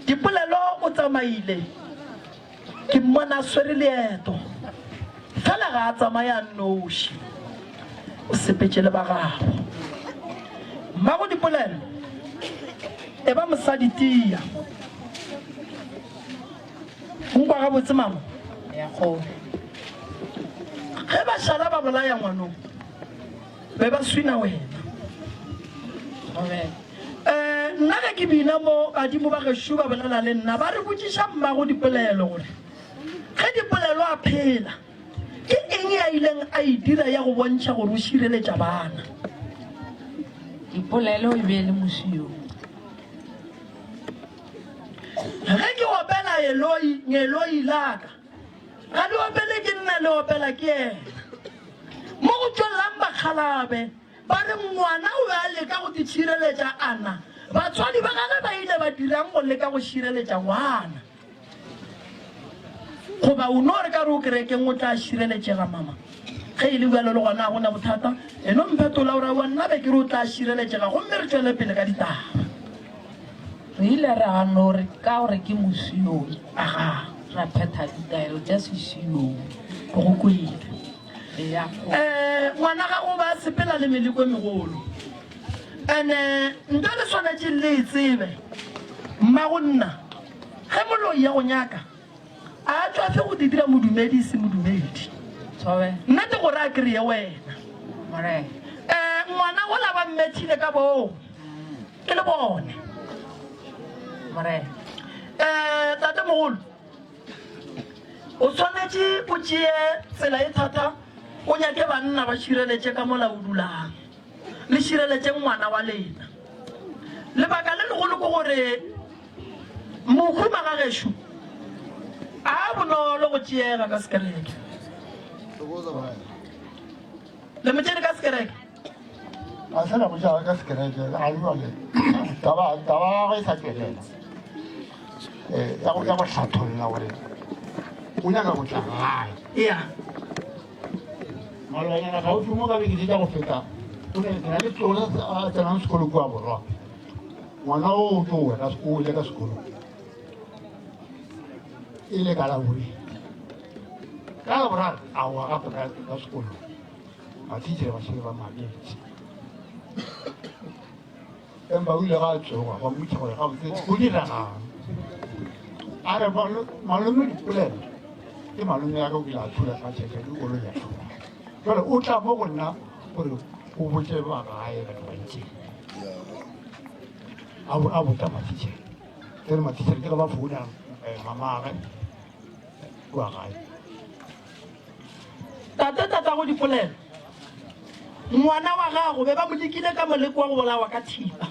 A: Dipolelo o tsamaile. Ke mmona a swere leeto, fela ga a tsamaye a nnoši, o sepetše le ba gabo. Mmago Dipolelo, e ba mosadi tia. O nkwa gabotse mama? Ge ba šala ba bolaya ngwanong, be ba swina wena. Eh, nna ge ke bina mo, badimo ba gešo ba bolela le nna, ba re botšiša mmago Dipolelo gore ge Dipolelo a phela, ke eng ya ileng a e dira ya go bontšha gore o šireletša bana.
I: Dipolelo e be e le mošio.
A: Ge ke opela Eloi, Ngeloi la ka, ga le opele ke nna, le opela ke yena. Mo go tšwelelang bakgalabe, Ba re ngwana o be a leka go itšhireletša a na batswadi ba gagwe ba ile ba dira'ng go leka go šireletša ngwana? Goba o no re ka re o kerekeng o tla šireletšega mama? Ge e le bjalo le gona ga go na bothata, e no mphetola o re aowa nna be ke re o tla šireletšega gomme re tšwele pele ka ditaba.
I: Re ile ra no re ka gore ke mosiong,
A: Aga.
I: ra phetha ditaelo tša sesiong.
A: Ke go kwele.
I: Eya.
A: Eh, ngwana gago ba sepela le meleko e megolo. Ene nto le swanetše le e tsebe, mmago nna, ge moloi ya go nyaka, a tšwafe go di dira modumedi e se modumedi. Nnete gore a kreye wena. Eh, ngwana gola ba mmethile ka boo, ke le bone. Eh, tatemogolo. O swanetše o tšee tsela e thata, o nyake banna ba šireletše ka mola o dulang. Le šireletše ngwana wa lena. Lebaka le legolo ke gore mohu magagešo a bonolo go tšeega ka sekereke. Le mo tšere ka sekereke?
H: Ga se la mo tšea ka sekereke, ga jwale taba taba ya gagwe e sa tšwelela eh, ya go ya go hlatholla gore o nyaka go tla gae.
A: Ya.
H: Malobanyana gaufi mo ka beke tše tša go feta o ne ke na le tlogolo a tsenang sekolo kua borwa. Ngwana o o tlo wela o wele ka sekolong e le ka labobedi. Ka laboraro a wa gape ka ka sekolong. Mathitšhere ba šele ba maketše. Empa o ile ga a tsoga ba mmotša gore gabotse go diregang. A re malome dipolelo ke malome ya ka o kile a thula ka tšhetšha ke koloi ya thula. Jale o tla mo go nna gore o botse ba gae batho ba ntšeng. A botsa mathitšhere. Tsere mathitšhere ke ge ba founa eh, mamage kua gae.
A: Tate tatago dipolelo, ngwana wa gago be ba mo lekile ka moleko wa go bolawa ka thipa,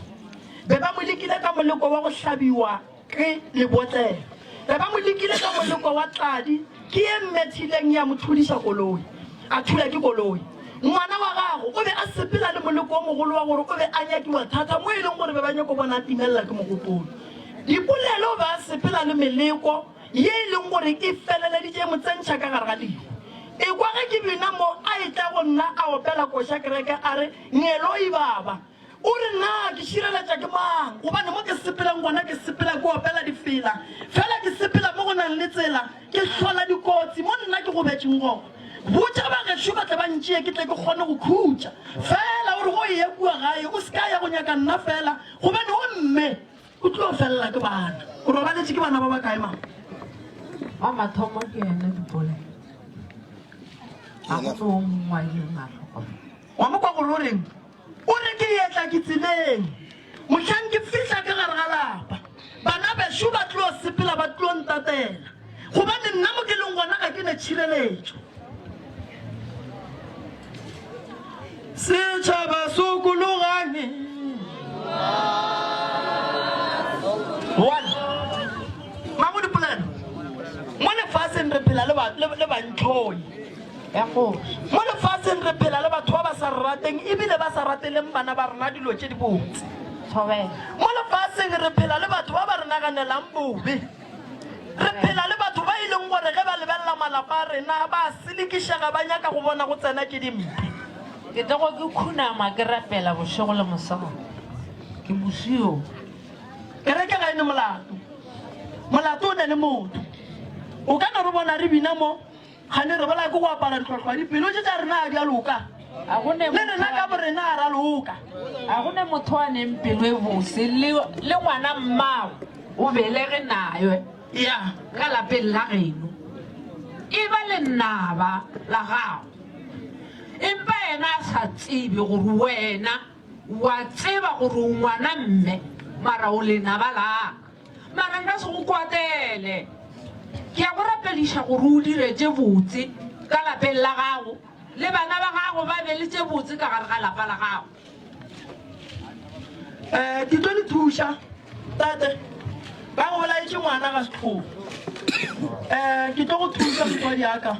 A: be ba mo lekile ka moleko wa go hlabiwa ke lebotlelo, be ba mo lekile ka moleko wa tladi ke ye mmethileng ya mo thudiša koloi, a thula ke koloi. Ngwana wa gago o be a sepela le moleko o mogolo wa gore o be a nyakiwa thata mo e leng gore be ba nyako bona a timelela ke mogopolo. Dipolelo o be a sepela le meleko ye e leng gore e feleleditše e mo tsentšha ka gare ga lehu. Ekwa ge ke bina mo a etla go nna a opela koša kereke a re, Ngeloi baba. O re, Na ke šireletša ke mang? Gobane mo ke sepelang gona ke sepela ke opela difela, fela ke sepela mo go nang le tsela, ke hlola dikotsi mo nna ke gobetšeng gona. Botša ba gešo ba tle ba ntšee ke tle ke kgone go khutša. Fela o re go eya kua gae o se ka ya go nyaka nna fela, gobane o mme. O tlo felela ke bana. O robaletše ke bana ba bakae mama?
I: Wa mathomo ke yena Dipole. Ga go no o mongwe a ileng a hlokomela.
A: Wa mo kwa gore o reng? O re ke etla ke tseleng. Mohlang ke fihla ka gare ga lapa, bana bešo ba tlo sepela ba tlo ntatela, gobane nna mo ke leng gona ga ke na tšhireletšo. Setšhaba sokologane. One. Mamo dipolelo. Mo lefaseng re phela le ba le bantlhoi. Mo lefaseng re phela le batho ba ba sa re rateng ebile ba sa rateleng bana ba rena dilo tše dibotse.
G: Thobela.
A: Mo lefaseng re phela le batho ba ba re naganelang bobe. Re phela le batho ba e leng gore ge ba lebelela malapa a rena ba a selekišega ba nyaka go bona go tsena tše dimpe.
G: Ke tlogo ke khunama ke rapela bošego le mosegare. Ke bosio.
A: Kereke ga e ne molato. Molato o ne le motho. O ka no re bona re bina mo, kgane re bolaya ke go apara dihlwahlwa, dipelo tše tša rena ga di a loka. Le rena ka borena ga ra loka.
G: A go ne motho a neng pelo e bose le, le ngwana mmago o belege naye
A: Ya.
G: ka lapeng la geno. E ba lenaba la gago. Empa yena a sa tsebe gore wena wa tseba gore o ngwana mme, mara o lenaba la ka. Mara nka se go kwatele. Ke a go rapediša gore o dire tše botse ka lapeng la gago, le bana ba gago ba be le tše botse ka gare ga lapa la gago.
A: Um ke tlo le thuša, tate. Ba go bolaetše ngwana ga sehlogo. Um ke tlo go thuša, motswadi ya ka.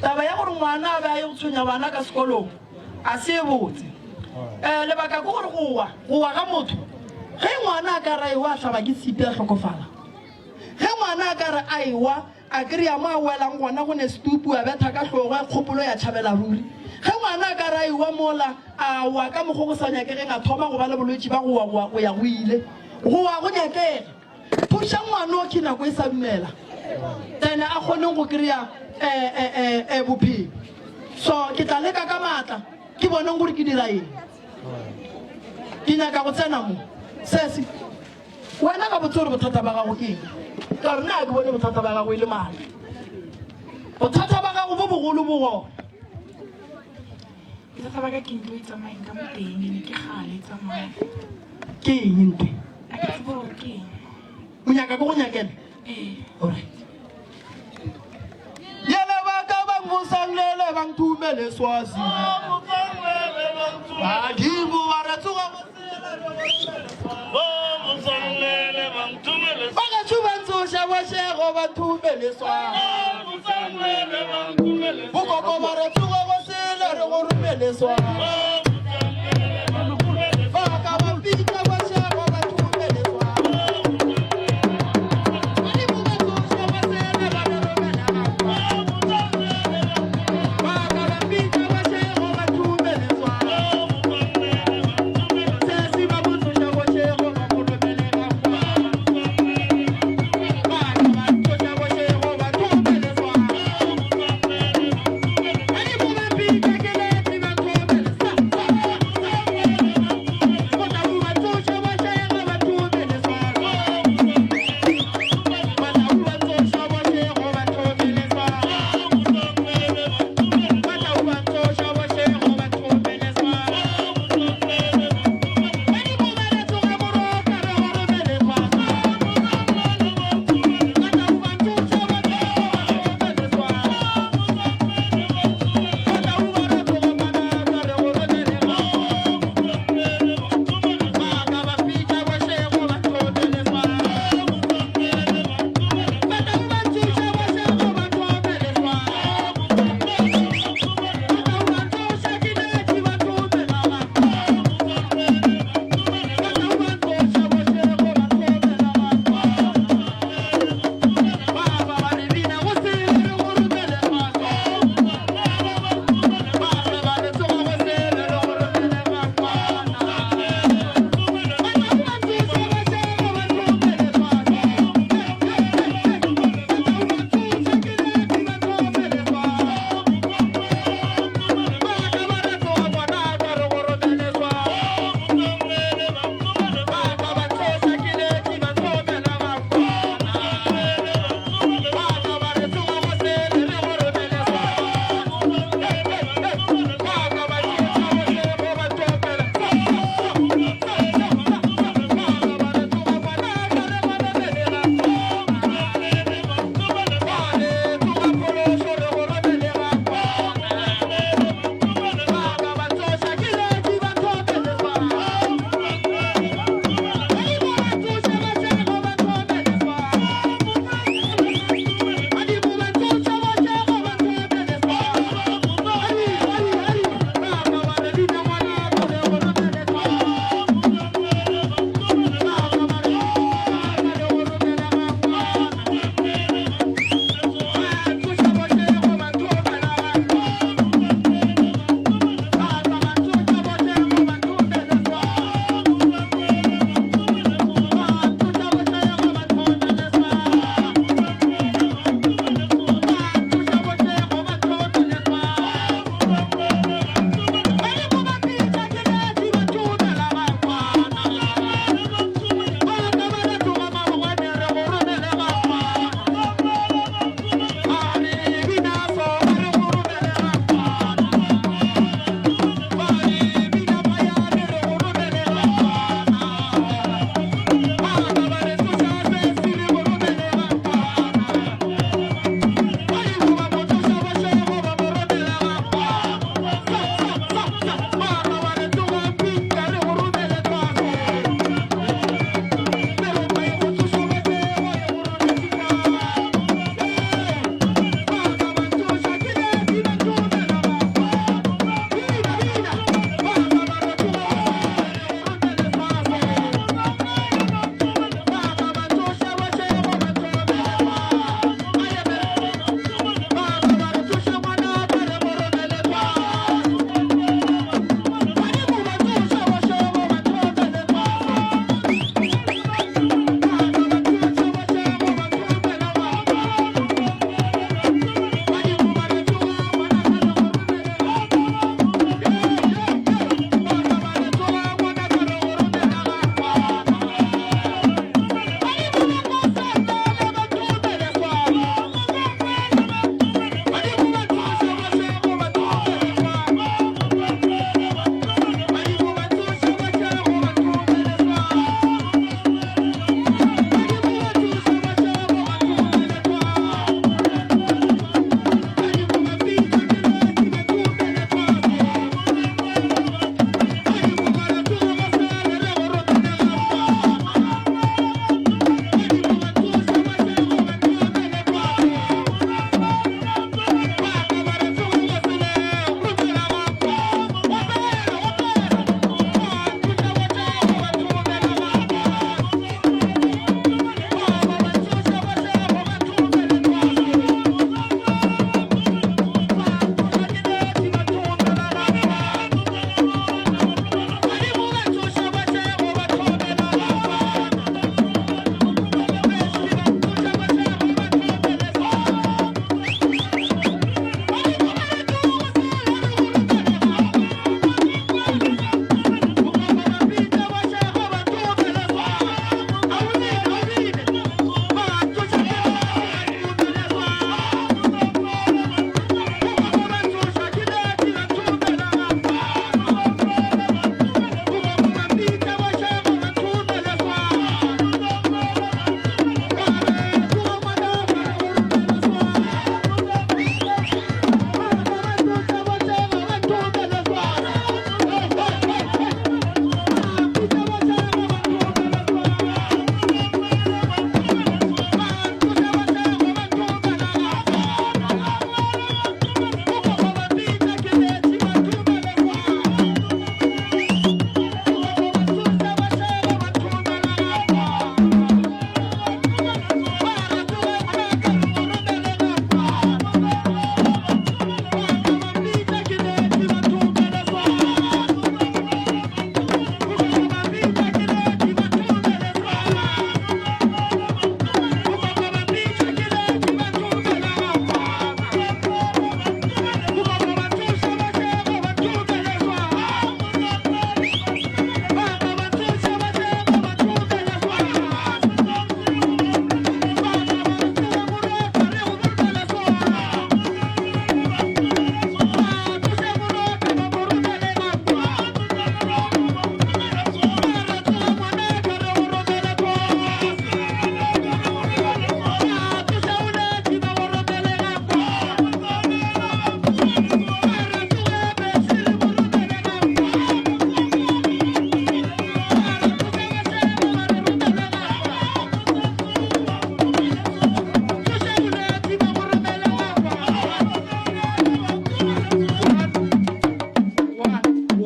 A: Taba ya gore ngwana a be a ye go tshwenya bana ka sekolong a se e botse. Um lebaka ke gore go wa, go wa ga motho, ge ngwana a ka re a ewa a hlaba ke tshipi a hlokofala. Ge ngwana a ka re a ewa a kry-a mo a welang gona go ne setupu a betha ka hlogo kgopolo ya tšhabela ruri. Ge ngwana a ka re a ewa mola a wa ka mokgo go sa nyakegeng a thoma go ba le bolwetši ba go wa go wa go ya go ile. Go wa go nyakega. Thuša ngwano ke nako e sa dumela then a kgoneng go kry-a bophelo. So ke tla leka ka maatla ke boneng gore ke dira eng. Ke nyaka go tsena mo. Sesi, wena gabotse gore bothata ba gago ke eng? Ka gore nna ga ke bone bothata ba gago e le madi. Bothata ba gago bo bogolo bo gona.
J: Bothata ba ka ke ntlo e tsamayeng ka mo teng, ene ke kgale e tsamaya.
A: Ke eng ntwe?
J: A ke tsebe gore ke eng.
A: O nyaka ke go nyakele?
J: Ee.
A: Alright. Yele ba ka bang mosanglele bang thumele swazi. Badimo ba re tsoga go Ba gešo ba ntsoša bošego ba thumele swazi. Bokoko ba re tsoga go sele re go romele swazi. Ba ka ba mpitša bošego ba thumele swazi. Badimo ba tsoša ba sele ba re romela gankwa. Ba ka ba mpitša bošego ba thumele swazi. Sesi ba mo tsoša bošego ba mo romele gankwa. Ba ka ba ntsoša bošego ba thumele swazi. Badimo ba mpitša ke leti ba thumele sa sa sa.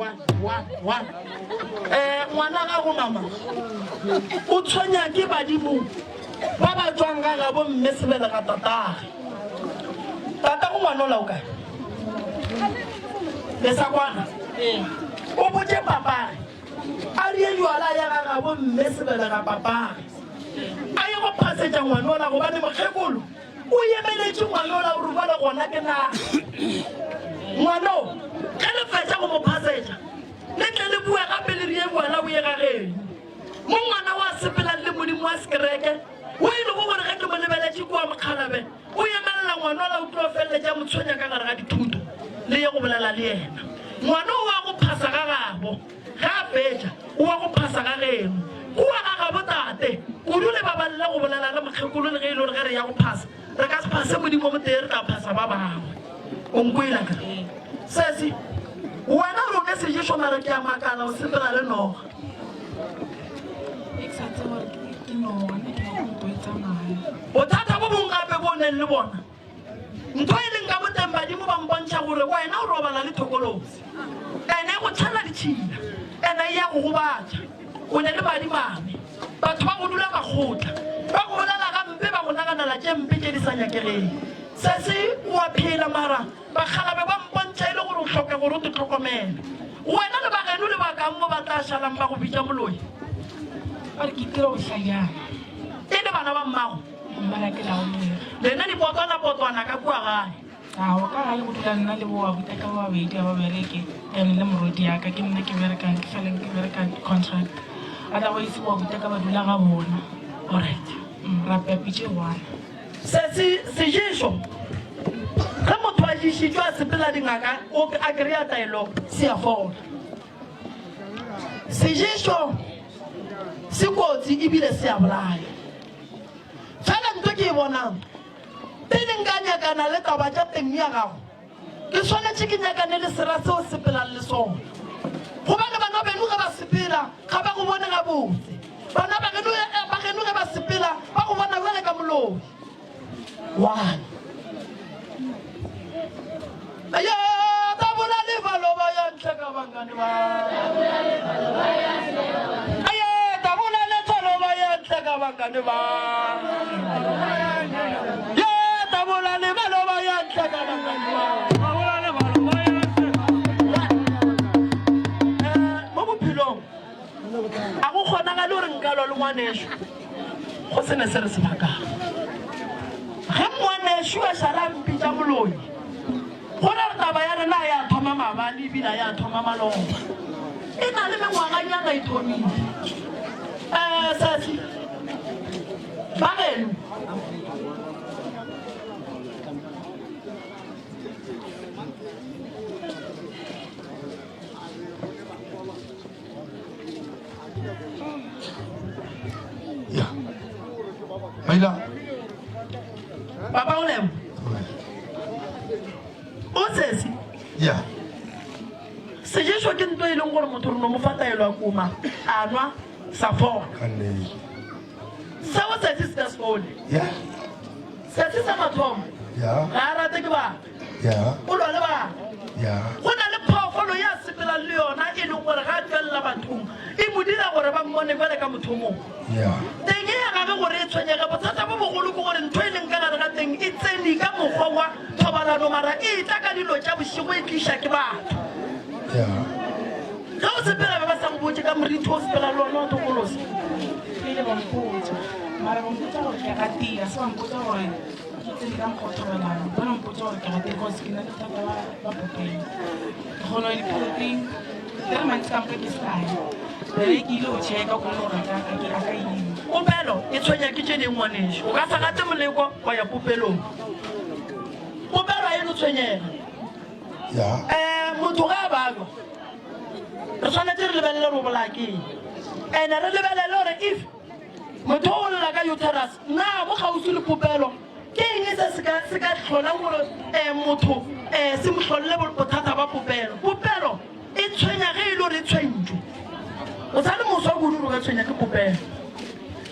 A: 1 1 1. Eh, ngwana gago mama o tshwenya ke badimo ba ba tswang ga gabo mme sebelega tatage. Tatago ngwana ola o kae? Lesakwana. O botše papage a rie jwala ya ga gabo mme sebelega papage a ye go phasetša ngwana ola gobane mokgekolo O emeletše ngwanola o re bjale gona ke na. Ngwano, ge le fetša go mo phasetša, le tle le bue gape le rie bjala o ye ga geno. Mo ngwana wa sepelang le Modimo wa sekereke, wo e lego gore ge ke mo lebeletše kua mokgalabe, o emelela ngwanola o tlo feleletša a mo tshwenya ka gare ga dithuto, le ye go bolela le yena. Ngwano o wa go phasa ga gabo. Ge a fetša, o wa go phasa ga geno. Kua ga gabo tate, kudu le babalele go bolela le mokgekolo le ge e le gore ge re ya go phasa, re ka se phase Modimo o motee, re tla phasa ba bangwe. O nkwele akere? Sesi, wena o re o ne seješo mara ke a makala o sepela le noga.
J: E ke sa tsebe gore ke noga, nna ke nyaka go e tsamaya.
A: Bothata bo bongwe gape bo o neng le bona, Ntho e leng ka boteng badimo ba mpontšha gore wena o robala le thokolosi. Ene e go tšhela ditšhila, ene e ya go gobatša. O ne le madimabe. Batho ba go dula makgotla, ba go bolela gampe, ba go naganela tše mpe tše di sa nyakegeng. Sesi, o a phela mara bakgalabe ba mpontšha e le gore o hloka gore o te hlokomele. Wena le bageno le ba kang mo ba tla šalang ba go bitša moloi?
J: Ba re ke itira bohlajana.
A: E le bana ba mmago? Lena dipotwana-potwana ka kua gae.
J: Ao, ka gae go dula nna le bo abuti ka ba babedi a ba bereke and le morwedi ya ka ke nna ke berekang ke feleng ke bereka contract otherwise bo abuti ka ba dula ga bona.
A: Alright.
J: Ra pea pitše one.
A: Se se seješo ge motho a ješitšwe a sepela dingaka o a kry-a taelo se a fola. Seješo se kotsi ebile se a bolaya. Fela ntho ke e bonang, pele nka nyakana le taba tša teng ya gago, ke swanetše ke nyakane le sera seo sepelang le sona. Gobane bana beno ge ba sepela, ga ba go bone gabotse. Bana ba geno, ba geno ge ba sepela, ba go bona bjale ka moloi. One. Aye, tabola levalo ba ya ntle ka bangane ba. Aye, tabola letswalo ba ya ntle ka bangane ba. Ye, tabola levalo ba ya ntle ka bangane ba. Eh, mo bophelong a go kgonagale gore nka lwa le ngwaneso go se ne se re se bakang. Ge ngwanešu a šala a mpitša moloi, go ra gore taba ya rena ya thoma maabane ebile ya thoma maloba. E na le mengwaganyana e thomile. Um sesi, ba geno.
B: Ya. Maila.
A: Papa o lemo. O sesi.
B: Ya.
A: Seješo ke nto e leng gore motho re no mo fa taelo a kuma a nwa sa fola. Seo sesi se ka se fole.
B: Ya.
A: Sesi sa mathomo.
B: Ya.
A: Ga a rate ke batho.
B: Ya.
A: O lwa le batho.
B: Ya.
A: Go na le phoofolo ya sepelang le yona e leng gore ga a tšwelela bathong e mo dira gore ba mmone bjale ka motho o mongwe.
B: Ya.
A: Teng ya gage gore e tshwenyege, bothata bo bogolo ke gore ntho e leng ka gare ga teng e tsene ka mokgwa wa thobalano mara e tla ka dilo tša bošego e tliša ke batho.
B: Ya.
A: Ge o sepela be ba sa go botše ka morithi o sepela le ona o tokolosa.
J: Pele ba mpotša mara ba mpotša gore ke ratile, ga se ba mpotša gore Ke tsene ka mokgwa o thobalano. Ba no mpotša gore ke rate cause ke na le bothata ba ba popelo. Ke kgona go ya di-period-eng 3 months ka moka ke sa ye. Then ke ile go checka ko le gore a ka a ke a ka ima.
A: Popelo e tshwenya ke tše ding ngwanešu. O ka se gate moleko wa ya popelong. Popelo ga e no tshwenyega.
B: Ya.
A: Um motho ge a babja re swanetše re lebelele gore o bolaya ke eng. And-e re lebelele gore if Motho o lla ka uterus, na mo kgauswi le popelo? Ke eng se se ka se ka hlolang gore um motho um se mo hlolle bothata ba popelo? Popelo e tshwenya ge e le gore e tshwentšwe. O sa le moswa kudu gore o ka tshwenya ke popelo.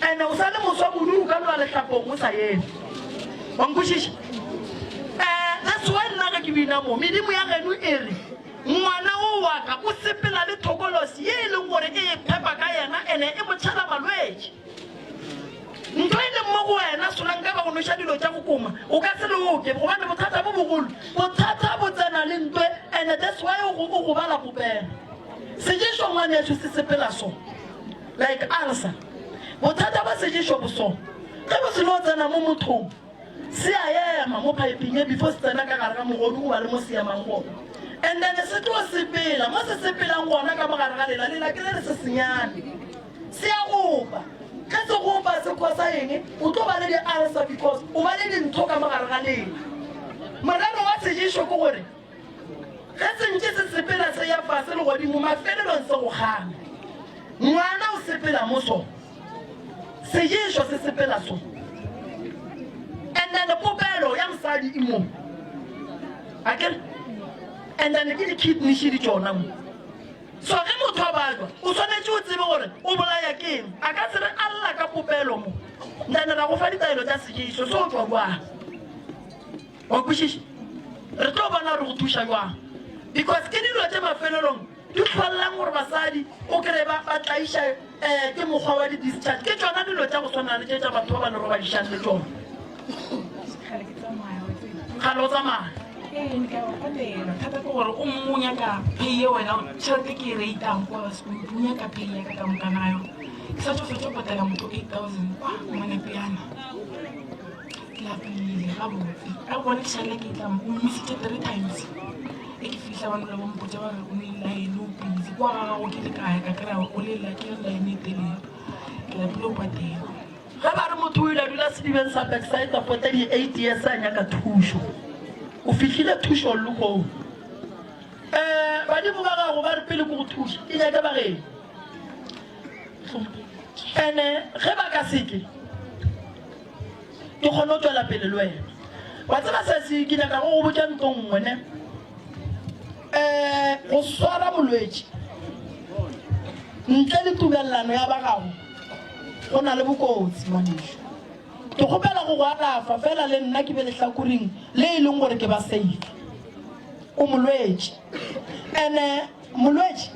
A: And-e o sa le moswa kudu o ka no ya lehlapong o sa eme. Wa nkwešiša? Um that's why nna ge ke bina mo, medimo ya geno e re ngwana. o wa ka o sepela le thokolosi ye e leng gore e iphepa ka yena ene e mo tšhela malwetši. Ntho e leng mo go wena, solanka ba go noša dilo tša go koma, o ka se loke, gobane bothata bo bogolo, bothata bo tsena le ntwe, and that's why o o gobala popelo. Seješo ngwanešu se sepela so, like ulcer. Bothata ba seješo bo so, ge bo se no tsena mo mothong, se a ema mo phaepeng ye before se tsena ka gare ga mogodu goba le mo se emang gona. And then se tlo sepela, mo se sepelang gona ka mo gare ga lela, lela ke le le sesenyane. Se a gopa. Ge se gopa se khosa eng? O tlo ba le di-ulcer because o ba le dintho ka mo gare ga lela. Morero wa seješo ke gore ge se ntše se sepela se ya fase le godimo, mafelelong se go kgame. Ngwana o sepela mo so, seješo se sepela so. And then popelo ya mosadi e mo. Akere? And then ke di-kidney šidi tšona mo. So ge motho a bajwa, o swanetše o tsebe gore o bolaya ke eng. A ka se re a lla ka popelo mo, then ra go fa ditaelo tša sejeso, so o tšwa bjang? Wa kwešiša? Re tlo bona gore go thuša bjang. Because ke dilo tše mafelelong di hlollang gore basadi o kry-e ba, ba tlaiša um ke mokgwa wa di-discharge. Ke tšona dilo tša go swana le tše tša batho ba ba le robadišang le tšona.
J: Kgale ke tsamaya wa tseba.
A: Kgale o tsamaya.
J: Ee, ke a ba patela. Thata ke gore o mongwe o nyaka pay ye wena tšhelete ke e ratang kwa sekolong o nyaka pay ya ka ka moka na yona. Ke sa tšo fetša go patela motho 8000 kwa ngwanepeana. Ke lapile gabotse. Ka bone ke šalela ke tla mo o mmisitše three times. E ke fihla ba nola ba mpotša ba re o ne line o busy. Kwa ga gago ke le kae ka kry-a o le la ke le line e telele. Ke lapile go patela.
A: Ge ba re motho o ile a dula sedibeng sa Bethsaida for 38 years a nyaka thušo, o fihlile thušong lehono. Um badimo ba gago ba re pele ke go thuša, ke nyake ba geno. Ene ge ba ka seke, ke kgone go tšwela pele le wena. Wa tseba sesi, ke nyaka go go botša nto nngwe ne. Um go swara molwetši ntle le tumelelano ya ba gago go na le bokotsi ngwanešu. Ke kgopela go go alafa fela le nna ke be lehlakoring le e leng gore ke ba safe. O molwetši ene molwetši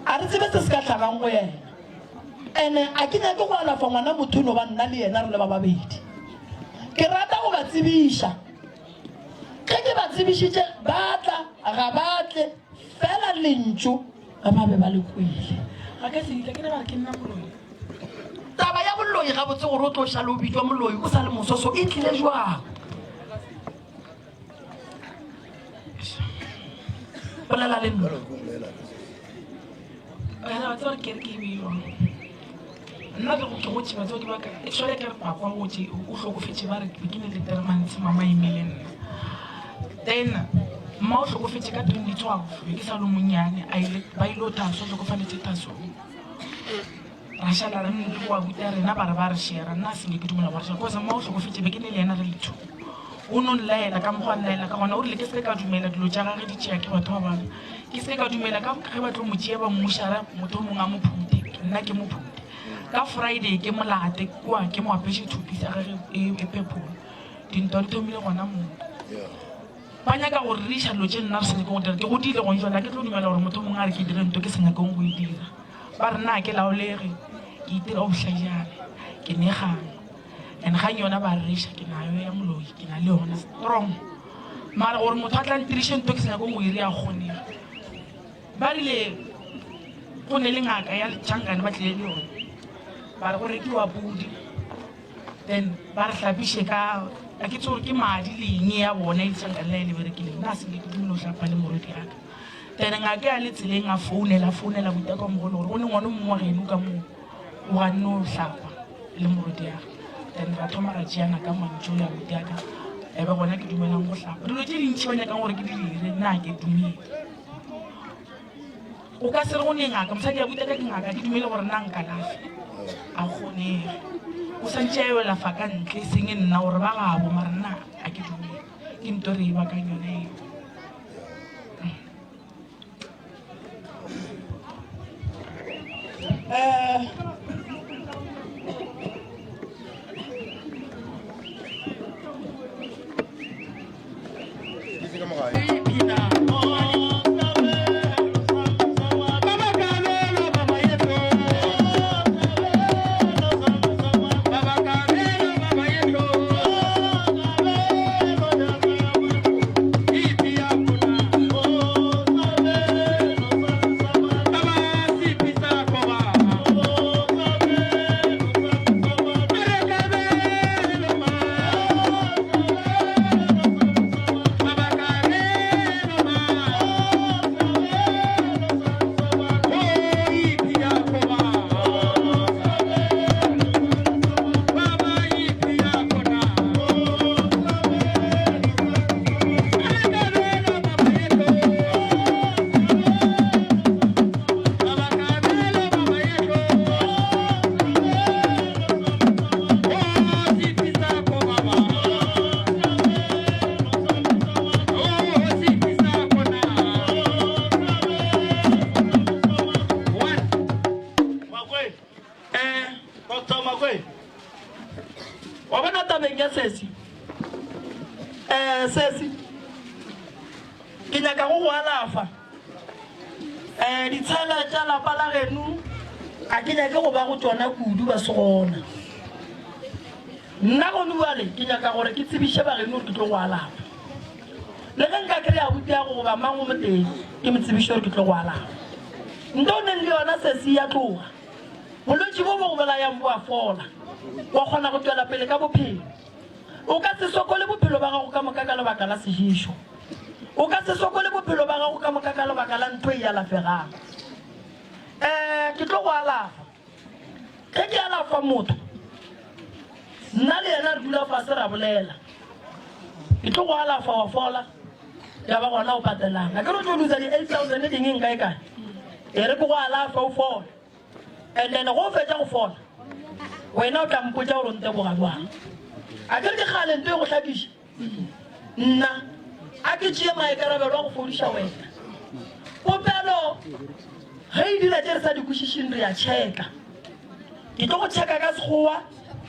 A: a re tsebe se se ka hlagang go yena. Ene a ke nyake go alafa ngwana motho e no ba nna le yena re le ba babedi. Ke rata go ba tsebiša. Ge ke ba tsebišitše ba tla, ga ba tle, fela lentšu ba be ba le kwele.
J: Ga ka se ke re ba re ke nna moloi.
A: Taba ya boloi gabotse gore o tlo šale o bitšwa moloi o sa le mososo e tlile jwang? Bolela le nna.
J: Wena wa tseba gore kereke e be jwang. Nna ke ke gotše batswadi ba ka e tshware ke re papa gotše o hlokofetše ba re ke ke ne le three months mama e imile nna. Then mma o hlokofetše ka 2012 be ke sa le monnyane a ile ba ile o thaso hlokofaletše thasong. Ra šala re nne go abuti a rena ba re ba re share nna a se nke ke dumela gore share cause mma o hlokofetše be ke ne le yena re le two. O no nlaela ka mokgwa a nlaela ka gona o rile ke se ke ka dumela dilo tša gage di tšea ke batho ba bangwe. Ke se ke ka dumela ka ge ba tlo mo tšea ba mmušara motho o mongwe a mo phute nna ke mo phute. Ka Friday ke mo late kua ke mo apeše thupi sa gage e, e purple. Dintwa di thomile gona moo. Ba nyaka go re riša dilo tše nna re sa nyakeng go dira. Ke godile gong jwale, ga ke tlo dumela gore motho o mongwe a re ke dire nto ke sa nyakeng go e dira. Ba re nna ga ke laolege, ke itira bohlajana, ke ne kgang. And kgang yona ba re riša, ke nayo ya moloi, ke na le yona strong. Mara gore motho a tla ntiriše nto ke sa nyakeng go e dira, ga kgonege. Ba rile go ne le ngaka ya Tšhankane ba tlile le yone, ba re go rekiwa pudi. Then ba re hlapiše ka a ke tsore ke madi le eng ya bona e tšhankane la e le berekileng. Nna se ke dumele go hlapa le morwedi yaka. Then ngaka ya le tseleng a founela founela botaka mogolo gore go ne ngwana o mongwe wa geno ka moo o ganne o hlapa le morwedi yaka. Then ra thoma ra tšeana ka mantšu ya botaka e be gona ke dumelang go hlapa. Dilo tše dintši ba nyakang gore ke di dire nna ke dumele. O ka se re go ne ngaka, mosadi a buta ka ke ngaka, ke dumele gore nna nkalafe. A kgonege. O santše a yo lafa ka ntle, e seng nna gore ba gabo, mara nna a ke dumele. Ke nto re e bakang yona eo.
A: Eh, tabeng ya sesi. Um sesi, ke nyaka go go alafa. Um ditshela tša lapa la geno ga ke nyake go ba go tšona kudu ba se gona. Nna gone bjale ke nyaka gore ke tsebiše ba geno gore ke tlo go alafa. Le ge nka kry-a abuti ya go goba mang o motee ke mo tsebiše gore ke tlo go alafa. Nto o neng le yona sesi ya tloga. Bolwetši bo bo go bolayang bo a fola. Wa kgona go tšwela pele ka bophelo. O ka se sokole bophelo ba gago ka moka ka lebaka la sejišo. O ka se sokole bophelo ba gago ka moka ka lebaka la ntho e alafegang. Um ke tlo go alafa. Ge ke alafa motho, nna le yena re dula fase ra bolela. Ke tlo go alafa wa fola, ya ba gona o patelang. A ke re o tlo losa di-8000 ding eng kae kae. E re ke go alafa o fole. And then go fetša go fola, wena o tla mpotša gore o nteboga bjang. A ke re ke kgale nto e go hlakiša. Nna a ke tšee maikarabelo a go fodiša wena. Popelo ge e dira tše re sa di kwešišeng re a checka. Ke tlo go checka ka sekgowa,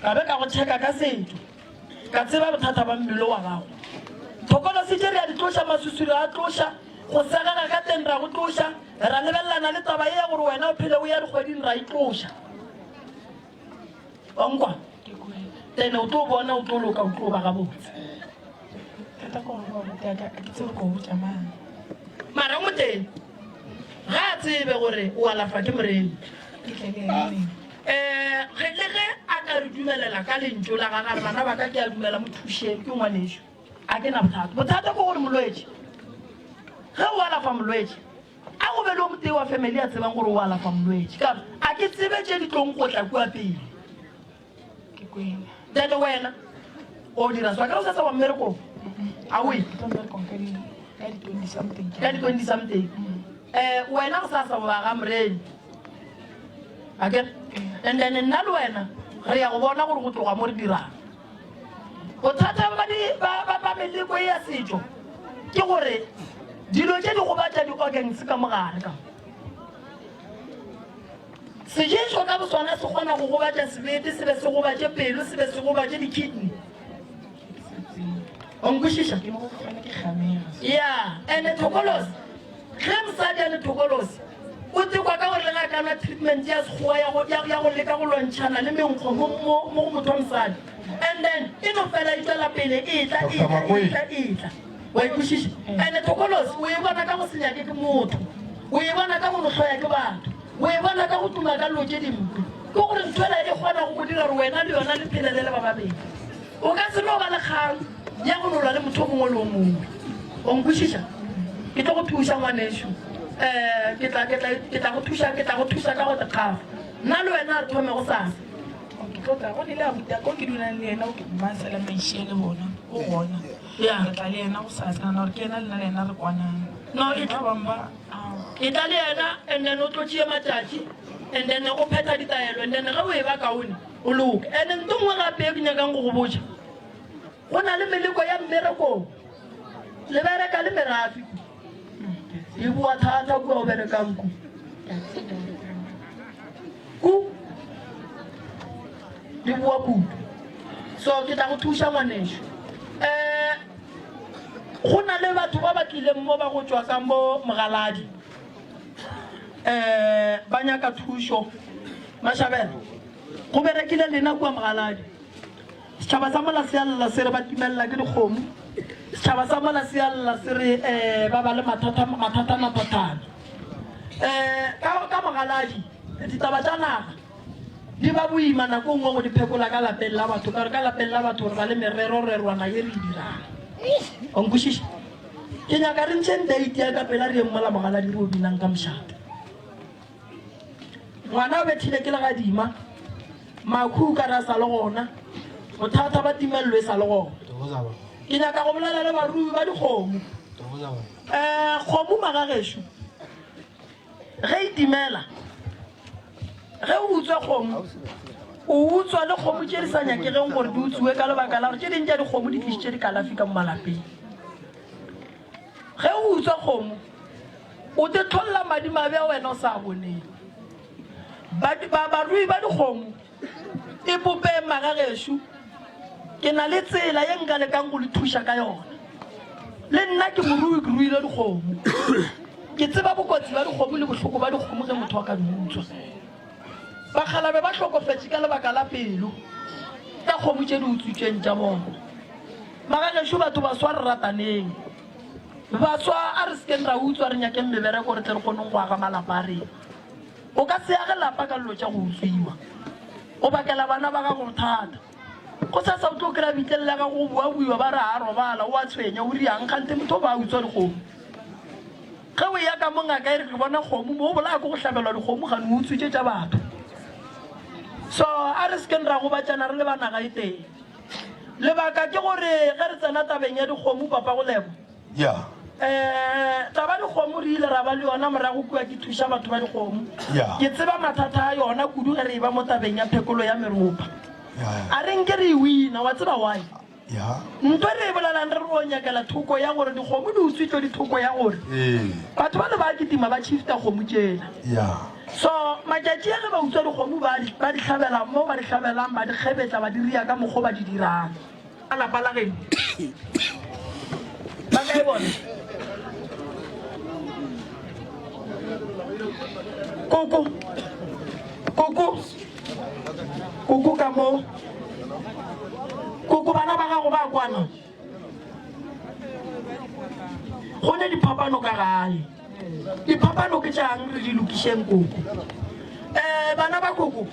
A: ka be ka go checka ka setšo, ka tseba bothata ba mmele wa gago. Thokolosi tše re a di tloša, maswiswi re a tloša, go segega ka teng ra go tloša, ra lebelelana le taba ye ya gore wena o phele o ya dikgweding ra e tloša. Wa nkwa? Then o tlo bona o tlo loka o tlo ba gabotse.
J: Thata ke gore ba botsa ka ke tsebe ko botsa mang.
A: Mara o moteng ga a tsebe gore o alafa ke moremi.
J: Ke tle le ena neng.
A: Eh, ge le ge a ka re dumelela ka lentšu la gagwe a re bana ba ka ke a dumela mo thušeng ke ngwanešu a ke na bothata. Bothata ke gore molwetši ge o alafa molwetši A go be le o motee wa family a tsebang gore o alafa molwetši ka a ke tsebe tše di tlong go tla kua pele.
J: Ke kwena.
A: Then wena o dira so akere o sa wa mmerekong a o ye
J: Ke tlo mmerekong ka di ka di 20 something.
A: ka di 20 something eh wena go sasa wa ga moreni akere and then nna le wena re ya go bona gore go tloga mo re dirang Bothata ba, di, ba, ba, ba meleko ye ya setšo ke gore dilo tše di gobatša di-organs ka mogare ka Seješo ka bosona se kgona go gobatša sebete, se be se gobatše pelo, se be se gobatše di-kidney. O nkwešiša? Ya, ene thokolosi Ge mosadi a le thokolosi, o tekwa ka gore le ge a ka nwa treatment ya sekgowa ya go, ya, ya go leka go lwantšhana le menkgo mo, mo, mo go motho wa mosadi, and then e no fela e tšwela pele e tla, e tla, e tla, e tla. Wa e kwešiša? And thokolosi o e bona ka go se nyake ke motho, o e bona ka go no hloya ke batho, o e bona ka go tuma ka dilo tše dimpe. Ke gore ntho ela e kgona go go dira gore wena le yona le phele le le ba babedi. O ka se no ba le kgang ya go no lwa le motho o mongwe le o mongwe. O nkwešiša? Ke tlo go thuša, ngwanešu. Um ke tla, ke tla, ke tla go thuša, ke tla go thuša ka go te kgafa. Nna le wena re thome gosasa.
J: Ke tlo tla go le abuti ko ke dulang le yena o ke Masela Maishie le bona o gona.
A: Yeah.
J: Re tla le yena gosasa kana gore ke yena le nna le yena re kwanang.
A: No, e
J: Ba bangwe ba
A: E tla le yena and then o tlo tšea matšatši and then o phetha ditaelo and then ge o e ba kaone o loke. And nto nngwe gape e ke nyakang go go botša, go na le meleko ya mmerekong. Le bereka le merafe ku. E boa thata kua o berekang ku. Ku di boa kudu. So ke tla go thuša ngwanešu. Um go na le batho ba ba tlileng mo ba go tšwa ka mo Mogaladi. Um ba nyaka thušo. Mashabela, go berekile lena kua Mogaladi. Setšhaba sa mola se a lla se re ba timelela ke dikgomo. Setšhaba sa mola se a lla se re um ba ba le mathata mathatana-thatana. Um ka, ka Mogaladi, ditaba tša naga di ba boima nako nngwe go di phekola ka lapeng la batho, ka gore ka lapeng la batho re ba le mererorerwana ye re e dirang. O nkwešiša? Ke nyaka re ntšheng date ya ka pela re yeng mola Mogaladi re o binang ka mošate. Ngwana o bethile ke legadima, makhu o ka re a sa le gona, bothata ba timelelo e sa le gona. Ke nyaka go bolela le barui ba dikgomo. Um kgomo magagešo ge e timela, ge o utswa kgomo, o utswa le kgomo tše di sa nyakegeng gore di utswiwe ka lebaka la gore tše ding tša dikgomo di tlišitše dikalafi ka mo malapeng. Ge o utswa kgomo, o te tlholla madimabe a wena o sa a boneng. Ba, ba, barui ba dikgomo, ipopeng magagešo. Ke na le tsela ye nka lekang go le thuša ka yona. Le nna ke morui, ke ruile dikgomo. Ke tseba bokotsi ba dikgomo le bohloko ba dikgomo ge motho a ka di utswa. Bakgalabe ba hlokofetše ka lebaka la pelo tša kgomo tše di utswitšweng tša bona. Magagešo batho baswa re rataneng. Baswa a re sekeng ra utswa re nyakeng mebereko re tle re kgoneng go aga malapa a rena. O ka se age lapa ka dilo tša go utswiwa. O bakela bana ba gago bothata. Gosasa o tlo kry-a bitleng la gago go boaboiwa ba re a robala, o a tshwenya, o riang kganthe motho o ba a utswa dikgomo. Ge o eya ka mo ngaka e re ke bona kgomo mo o bolaya ke go hlabelwa dikgomo gane o utswitše tša batho. So a re sekeng ra gobatšana re le ba naga e tee. Lebaka ke gore ge re tsena tabeng ya dikgomo papa go Lebo,
B: Ya.
A: Eh, taba dikgomo re ile ra ba le yona morago kua ke thuša batho ba dikgomo.
B: Ya.
A: Ke tseba mathata a yona kudu ge re e ba mo tabeng ya phekolo ya meropa.
B: Ya.
A: A re nke re e wina, wa tseba why?
B: Ya.
A: Ntho e re e bolelang re re o nyakela thoko ya gore dikgomo di utswitšwe dithoko ya gore
B: Ee.
A: batho ba le ba kitima ba shifta kgomo tšela.
B: Ya.
A: So matšatši a ge ba utswa dikgomo ba di ba di hlabela mo ba di hlabelang ba di kgebetla ba di ria ka mokgo ba di dirang. Ba lapa la geno ba kae bona? Koko, koko, koko ka mo. Koko bana ba gago ba kwana. Go ne diphapano ka gae. Diphapano ke tšang re di lokišeng koko. Eh bana ba koko.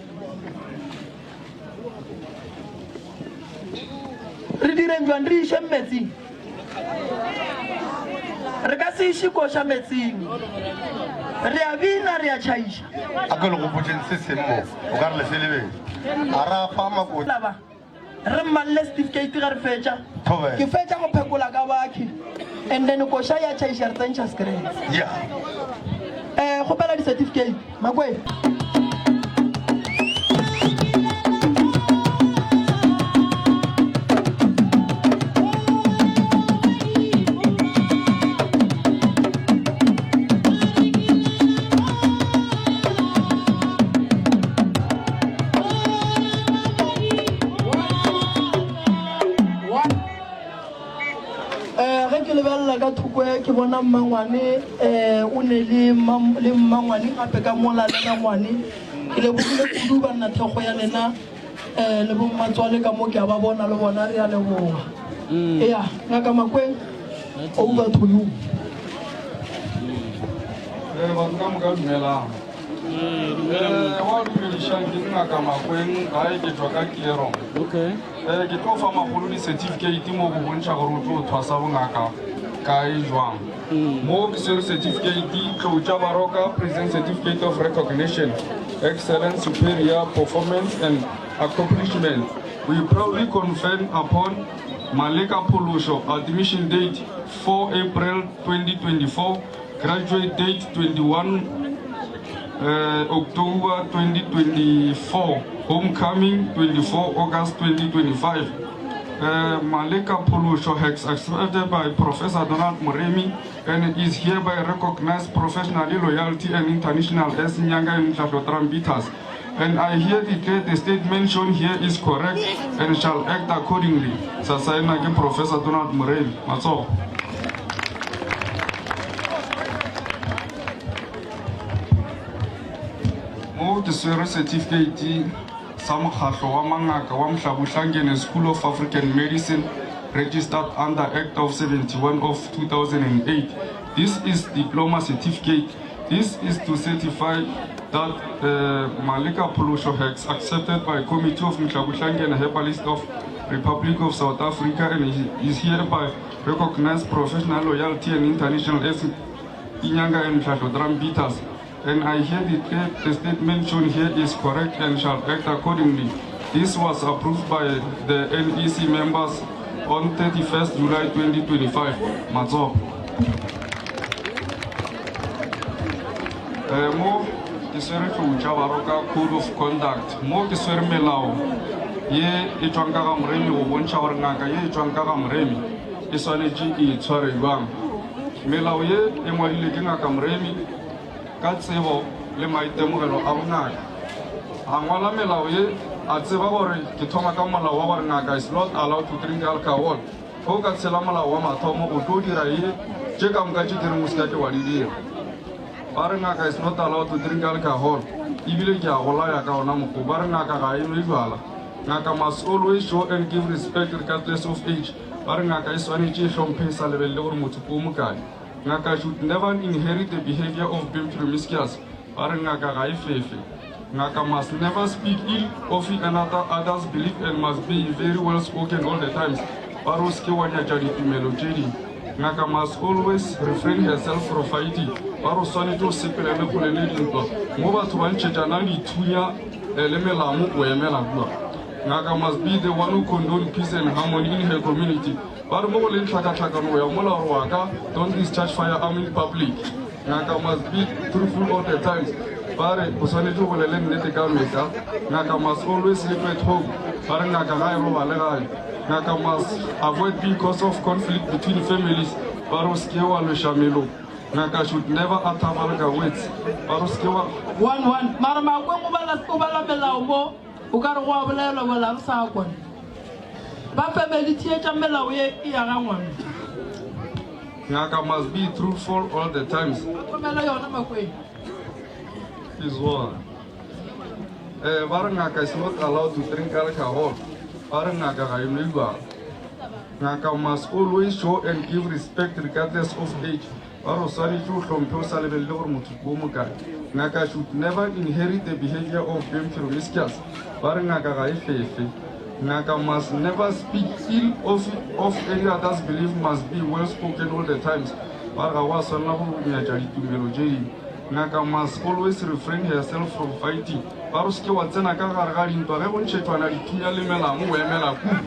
A: Re direng jwang re išeng metsing? Re ka se iše koša metsing. Re a bina re a tšhaiša.
B: A ke le gopotšeng se seng mo, o ka re le se lebetse. A ra fa makoti.
A: Laba re mmalle certificate ge re fetša.
B: Thobela.
A: Ke fetša go phekola ka bakhi and then koša ya tšhaiša re tsentšha screen.
B: Yeah.
A: Eh kgopela di certificate Makweng. Eh, ge ke lebelela ka thoko e ke bona mmangwane um o ne le le mmangwane gape ka mola le rangwane. Ke lebogile kudu banna thekgo ya lena um le bommatswale ka mo ke a ba bona le bona re a leboga. Eya ngaka Makweng over to you.
K: Eh, batho ka moka dumelang. Eh, wa dumedišang ke ngaka Makweng gae ke tšwa ka Kierong.
L: Okay.
K: Eh, ke tlo fa magolo di-certificate mo go bontšha gore o tlo thwasa bongaka kae jwang. Mo ke swere certificate tlou tša Baroka Present Certificate of Recognition, Excellent Superior Performance and Accomplishment. We proudly confirm upon Maleka Pholosho admission date 4 April 2024, graduate date 21 uh, October 2024, homecoming 24 August 2025. Uh, Maleka Pholosho has accepted by Professor Donald Moremi and is hereby recognized professionally loyalty and international as Nyanga and Ntlahlo Trumpetas. And I here declare the statement shown here is correct and shall act accordingly. Sa saena ke Professor Donald Moremi. Matsogo. Mo ke swere certificate sa mokgahlo wa mangaka wa Mhlabuhlangene School of African Medicine registered under Act of 71 of 2008. This is diploma certificate. This is to certify that uh, Malika Pholosho has accepted by Committee of Mhlabuhlangene Herbalist of Republic of South Africa and is hereby recognized professional loyalty and international as Inyanga and Mhlahlo Trumpetas. And I hear declare the statement shown here is correct and shall act accordingly. This was approved by the NEC members on 31st July 2025. Matsogo. Eh, mo ke swere tlou tša Baroka Code of Conduct. Mo ke swere melao ye e tšwang ka ga Moremi go bontšha gore ngaka ye e tšwang ka ga Moremi e swanetše e itshware bjang. Melao ye e ngwadilwe ke ngaka Moremi ka tsebo le maitemogelo a bongaka. A ngwala melao ye A tseba gore ke thoma ka molao wa gore ngaka is not allowed to drink alcohol. Ge o ka tshela molao wa mathomo o tlo dira ye tše ka moka tše ke reng o se ka ke wa di dira. Ba re ngaka is not allowed to drink alcohol ebile ke a go laya ka ona mokgo. Ba re ngaka ga e nwe jwala. Ngaka must always show and give respect regardless of age. Ba re ngaka e swanetše e hlomphe e sa lebelele gore motho ke o mokae. Ngaka should never inherit the behavior of being promiscuous. Ba re ngaka ga e fefe. Ngaka must never speak ill of another others belief and must be very well spoken all the times. Ba re o seke wa nyatša ditumelo tše ding. Ngaka must always refrain herself from fighting. Ba re o swanetše o sepelele kgole le dintwa mo batho ba ntšhetšanang dithunya eh, le melamo o emela kua. Ngaka must be the one who condone peace and harmony in her community. Ba re mo go leng tlhakatlhakano go ya mola gore wa ka don't discharge firearm in public. Ngaka must be truthful all the times. Ba re o swanetše o bolele nnete ka mehla. Ngaka must always sleep at home. Ba re ngaka ga e robale gae. Ngaka must avoid being cause of conflict between families. Ba re o seke wa lweša meloko. Ngaka should never utter vulgar words. Ba re o seke wa
A: One one mara makweng o bala o bala melao mo o ka re go a bolelwa bola re sa kwana ba family theetša melao ye e ya ga ngwana
K: Ngaka must be truthful all the times.
A: Tlhokomela yona makweng.
K: Is one. Eh, ba re ngaka is not allowed to drink alcohol. Ba re ngaka ga e nwe jwala. Ngaka must always show and give respect regardless of age. Ba re o swanetše o hlomphe o sa lebelele gore motho ke o mokae. Ngaka should never inherit the behavior of being promiscuous. Ba re ngaka ga e fefe. Ngaka must never speak ill of, of any other's belief must be well spoken all the times. Ba re ga go a swanela go nyatša ditumelo tše dingwe. Ngaka must always refrain herself from fighting. Ba re o seke wa tsena ka gare ga dintwa ge go ntšhetšwana dithunya le melamo o emela kudu.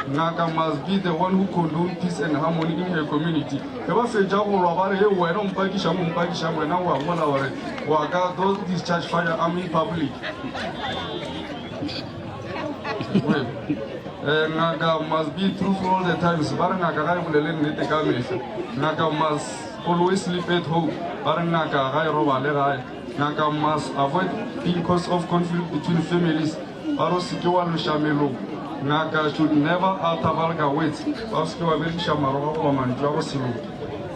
K: Ngaka must be the one who condone peace and harmony in her community. Ge ba fetša go lwa ba re he wena o mpakišang o mpakišang wena o a mola gore wa ka don't discharge firearm in public. Wait. Eh, ngaka must be truthful all the times. Ba re ngaka ga e bolele nnete ka mehla. Ngaka must always sleep at home. Ba re ngaka ga e robale gae. Ngaka must avoid being cause of conflict between families. Ba re o seke wa loša meloko. Ngaka should never utter vulgar words. Ba re o seke wa berekiša maroga goba mantšu a go se loke.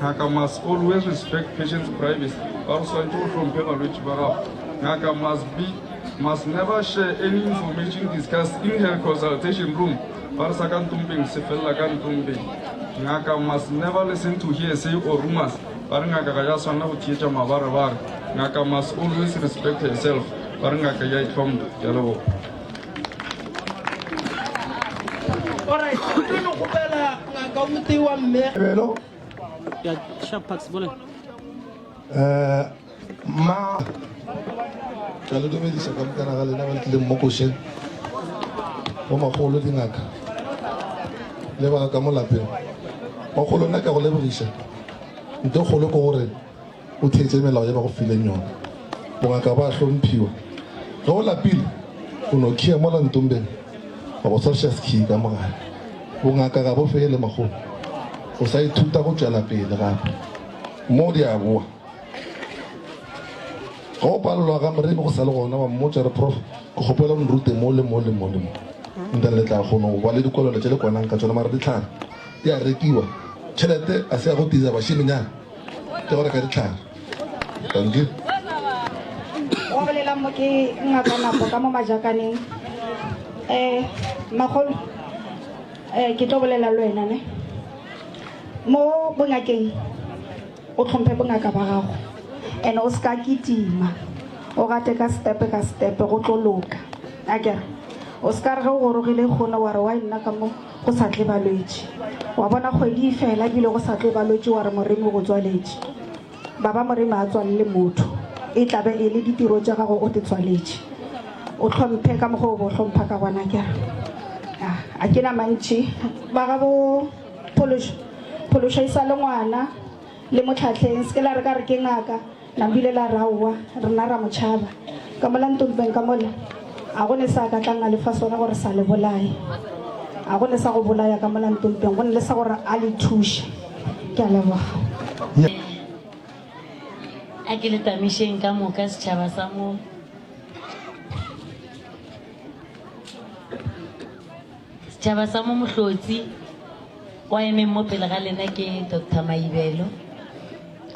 K: Ngaka must always respect patients' privacy. Ba re o swanetše go hlomphe balwetši ba gago. Ngaka must be must never share any information discussed in her consultation room. Ba re sa ka ntompeng se felela ka ntompeng. Ngaka must never listen to hearsay or rumors. Ba re ngaka ga ya swanela go theetša mabarebare. Ngaka must always respect herself. Ba re ngaka ya itlhompha. Ke a leboga.
A: Alright, ke tlo no kgopela ngaka o tee wa mme.
B: Belo.
L: Ya sharp parks bole.
B: Eh ma ka le dumedisa ka mokana ga lena ba le tlileng mo košeng bo magolo dingaka le ba ka mo lapeng makgolo nna ka go lebogiša nto kgolo ke gore o theetse melao ye ba go fileng yona bongaka ba hlomphiwa ge o lapile o no khia mola ntombeng wa go tshwariša sekhii ka mogare bongaka ga bo fele makgolo o sa ithuta go tšwela pele gape mo di a boa Ge o palelwa ga Moremi go sa le gona, wa mmotša re, Prof, ke kgopela o nrute mo le mo le mo le mo. And then le tla kgona go ba le dikolelo tše le kwanang ka tšona. Mara dihlare di a rekiwa. Tšhelete a se ya go tiza bašemenyana, ke go reka dihlare. Dankie.
M: Wa bolelang mo ke ngaka Napo ka mo Majakaneng. Eh, makgolo, eh, ke tlo bolela le wena ne. Mo bongakeng O hlomphe bongaka ba gago and o ska kitima. O gate ka step ka step go tlo loka. Akere o ska re ge o gorogile kgono wa re why nna ka mo go sa tle balwetši. Wa bona kgwedi e fela ebile go sa tle balwetši wa re Moremi o go tswaletše. Baba Moremi a tswalele motho. E tla be e le ditiro tša gago o te tswaletše. O hlomphe ka mokgwa o bo hlompha ka gona akere. A ke na mantši ba ga bo Phološo, phološo e sa le ngwana, le mo tlhahleng, se ke la re ka re ke ngaka, la mbile la re aowa, rena ra mo tšhaba. Ka mola ntompeng ka mola, a go ne sa ka tlang a le fa sona gore sa le bolaye. A go ne sa go bolaya ka mola ntompeng, go ne le sa gore a le thuše. Ke a leboga.
N: A ke le tamišeng ka moka setšhaba sa mo. Setšhaba sa mo Mohlotsi, wa emeng mo pele ga lena ke Doctor Maibelo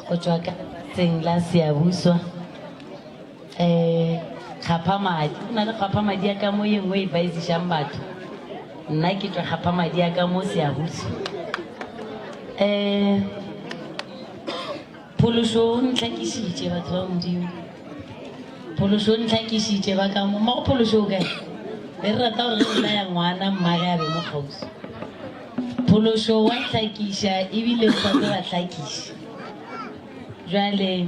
N: go tšwa ka lefatsheng la Siyabuswa. Um kgapha madi, go na le kgapha madi ya ka mo ye nngwe e baisišang batho. Nna ke tšwa kgapha madi ya ka mo Siyabuswa. Um Phološo o ntlhakišitše, batho ba Modimo. Phološo o ntlhakišitše, ba ka mo. Mmago Phološo o kae? Be re rata gore ge re laya ngwana, mmage a be mo kgauswi. Phološo wa ntlhakiša ebile o sa tlo ba hlakiša. Bjale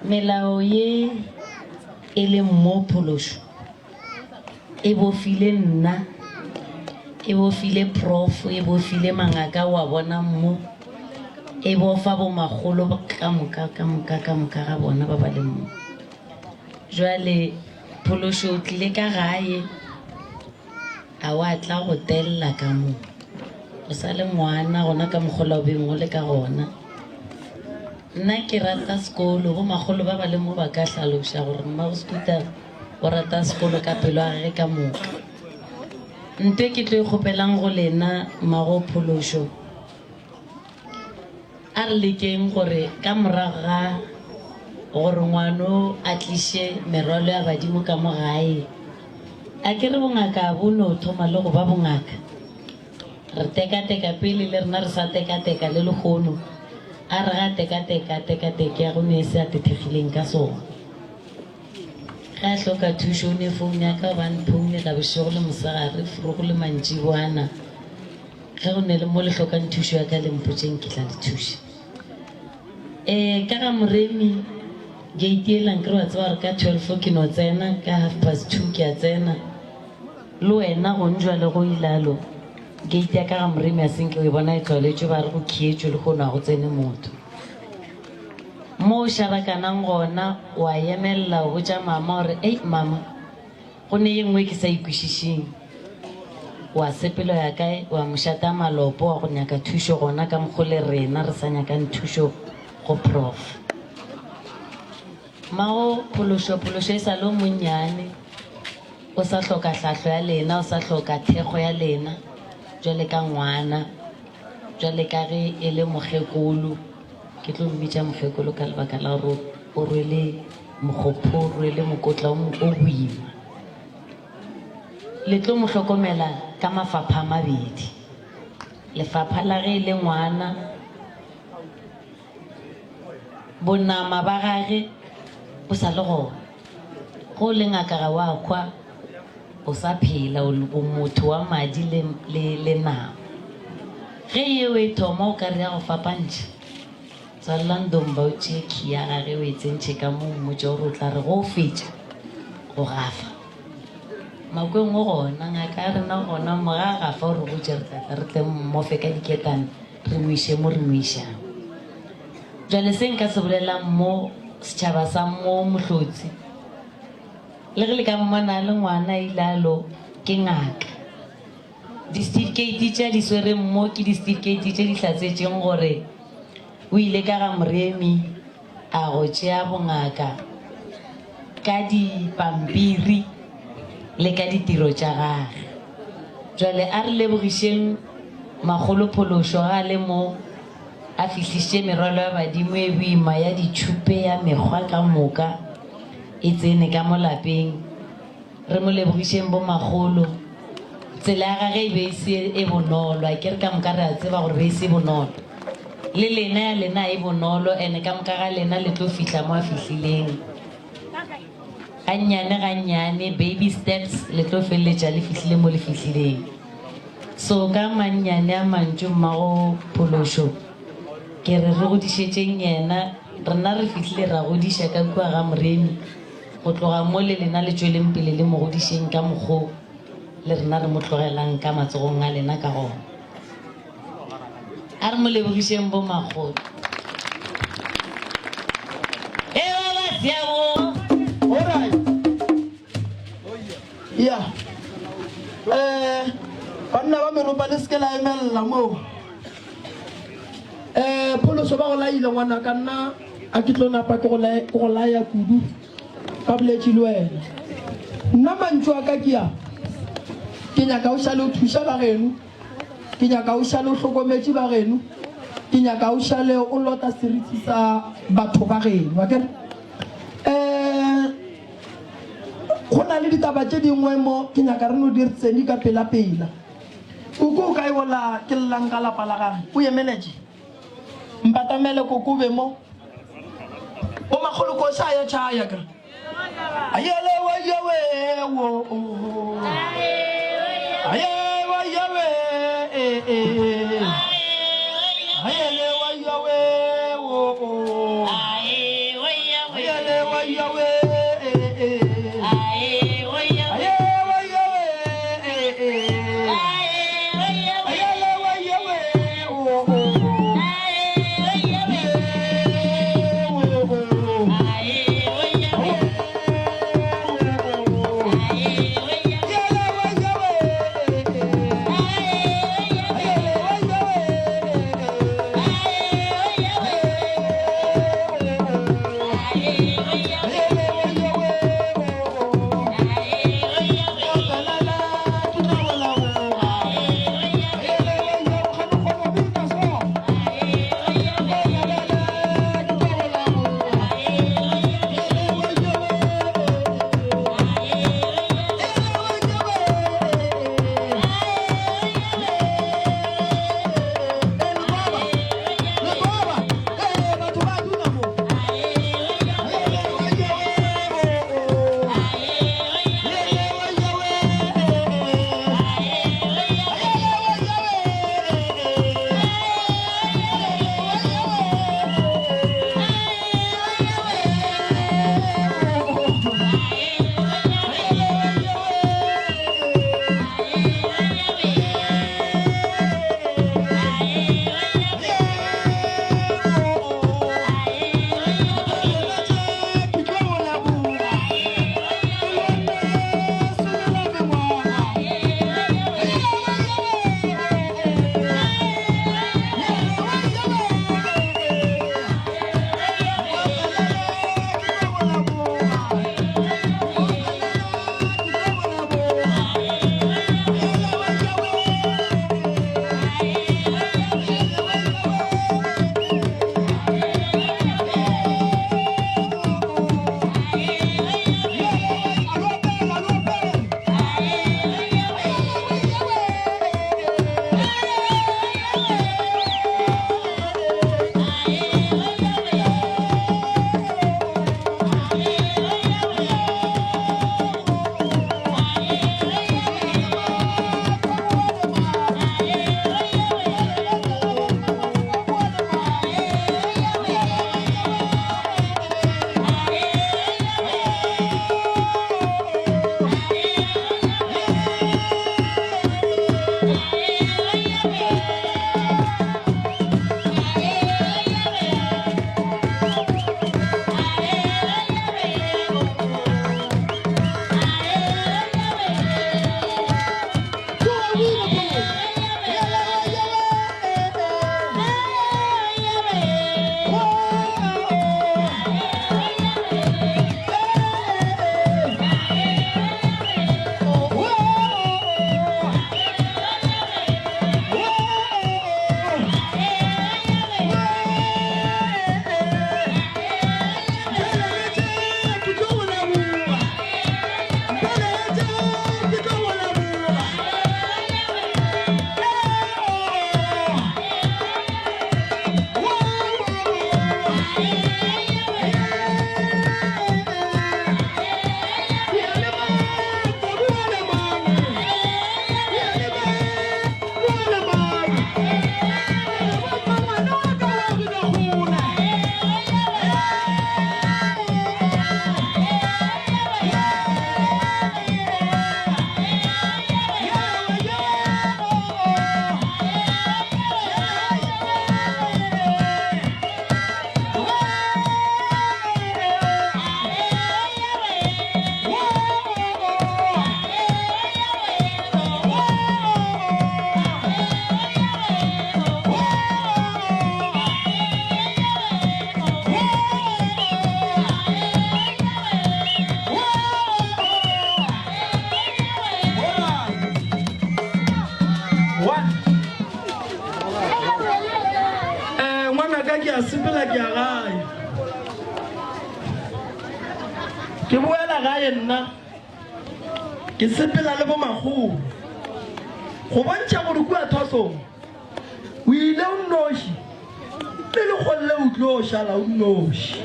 N: melao ye e leng mo Phološo e bofile nna, e bofile prof, e bofile mangaka wa bona mo, e bofa bomakgolo ka moka ka moka ka moka ga bona ba ba leng mo. Jwale Phološo o tlile ka gae, a wa tla go telela ka mo. O sa le ngwana gona ka mokgola o beng o le ka gona. Nna ke rata sekolo, bomakgolo ba ba leng mo ba ka hlaloša gore mmago Scooter o rata sekolo ka pelo ya gage ka moka. Nto e ke tlo e kgopelang go lena, mmago Phološo, a re lekeng gore ka morago ga gore ngwano a tliše merwalo ya badimo ka mo gae, a ke re bongaka bo no thoma le go ba bongaka. Re tekateka pele le rena re sa tekateka le lehono. A re ga tekateka, tekateke ya go ne se a tethegileng ka sona. Ge a hloka thušo o ne foune ya ka ba mphounela bošego le mosegare, forogo le mantšiboana. Ge go ne le mo le hlokang thušo ya ka le mpotšeng ke tla le thuša. Ee, ka ga Moremi, gate yela nkere wa tseba gore ka 12 ke no tsena, ka half past 2 ke a tsena. Le wena gong jwale go ilalo, gate ya ka ga Moremi a senke o e bona e tswaletšwe ba re go khietšwe lehono ga go tsene motho. Mo o šarakanang gona, wa emelela o botša mama gore, Ei, mama, go ne ye nngwe ke sa e kwešišeng. Wa sepela wa ya kae? Wa mošate a malopo wa go nyaka thušo gona ka mokgo le rena re sa nyakang thušo go Prof. Mmago Phološo, Phološo e sa le o monnyane, o sa hloka hlahlo ya lena, o sa hloka thekgo ya lena bjale ka ngwana, bjale ka ge e le mokgekolo. Ke tlo mmitša mokgekolo ka lebaka la gore o rwele mokgopho, o rwele mokotla o o boima. Le tlo mo hlokomela ka mafapha a mabedi. Lefapha la ge e le ngwana, bonama ba gage bo sa le gona. Ge o le ngaka ga wa hwa, o sa phela, o o motho wa madi le, le, le nama. Ge yeo e thoma o ka re ya go fapantšha, tswalela Ndomba o tšee key ya gage o e tsentšhe ka mo, mmotše gore o tla re ge o fetša go gafa. Makweng o gona, ngaka ya rena o gona mo, ga a gafa o re botše re tla tla re tle mmofe ka diketane re mo iše mo re mo išang. Bjale se nka se bolelang mo setšhaba sa mo Mohlotsi, le ge le ka mmona a le ngwana a ile a lo, ke ngaka. Disetifikeiti tše a di swereng mo ke disetifikeiti tše di hlatsetšeng gore o ile ka ga Moremi a go tšea bongaka ka dipampiri le ka ditiro tša gage. Bjale a re lebogišeng Makgolo Phološo ga a le mo a fihlišitše merwalo ya badimo e boima ya ditšhupe ya mekgwa ka moka e tsene ka mo lapeng. Re mo lebogišeng bomakgolo. Tsela ya gage e be e se e bonolo, a ke re ka moka re a tseba gore be e se bonolo. Le lena ya lena e bonolo, ene ka moka ga lena le tlo fihla mo a fihlileng. Gannyane gannyane, baby steps, le tlo feleletša le fihlile mo le fihlileng. So ka mannyane a mantšu mmago Phološo, ke re re godišetšeng yena, rena re fihlile ra godiša ka kua ga Moremi. Go tloga mo le lena le tšweleng pele le mo godišeng ka mokgo le rena re mo tlogelang ka matsogong a lena ka gona. A re mo lebogišeng bomakgolo. E ba ba siabo.
A: Alright. Ya. Eh, banna ba meropa le seke la emelela moo. Eh, pholoso ba go laile ngwana ka nna a ke tlo napa ke go ke go laya kudu. Ba boletše le wena. Nna mantšu a ka ke a. Ke nyaka o šale o thuša ba geno. Ke nyaka o šale o hlokometše ba geno. Ke nyaka o šale o lota seriti sa batho ba geno. Akere? Um go na le ditaba tše dingwe mo ke nyaka re no di re tsene ka pela-pela. Koko o kae wola ke llang ka lapa la gage? O emeletše. Mpatamele koko o be mo. O makgolo koša ya tšhaya ka. Ayele wa yewe wo. Aye wa yewe eh eh. Ayele wa yewe wo. Ayele wa yewe eh eh. Aye wa yewe eh eh. Ayele wa yewe wo. sepela ke ya gae. Ke boela gae nna. Ke sepela le bomakgolo. Go bontšha gore kua thwasong o ile o nnoši le lekgolle o tlo šala o nnoši.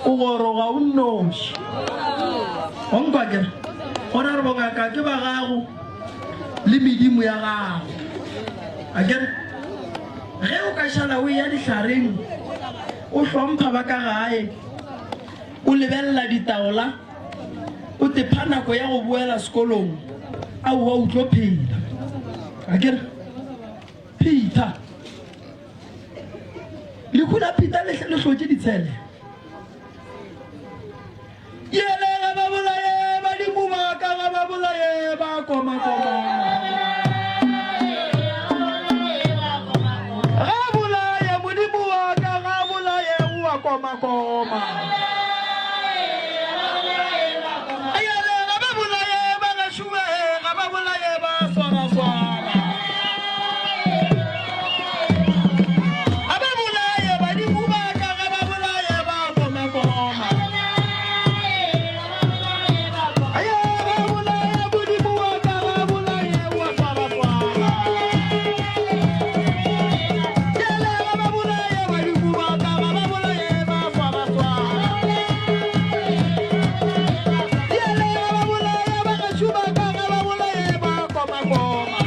A: O goroga o nnoši. Wa nkwa ke re gona re bongaka ke ba gago le medimo ya gago. A ke re ge o ka šala o eya dihlareng o hlompha ba ka gae o lebelela ditaola o tepha nako ya go boela sekolong, aowa o tlo phela. A ke re, Peter, lehu la Peter le le hlotše ditshele. Yele ga ba bolaye badimo ba ka ga ba bolaye ba koma koma. Ga bolaye modimo wa ka ga bolaye wa koma koma. Yele ga ba bolaye ba gešo be ga ba bolaye ba swara swara. Ga ba bolaye badimo ba ka ga ba bolaye ba koma koma. Aye ga bolaye modimo wa ka ga bolaye wa swara swara. Yele ga ba bolaye badimo ba ka ga ba bolaye ba swara swara. Yele ga ba bolaye ba gešo ba ka ga ba bolaye ba koma koma.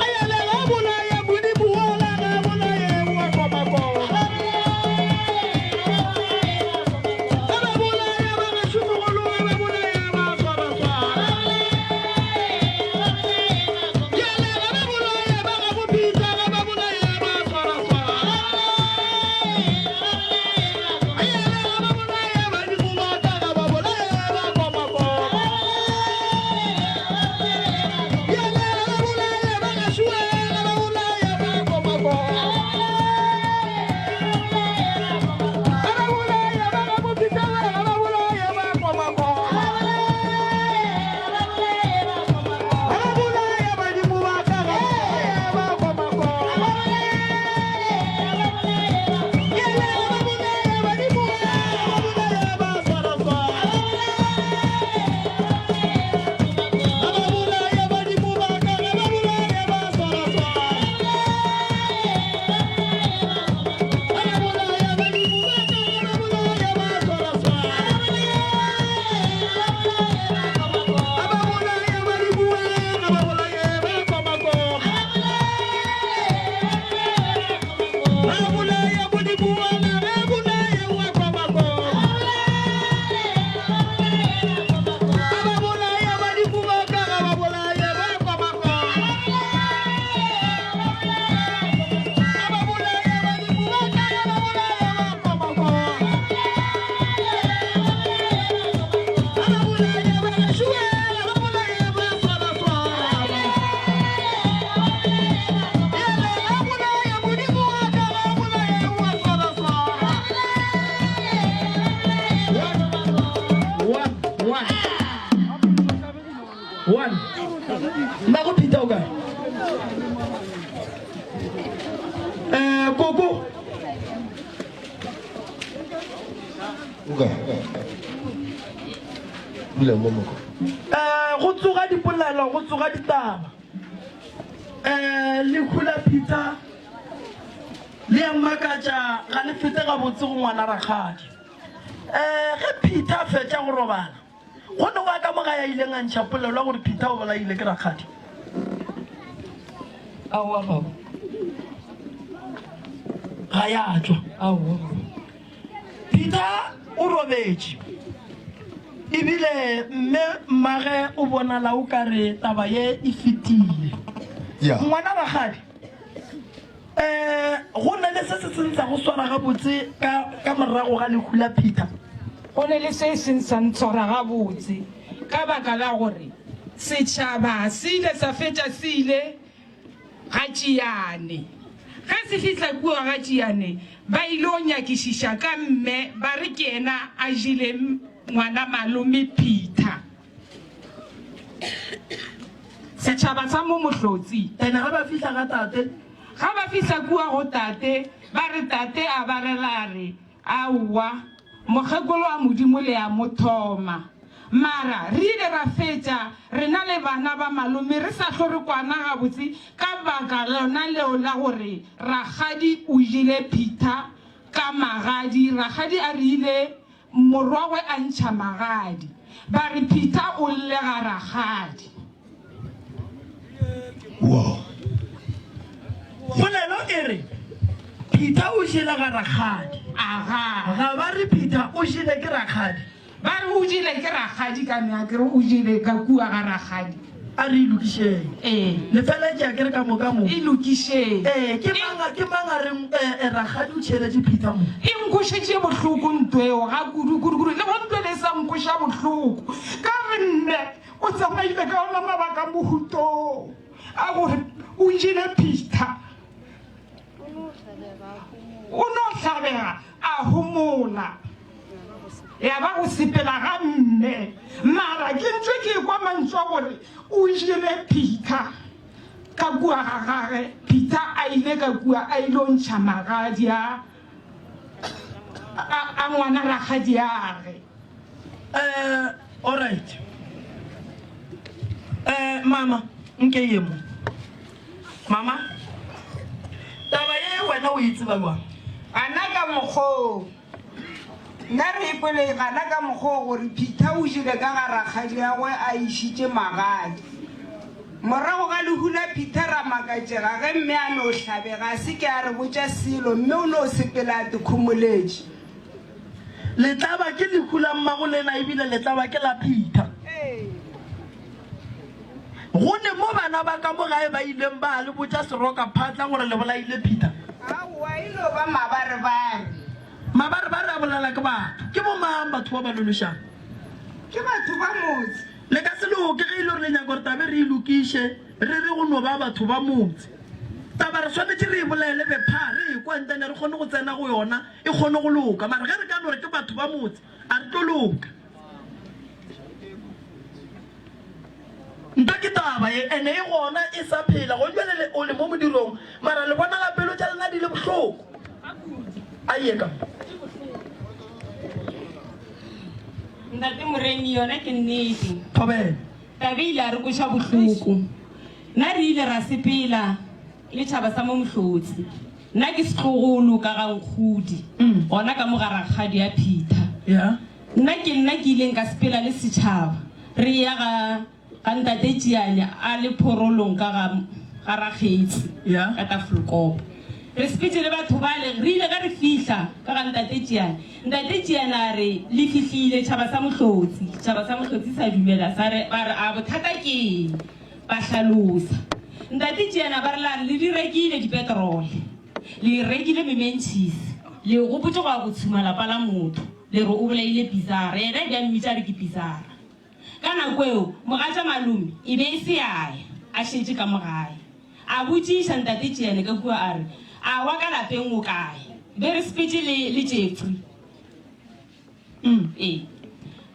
A: Ayele ga bolaye modimo wola ga bolaye wa koma koma. Ga ba bolaye ba gešo mogolo ga ba bolaye ba swara swara. Yele ga ba bolaye ba gabo Peter ga ba bolaye ba swara swara. Ayele ga ba bolaye badimo ba ka ga ba bolaye ba koma koma. Yele ga ba bolaye ba gešo ga ba bolaye ba koma koma. Ga ba bolaye ba gabo Peter ga ba bolaye ba koma koma. Ga ba bolaye badimo ba ka ga ba bolaye ba koma koma. Yele ga ba bolaye badimo ga ba bolaye ba swara swara. Ga ba bolaye badimo ba ka ga ba bolaye ba swara swara. Ga ba bolaye badimo ba ka ga ba bolaye ba swara swara. Ga ba bolaye badimo ga ba bolaye ba koma koma. Ga bolaye modimo wala ga bolaye wa koma koma. Ga ba bolaye badimo ba ka ga ba bolaye ba koma koma. Ga ba bolaye badimo ba ka ga ba bolaye ba koma koma. Ga ba bolaye ba gešo ga ba bolaye ba swara swara. Yele ga bolaye modimo wa ka ga bolaye wa swara swara. One, one, one. Mmago Peter o kae? Eh, koko.
B: O kae? Dula mo moko.
A: Eh, go tsoga dipolelo, go tsoga ditaba. Eh, lehu la Peter le a mmakatša, ga le fete gabotse go ngwana rakgadi. Eh, ge Peter a fetša go robala, go ne gwa ka mo gae a ileng a ntšha polelo ya gore Peter o bolaile ke rakgadi.
I: Aowa baba.
A: Ga ya tšwa.
I: Aowa.
A: Peter o robetše. Ebile mme mmage o bonala o ka re taba ye e fetile.
B: Ya.
A: Ngwana rakgadi, eh, go na le se se seng sa go swara gabotse ka, ka morago ga lehu la Peter.
O: Go ne le se seng sa ntshwara gabotse ka baka la gore setšhaba se ile sa fetša se ile ga Tšiane. Ge se fihla kua ga Tšiane, ba ile go nyakišiša ka mme ba re ke yena a jele ngwana malome Peter. Setšhaba sa mo Mohlotsi.
A: Ene ge ba fihla ga tate.
O: Ga ba fihla kua go tate, ba re tate a ba rela a re, Aowa, mokgekolo wa Modimo le a mo thoma. Mara re ile ra fetša rena le bana ba malome re sa hlo re kwana gabotse ka baka lona leo la gore rakgadi o jele Peter ka magadi. Rakgadi a re ile morwagwe a ntšha magadi. Ba re Peter o lle ga rakgadi.
B: Wow.
A: Polelo e re Peter o jele ga rakgadi.
O: Aga.
A: Ga ba re Peter o jele ke rakgadi.
O: Ba re o jele ke rakgadi ka me a ke re o jele ka kua ga rakgadi.
A: A re e lokišeng.
O: Ee.
A: Le fela ke a ke re ka moka mo.
O: E lokišeng.
A: Ee, ke mang ke mang a reng eh, eh, rakgadi o tšheletše Peter mo?
O: E nkošetše bohloko ntwa eo ga kudu kudu kudu le go ntwa le sa nkoša bohloko ka re mme o tsamaile ka ona mabaka mohutong a gore o jele Peter o no hlabega a homola ya ba go sepela ga mme mara ke ntse ke kwa mantšu a gore o jele Peter ka kua ga gage Peter a ile ka kua a ile ntšha magadi a a ngwana rakgadiage.
A: Eh, alright. Eh, mama, nke ye mo. Mama, taba ye wena o e tseba jwang?
P: Gana ka mokgoo, nna re ipole gana ka mokgoo gore Peter o jele ka ga rakgadiagwe a išitše magadi. Morago ga lehu la Peter ra makatšega ge mme a no hlabega a se ke a re botša selo mme o no sepela a tikhomoletše.
A: Le tla ba ke lehu la mmago lena ebile le tla ba ke la Peter. Go ne mo bana ba ka mo gae ba ileng ba le botša seroka phatla gore le bolaile Peter.
P: Aowa, e no ba mabarebare.
A: Mabarebare a bolela ke batho. Ke bo mang batho ba ba lološang?
P: Ke batho ba motse.
A: Le ka se loke ge e le gore le nyaka gore taba e re e lokiše, re re go no ba batho ba motse. Taba re swanetše re e bolele be phaa, re ekwa ntene re kgone go tsena go yona e kgone go loka. Mara ge re ka no re ke batho ba motse, a re tlo loka. Nto ke taba ye, ene e gona e sa phela gong bjale le o le mo modirong, mara le bonala pelo tša lena di le bohloko. A ye ka mo.
Q: Ntate Moremi, yona ke nnete.
A: Thobela.
Q: Taba e ile ya re kweša bohloko. Nna re ile ra sepela le tšhaba sa mo Mohlotse. Nna ke setlogolo ka ga Nkgodi, gona ka mo ga rakgadi ya Peter.
A: Yeah.
Q: Nna ke nna ke ileng ka sepela le setšhaba re eya ga ga Ntate Tšiane a le phorolong ka ga ga Rakgetsi
A: Yeah.
Q: ka Tafelkop. Re sepetše le batho bale, re ile ge re fihla ka ga Ntate Tšiane, Ntate Tšiane a re, Le fihlile tšhaba sa Mohlotsi. Tšhaba sa Mohlotsi sa dumela sa re, ba re, A bothata ke eng? Ba hlalosa. Ntate Tšiane a ba re, La re le di rekile dipetrole, le rekile mementšhisi, le gopotše go ya go tshuma lapa la motho. Le re o bolaile Pizara, yena e be a mmitša a re ke Pizara. Ka nako eo, mogatša malome e be e se a ya, a šetše ka mo gae. A botšiša Ntate Tšiane ka kua a re, A wa ka lapeng o kae? Be re sepetše le, le Jeffrey. Ee.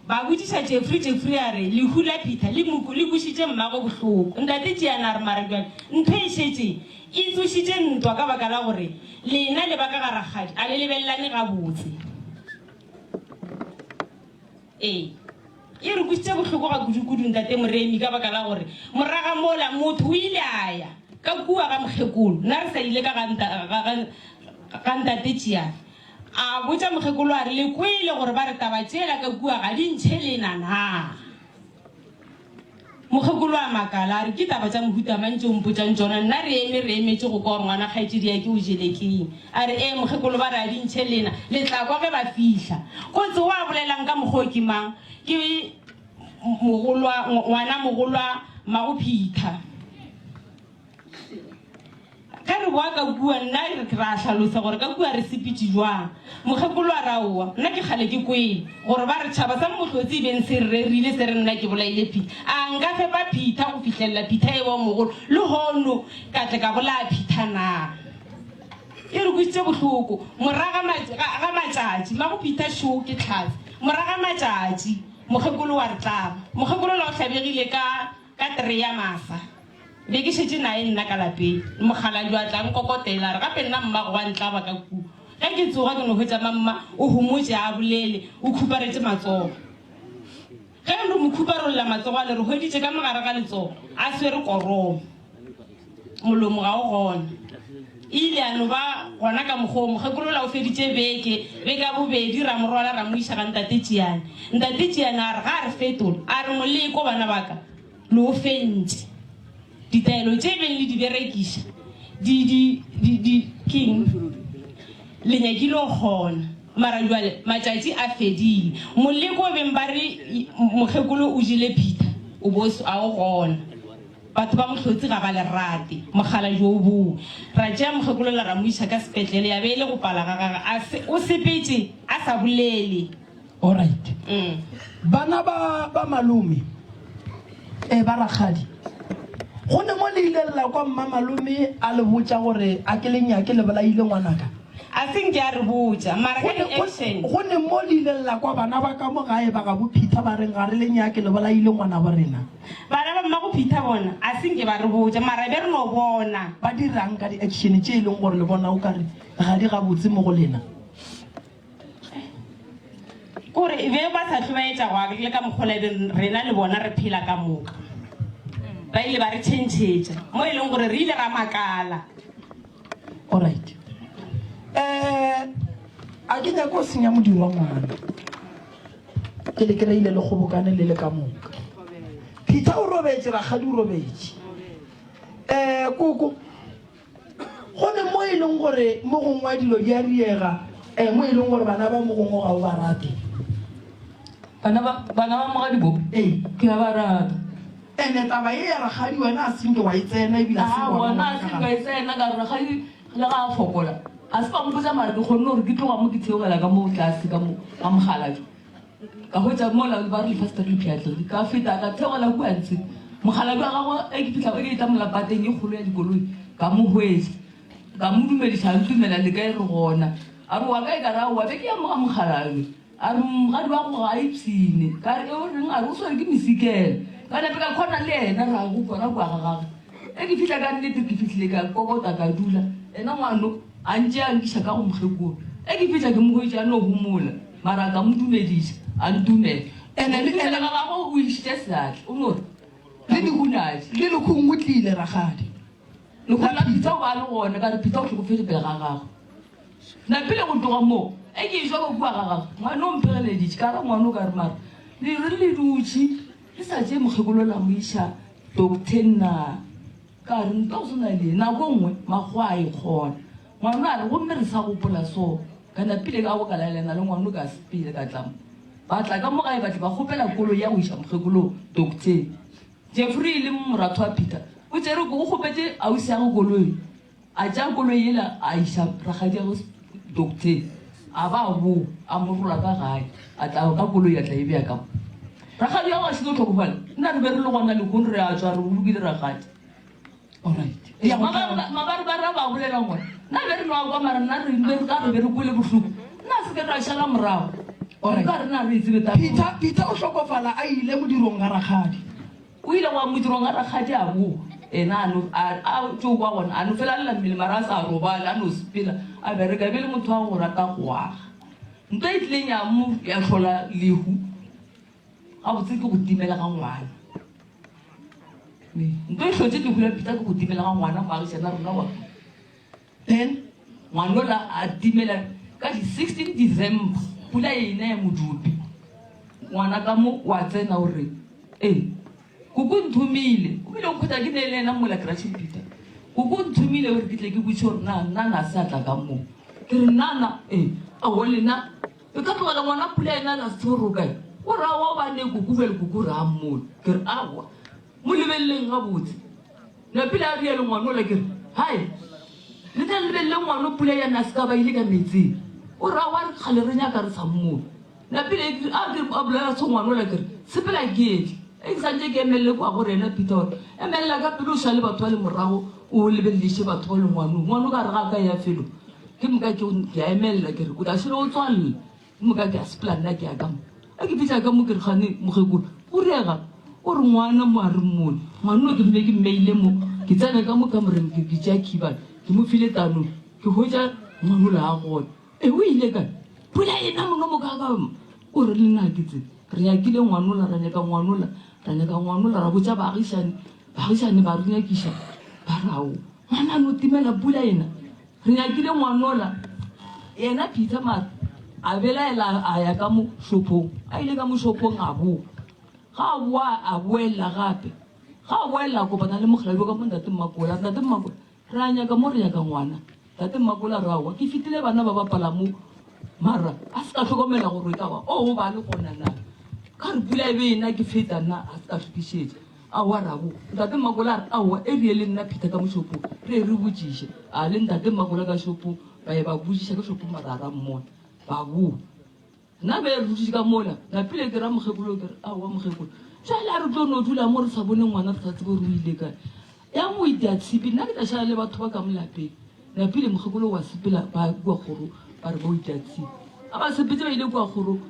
Q: Ba botšiša Jeffrey, Jeffrey a re, Lehu la Peter le mo, le kwešitše mmagwe bohloko. Ntate Tšiane a re, Mara bjale ntho e šetše e tsošitše ntwa ka baka la gore lena le ba ka ga rakgadi a le lebelelane gabotse. Ee, e re kwešitše bohloko ga kudu-kudu, Ntate Moremi, ka baka la gore moraga mola motho o ile a ya ka kua ga mokgekolo, nna re sa ile ka ga, ga, ga, ga Ntate Tšiane. A botša mokgekolo a re, Le kwele gore ba re taba tšela ka kua ga di ntšhe lena na? Mokgekolo a makala a re, Ke taba tša mohuta mang tše o mpotšang tšona? Nna re eme re emetše go kwa gore ngwana kgaetšedi ya ke o jele keng. A re, Ee, mokgekolo ba re a di ntšhe lena, le tla kwa ge ba fihla. Kotsi o a bolelang ka mokgwa o ke mang? Ke mogolwa, ngwana mogolwa mmago Peter. Ge re boa ka kua, nna ra hlalosa gore ka kua re sepetše bjang. Mokgekolo a re, Aowa, nna ke kgale ke kwele gore ba re tšhaba sa Mohlotse e beng se re rerile se re nna ke bolaile Peter. A nka fepa Peter go fihlelela Peter e ba o mogolo? Lehono ka tle ka bolaya Peter na? E re kwešitše bohloko. Moraga ga matšatši, mmago Peter šo ke Tlhatse. Moraga matšatši, mokgekolo wa re tlaba. Mokgekolo la o hlabegile ka ka three ya masa. Be ke šetše naye nna ka lapeng. Mokgalabje a tla nkokotela a re, Gape nna mmago wa ntlaba ka kua. Ge ke tsoga ke no hwetša mamma o homotše a bolele, o khuparetše matsogo. Ge re mo khuparolla matsogo ale re hweditše ka mogare ga letsogo a swere koromo. Molomo ga o gona. E ile ya no ba gona ka mokgwa wo, mokgekolo ola o feditše beke, beke ya bobedi ra mo rwala ra mo iša ga Ntate Tšiane. Ntate Tšiane a re ga a re fetola, a re moleko bana ba ka le o fentše. Ditaelo tše beng le di berekiša di, di, di, di, keng? Le nyakile go kgona. Mara bjale matšatši a fedile. Moleko o beng ba re mokgekolo o jele Peter o bo a o gona. Batho ba Mohlotsi ga ba le rate. Mokgalabje o boe. Ra tšea mokgekolola ra mo iša ka sepetlele, ya be e le go pala ga gage. A se, o sepetše a sa bolele.
A: Alright. Bana ba, ba malome, ee, ba rakgadi, go ne mo le ileng la kwa mmamalome a le botša gore a ke le nyake le bolaile ngwanaka?
Q: A se nke a re botša, mara ka di-action.
A: Go ne mo le ileng la kwa bana ba ka mo gae ba gabo Peter ba reng ga re le nyake le bolaile ngwanabo rena?
Q: Bana ba mmago Peter bona a se nke ba re botša, mara be re no bona.
A: Ba dirang ka di-action tše e leng gore le bona o ka re ga di gabotse mo go lena?
Q: Kore be ba sa hlobaetša go le ka mokgwa ola be rena le bona re phela ka moka. Ba ile ba re tšhentšhetša mo e leng gore re ile ra makala.
A: Alright. Eh, a ke nyake go senya modiro wa ngwana. Ke le kry-ile le kgobokane le le ka moka. Peter o robetše, rakgadi o robetše. Eh, koko, Go ne mo e leng gore mo gongwe dilo di a diega, eh, mo e leng gore bana ba mo gongwe ga o ba rate.
I: Bana ba, bana ba mogadibo?
A: Ee.
I: Ke a ba rata.
A: Ene taba ye ya rakgadi wena a senke wa e tsena ebile a se
I: Aowa,
A: wa
I: nna a se ka e tsena ka gore rakgadi le ga a fokola a se ba mpotsa mara ke kgonne gore ke tloga mo ke theogela ka mo tlase ka mo ga mogalajwe. Ka hwetša mola ba re lefastere le pšhatlegile. Ka feta ka theogela kua ntshe. Mokgalabje wa gagwe ge ke fihla ke etla mola pateng e kgolo ya dikoloi ka mo hwetša. Ka mo dumediša a ntumela le kae re gona. A re wa kae ka re aowa be ke ya mo ga mokgalabje. A re mogadi wa go ga a ipshine. Ka re o reng a re o swere ke mesikela. Ka nape ka khona le yena ra go kwana kua ga gagwe. Ge ke fihla ka nnete ke fihlile ka kokota ka dula. Yena ngwano a ntše a nkiša ka go mokgekolo. Ge ke fihla ke mo hwetša a no homola. Mara ka mo dumediša, a ntumela.
A: Ene le,
I: Dumela ga gagwe o išitše seatla, o no re,
A: le
I: Lehunadi.
A: Le lehung o tlile, rakgadi.
I: Lehung la Peter o ba a le gona, ka re Peter o hlokofetše pele ga gagwe. Napile go tloga moo, e ke ešwa ka kua ga gagwe, ngwana o mphegeleditše, ka ra ngwana o ka re mara le re le dutše le sa tšee mokgekolo la mo iša docteng na? Ka re nka go swana le nako nngwe makgowa a e kgona. Ngwano a re, Gomme re sa gopola so. Ka napile ka go ka laelana le ngwano ka sepele ka tla mo. Ba tla ka mo gae ba tle ba kgopela koloi ya go iša mokgekolo docteng. Jeffrey e leng moratho wa Peter o tšere o kgopetše ausi ya go koloi. A tšea koloi yela a iša rakgadiagwe docteng. A ba a boa a mo rola ka gae a tla ka koloi a tla e bea ka mo. Rakgadi wa go a šetše o hlokofala nna re be re le gona lehono re a tšwa re bolokile rakgadi. Mabarebare a ba bolela gore nna be re no a kwa mara nna re be ka re be re kwele bohloko nna se ke ra šala morago ka re na re e tsebe
A: Peter Peter o hlokofala a ile modirong ga rakgadi.
I: O ile go ya modirong ga rakgadi a boa ena a no a tšo kwa gona a no fela a lla mmele mara a sa robale a no sepela a bereka e be le motho wa go rata go aga. Ntwa e tlileng ya mo ya hlola lehu gabotse ke go timela ga ngwana. Nto e hlotše lehu la Peter ke go timela ga ngwana moagišana rena wa
A: Then
I: ngwanola a timela ka di 16 December pula e ena ya modupi ngwana ka mo wa tsena o re ee koko nthomile o bile o nkhwetša ke ne le yena mola crashing Peter koko nthomile gore ke tle ke botše gore na nna na se a tla ka mo ke re nana ee aowa lena E ka tlogela ngwana pula ena a ka se tsebe gore o kae. O re aowa o ba ne koko bjale koko re a mmone. Ke re aowa mo lebeleleng gabotse. Napile a rialo ngwana ola ke re hai le tla lebelele ngwana pula yana a se ka ba ile ka meetseng. O re aowa re kgale re nyaka re sa mmone. Napile a ke a bolela so ngwana ola ke re sepela ke etle. E ke santse ke emelele kwa go rena Peter gore emelela ka pele o šale batho ba le morago o lebelediše batho ba le ngwanong. Ngwana o ka re ga a ka ya felo. Ke moka ke ke a emelela ke re o tla šele o tswalela. Ke moka ke a sepela nna ke ya ka mo. Ge ke fihla ka mo ke re gane mokgekolo go riega o re ngwana mo a re mmone. Ngwana o ke mme ke mmeile mo. Ke tsena ka mo kamoreng ke ke tšea khibane ke mo file tano ke hwetša ngwanola a gona. E o ile kae? Pula ena mono mo ka ka o re le nna ke tsebe. Re nyakile ngwanola ra nyaka ngwanola ra nyaka ngwanola ra botša baagišani baagišani ba re nyakiša ba re ao ngwana a no timela pula ena. Re nyakile ngwanola yena Peter mara a belaela a ya ka mo shopong a ile ka mo shopong a boa ga a boa a boelela gape ga a boelela a kopana le mokgalabje ka mo ntate Mmakola ntate Mmakola re a nyaka mo re nyaka ngwana ntate Mmakola re aowa ke fetile bana ba bapala mo mara a se ka hlokomela gore e ka ba o ba le gona na ka re pula e be ena ke feta nna a se ka hlokišetša Aowa Rabo. Ntate Mmakola a re, Aowa, e re ye le nna Peter ka mo shopong, re ye re botšiše. A le Ntate Mmakola ka shopong, ba ye ba botšiša ka shopong mara a ra mmona. Ba boa. Nna be re dutše ka mola, napile ke ra mokgekolo ke re, Aowa mokgekolo, bjale a re tlo no dula mo re sa bone ngwana re sa tsebe gore o ile kae. Ya mo itia tshipi, nna ke tla šala le batho ba ka mo lapeng. Napile mokgekolo wa sepela ba kua kgorong, ba re ba o itia tshipi. A ba sepetse ba ile kua kgorong,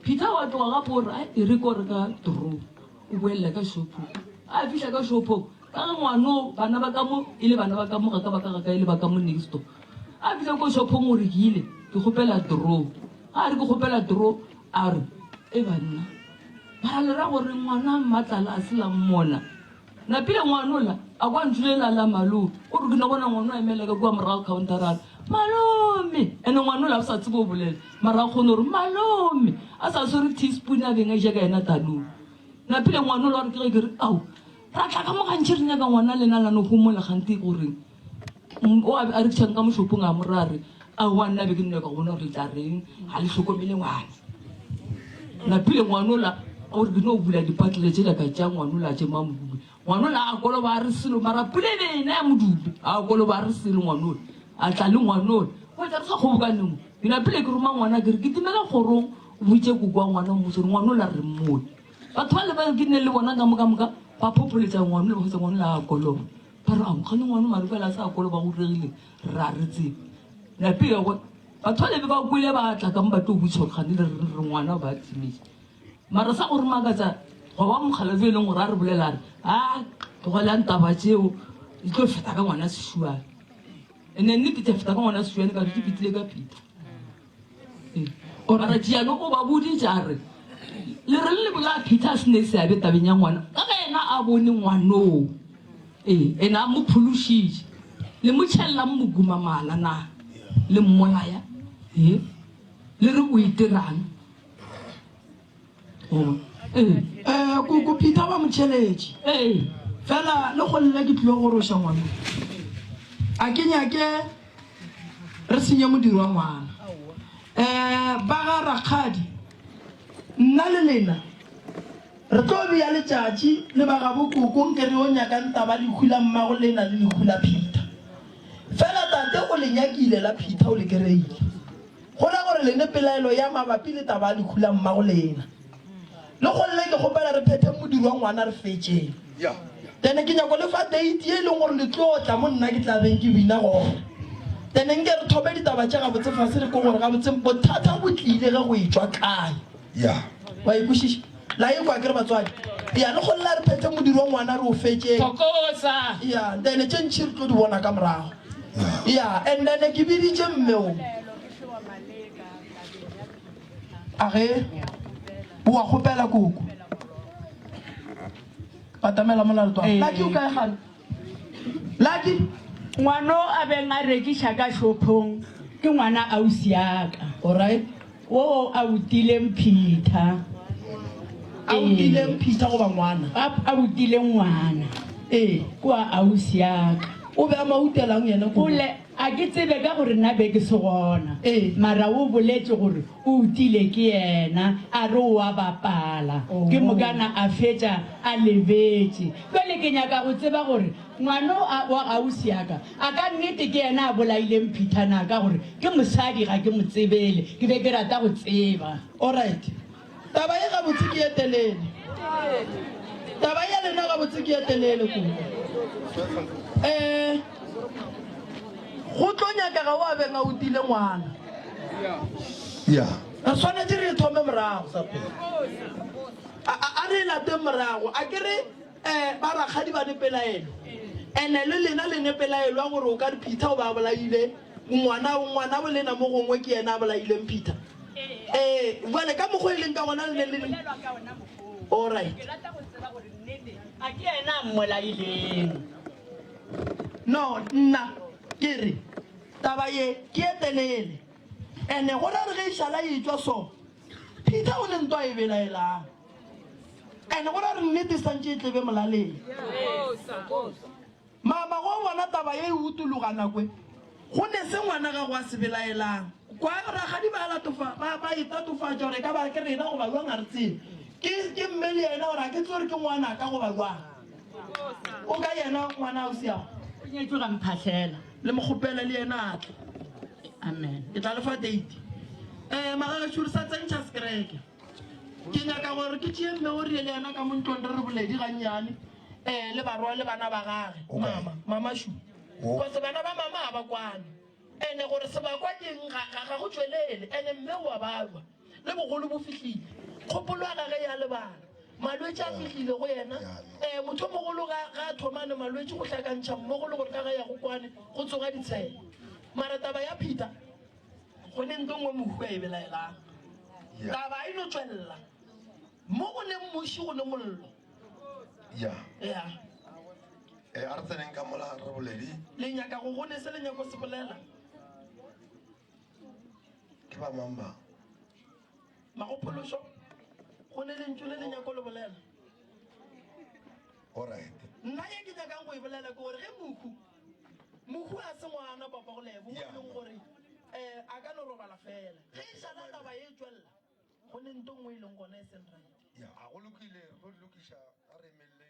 I: Peter wa tloga gape o re, Ai, e re ko reka draw. O boelela ka shopong. A fihla ka shopong, ka ge ngwano bana ba ka mo e le bana ba ka mo ga ka ba ka ga ka e le ba ka mo next door. A fihla ko shopong o re ke ile ke kgopela draw. Ga a re ke kgopela draw a re e banna mara le ra gore ngwana mmatlala a se la mmona. Napile ngwanola a kwa ntšu lela la malome o re ke no bona ngwana o emela ka kua morago counter a re malome ene ngwanola a sa tsebe o bolela mara a kgone gore malome a sa swere teaspoon a beng a ja ka yena tanong napile ngwanola wa re ke ge ke re ao ra tla ka mo gantši re nyaka ngwana lena la no homola gante goreng o a rekišang ka mošopong a mo ra re aowa nna be ke nyaka go bona gore le tla reng ga le hlokomele ngwana napile ngwanola gore ke no bula dipatlele tšela ka tša ngwanola tše mamodubi ngwanola a koloba a re selo mara pule e be ena ya modubi a koloba a re selo ngwanola a tla le ngwanola go etsa re sa kgobokaneng ke napile ke roma ngwana ke re ke timela kgorong o botse koko wa ngwana o mmotse gore ngwanola re mmone batho ba le ba ke nne le bona ka moka moka ba phopholetsa ngwanola ba kgotsa ngwanola a koloba ba re amogane ngwana marukela a sa koloba go diregile ra re tsebe napile go batho ba lebe ba kwele ba tla ka mo ba tlo botsa gore gane le re re ngwana ba timetse mara sa gore makatsa go ba mokgalabje e leng gore a re bolela re a tlogelang taba tseo di tlo feta ka ngwana sešuane ene nnete tša feta ka ngwana sešuane ka re di fetile ka phita mara tšiano o ba boditše a re le re le bolaya Peter a se ne seabe tabeng ya ngwana ka ge yena a bone ngwanoo ee ene a mo phološitše le mo tšhelelang moguma mala na le mmolaya ee le re o itirang
A: ee eh, koko Peter ba mo tšheletše
I: ee
A: fela le go lle ke tlile go roša ngwana a ke nyake re senye modiro wa ngwana um ba ga rakgadi nna le lena re tlo bea letšatši le ba gabo koko nke re yo nyakang taba lehu la mmago lena le lehu la Peter fela tate o le nyakile la Peter o le kereile go ra gore lene pelaelo ya mabapi le taba ya lehu la mmago lena Le golle ke kgopela re phetheng modiro wa ngwana re fetšeng. Tene ke nyako le fa date ye e leng gore le tlo tla mo nna ke tla beng ke bina gona. Tene nke re thome ditaba tše gabotse fase re ko gore gabotse bothata bo tlile ge go etšwa kae. Wa e kwešiša? La e kwa akere batswadi? Ya le golle a re phetheng modiro wa ngwana re o fetšeng.
O: Thokoza.
A: Ya tene tše ntši re tlo di bona ka morago. Ya and then ke biditše mme o. A ge o a kgopela koko. Batamela mola letwana. Lucky o kae gane? Lucky?
O: Ngwano a beng a rekiša ka shopong ke ngwana ausi ya ka.
A: Alright.
O: Wo a utileng Peter.
A: A utileng Peter goba ngwana?
O: A utileng ngwana.
A: Ee.
O: Kwa ausi ya ka.
A: O be a mo utelang yena koko?
O: Ole A ke tsebe ka gore nna be ke se gona, mara o boletše gore o utile ke yena, a re o a bapala, ke mokana a fetša a lebetše. Bjale ke nyaka go tseba gore ngwana o wa ausi ya ka, a ka nnete ke yena a bolaileng Peter na, ka gore ke mosadi ga ke mo tsebele, ke be ke rata go tseba.
A: Alright. Taba ye gabotse ke ye telele. Taba ya lena gabotse ke ye telele kudu. Eh, go tlo nyakega o a beng a utile ngwana.
B: Ya.
A: Re swanetše re e thome morago. A, a, a re e lateng morago. A ke re eh, ba rakgadi ba ne pelaelo. Ene le lena le ne pelaelwa gore o ka re Peter o be a bolaile ngwana, ngwana bo lena mo gongwe ke yena a bolaileng Peter. Ee, bjale ka mokgwa e leng ka gona le ne le. Alright.
G: Ke rata go tseba gore nnete a ke yena a mmolaileng.
A: No, nna ke re taba ye ke ye telele. Ene go ra re ge e šala e etšwa so, Peter o ne nto a e belaelang. Ene go ra re nnete e santše e tlebe molaleng. Mama go bona taba ye e utologa nakwe go ne se ngwana gago a se belaelang. Kwa rakgadi ba latofa ba ba itatofatša gore e ka ba ke rena goba jwang ga re tsebe. Ke ke mme le yena gore a ke tsebe gore ke ngwanaka goba jwang. O ka yena ngwana ausi yago?
G: O nyetšwe ga Mphahlela.
A: Le mo kgopele le yena a tle.
G: Amen.
A: Ke tla le fa date. Eh magagešo re sa tsentšha sekereke. Ke nyaka gore ke tšee mme o rile le yena ka mo ntlong re re boledi gannyane um le barwa le bana ba gage mama mama shu cause bana ba mama ga ba kwane ene gore sebakwa ke eng ga ga ga go tšwelele ene mme o a balwa le bogolo bo fihlile kgopolo ya gage ya lebala malwetši a fihlile go yena um motho o mogolo ga ga a thomane malwetši go hlakantšha mmogo le gore ka ge ya go kwane go tsoga ditshelo mara taba ya Peter Go ne nto nngwe mohu a e belaelang. Taba e no tšwelela. Mo go ne muši go ne mollo.
R: Ya.
A: Ya.
R: E, a re tseneng ka mola re boledi.
A: Le nyaka go go ne se le nyako se bolela.
R: Ke ba mang ba?
A: Magophološo. Go ne lentšu le le nyako le bolela.
R: Alright.
A: Nna ye ke nyakang go e bolela ke gore ge mohu Mohu a se ngwana papa go lebo mo e leng gore um a ka no robala fela. Ge e šala taba e tšwelela go ne nto nngwe e leng gona e seng right.
R: Ya, a go lokile, re tlo di lokiša, a re emeleleng.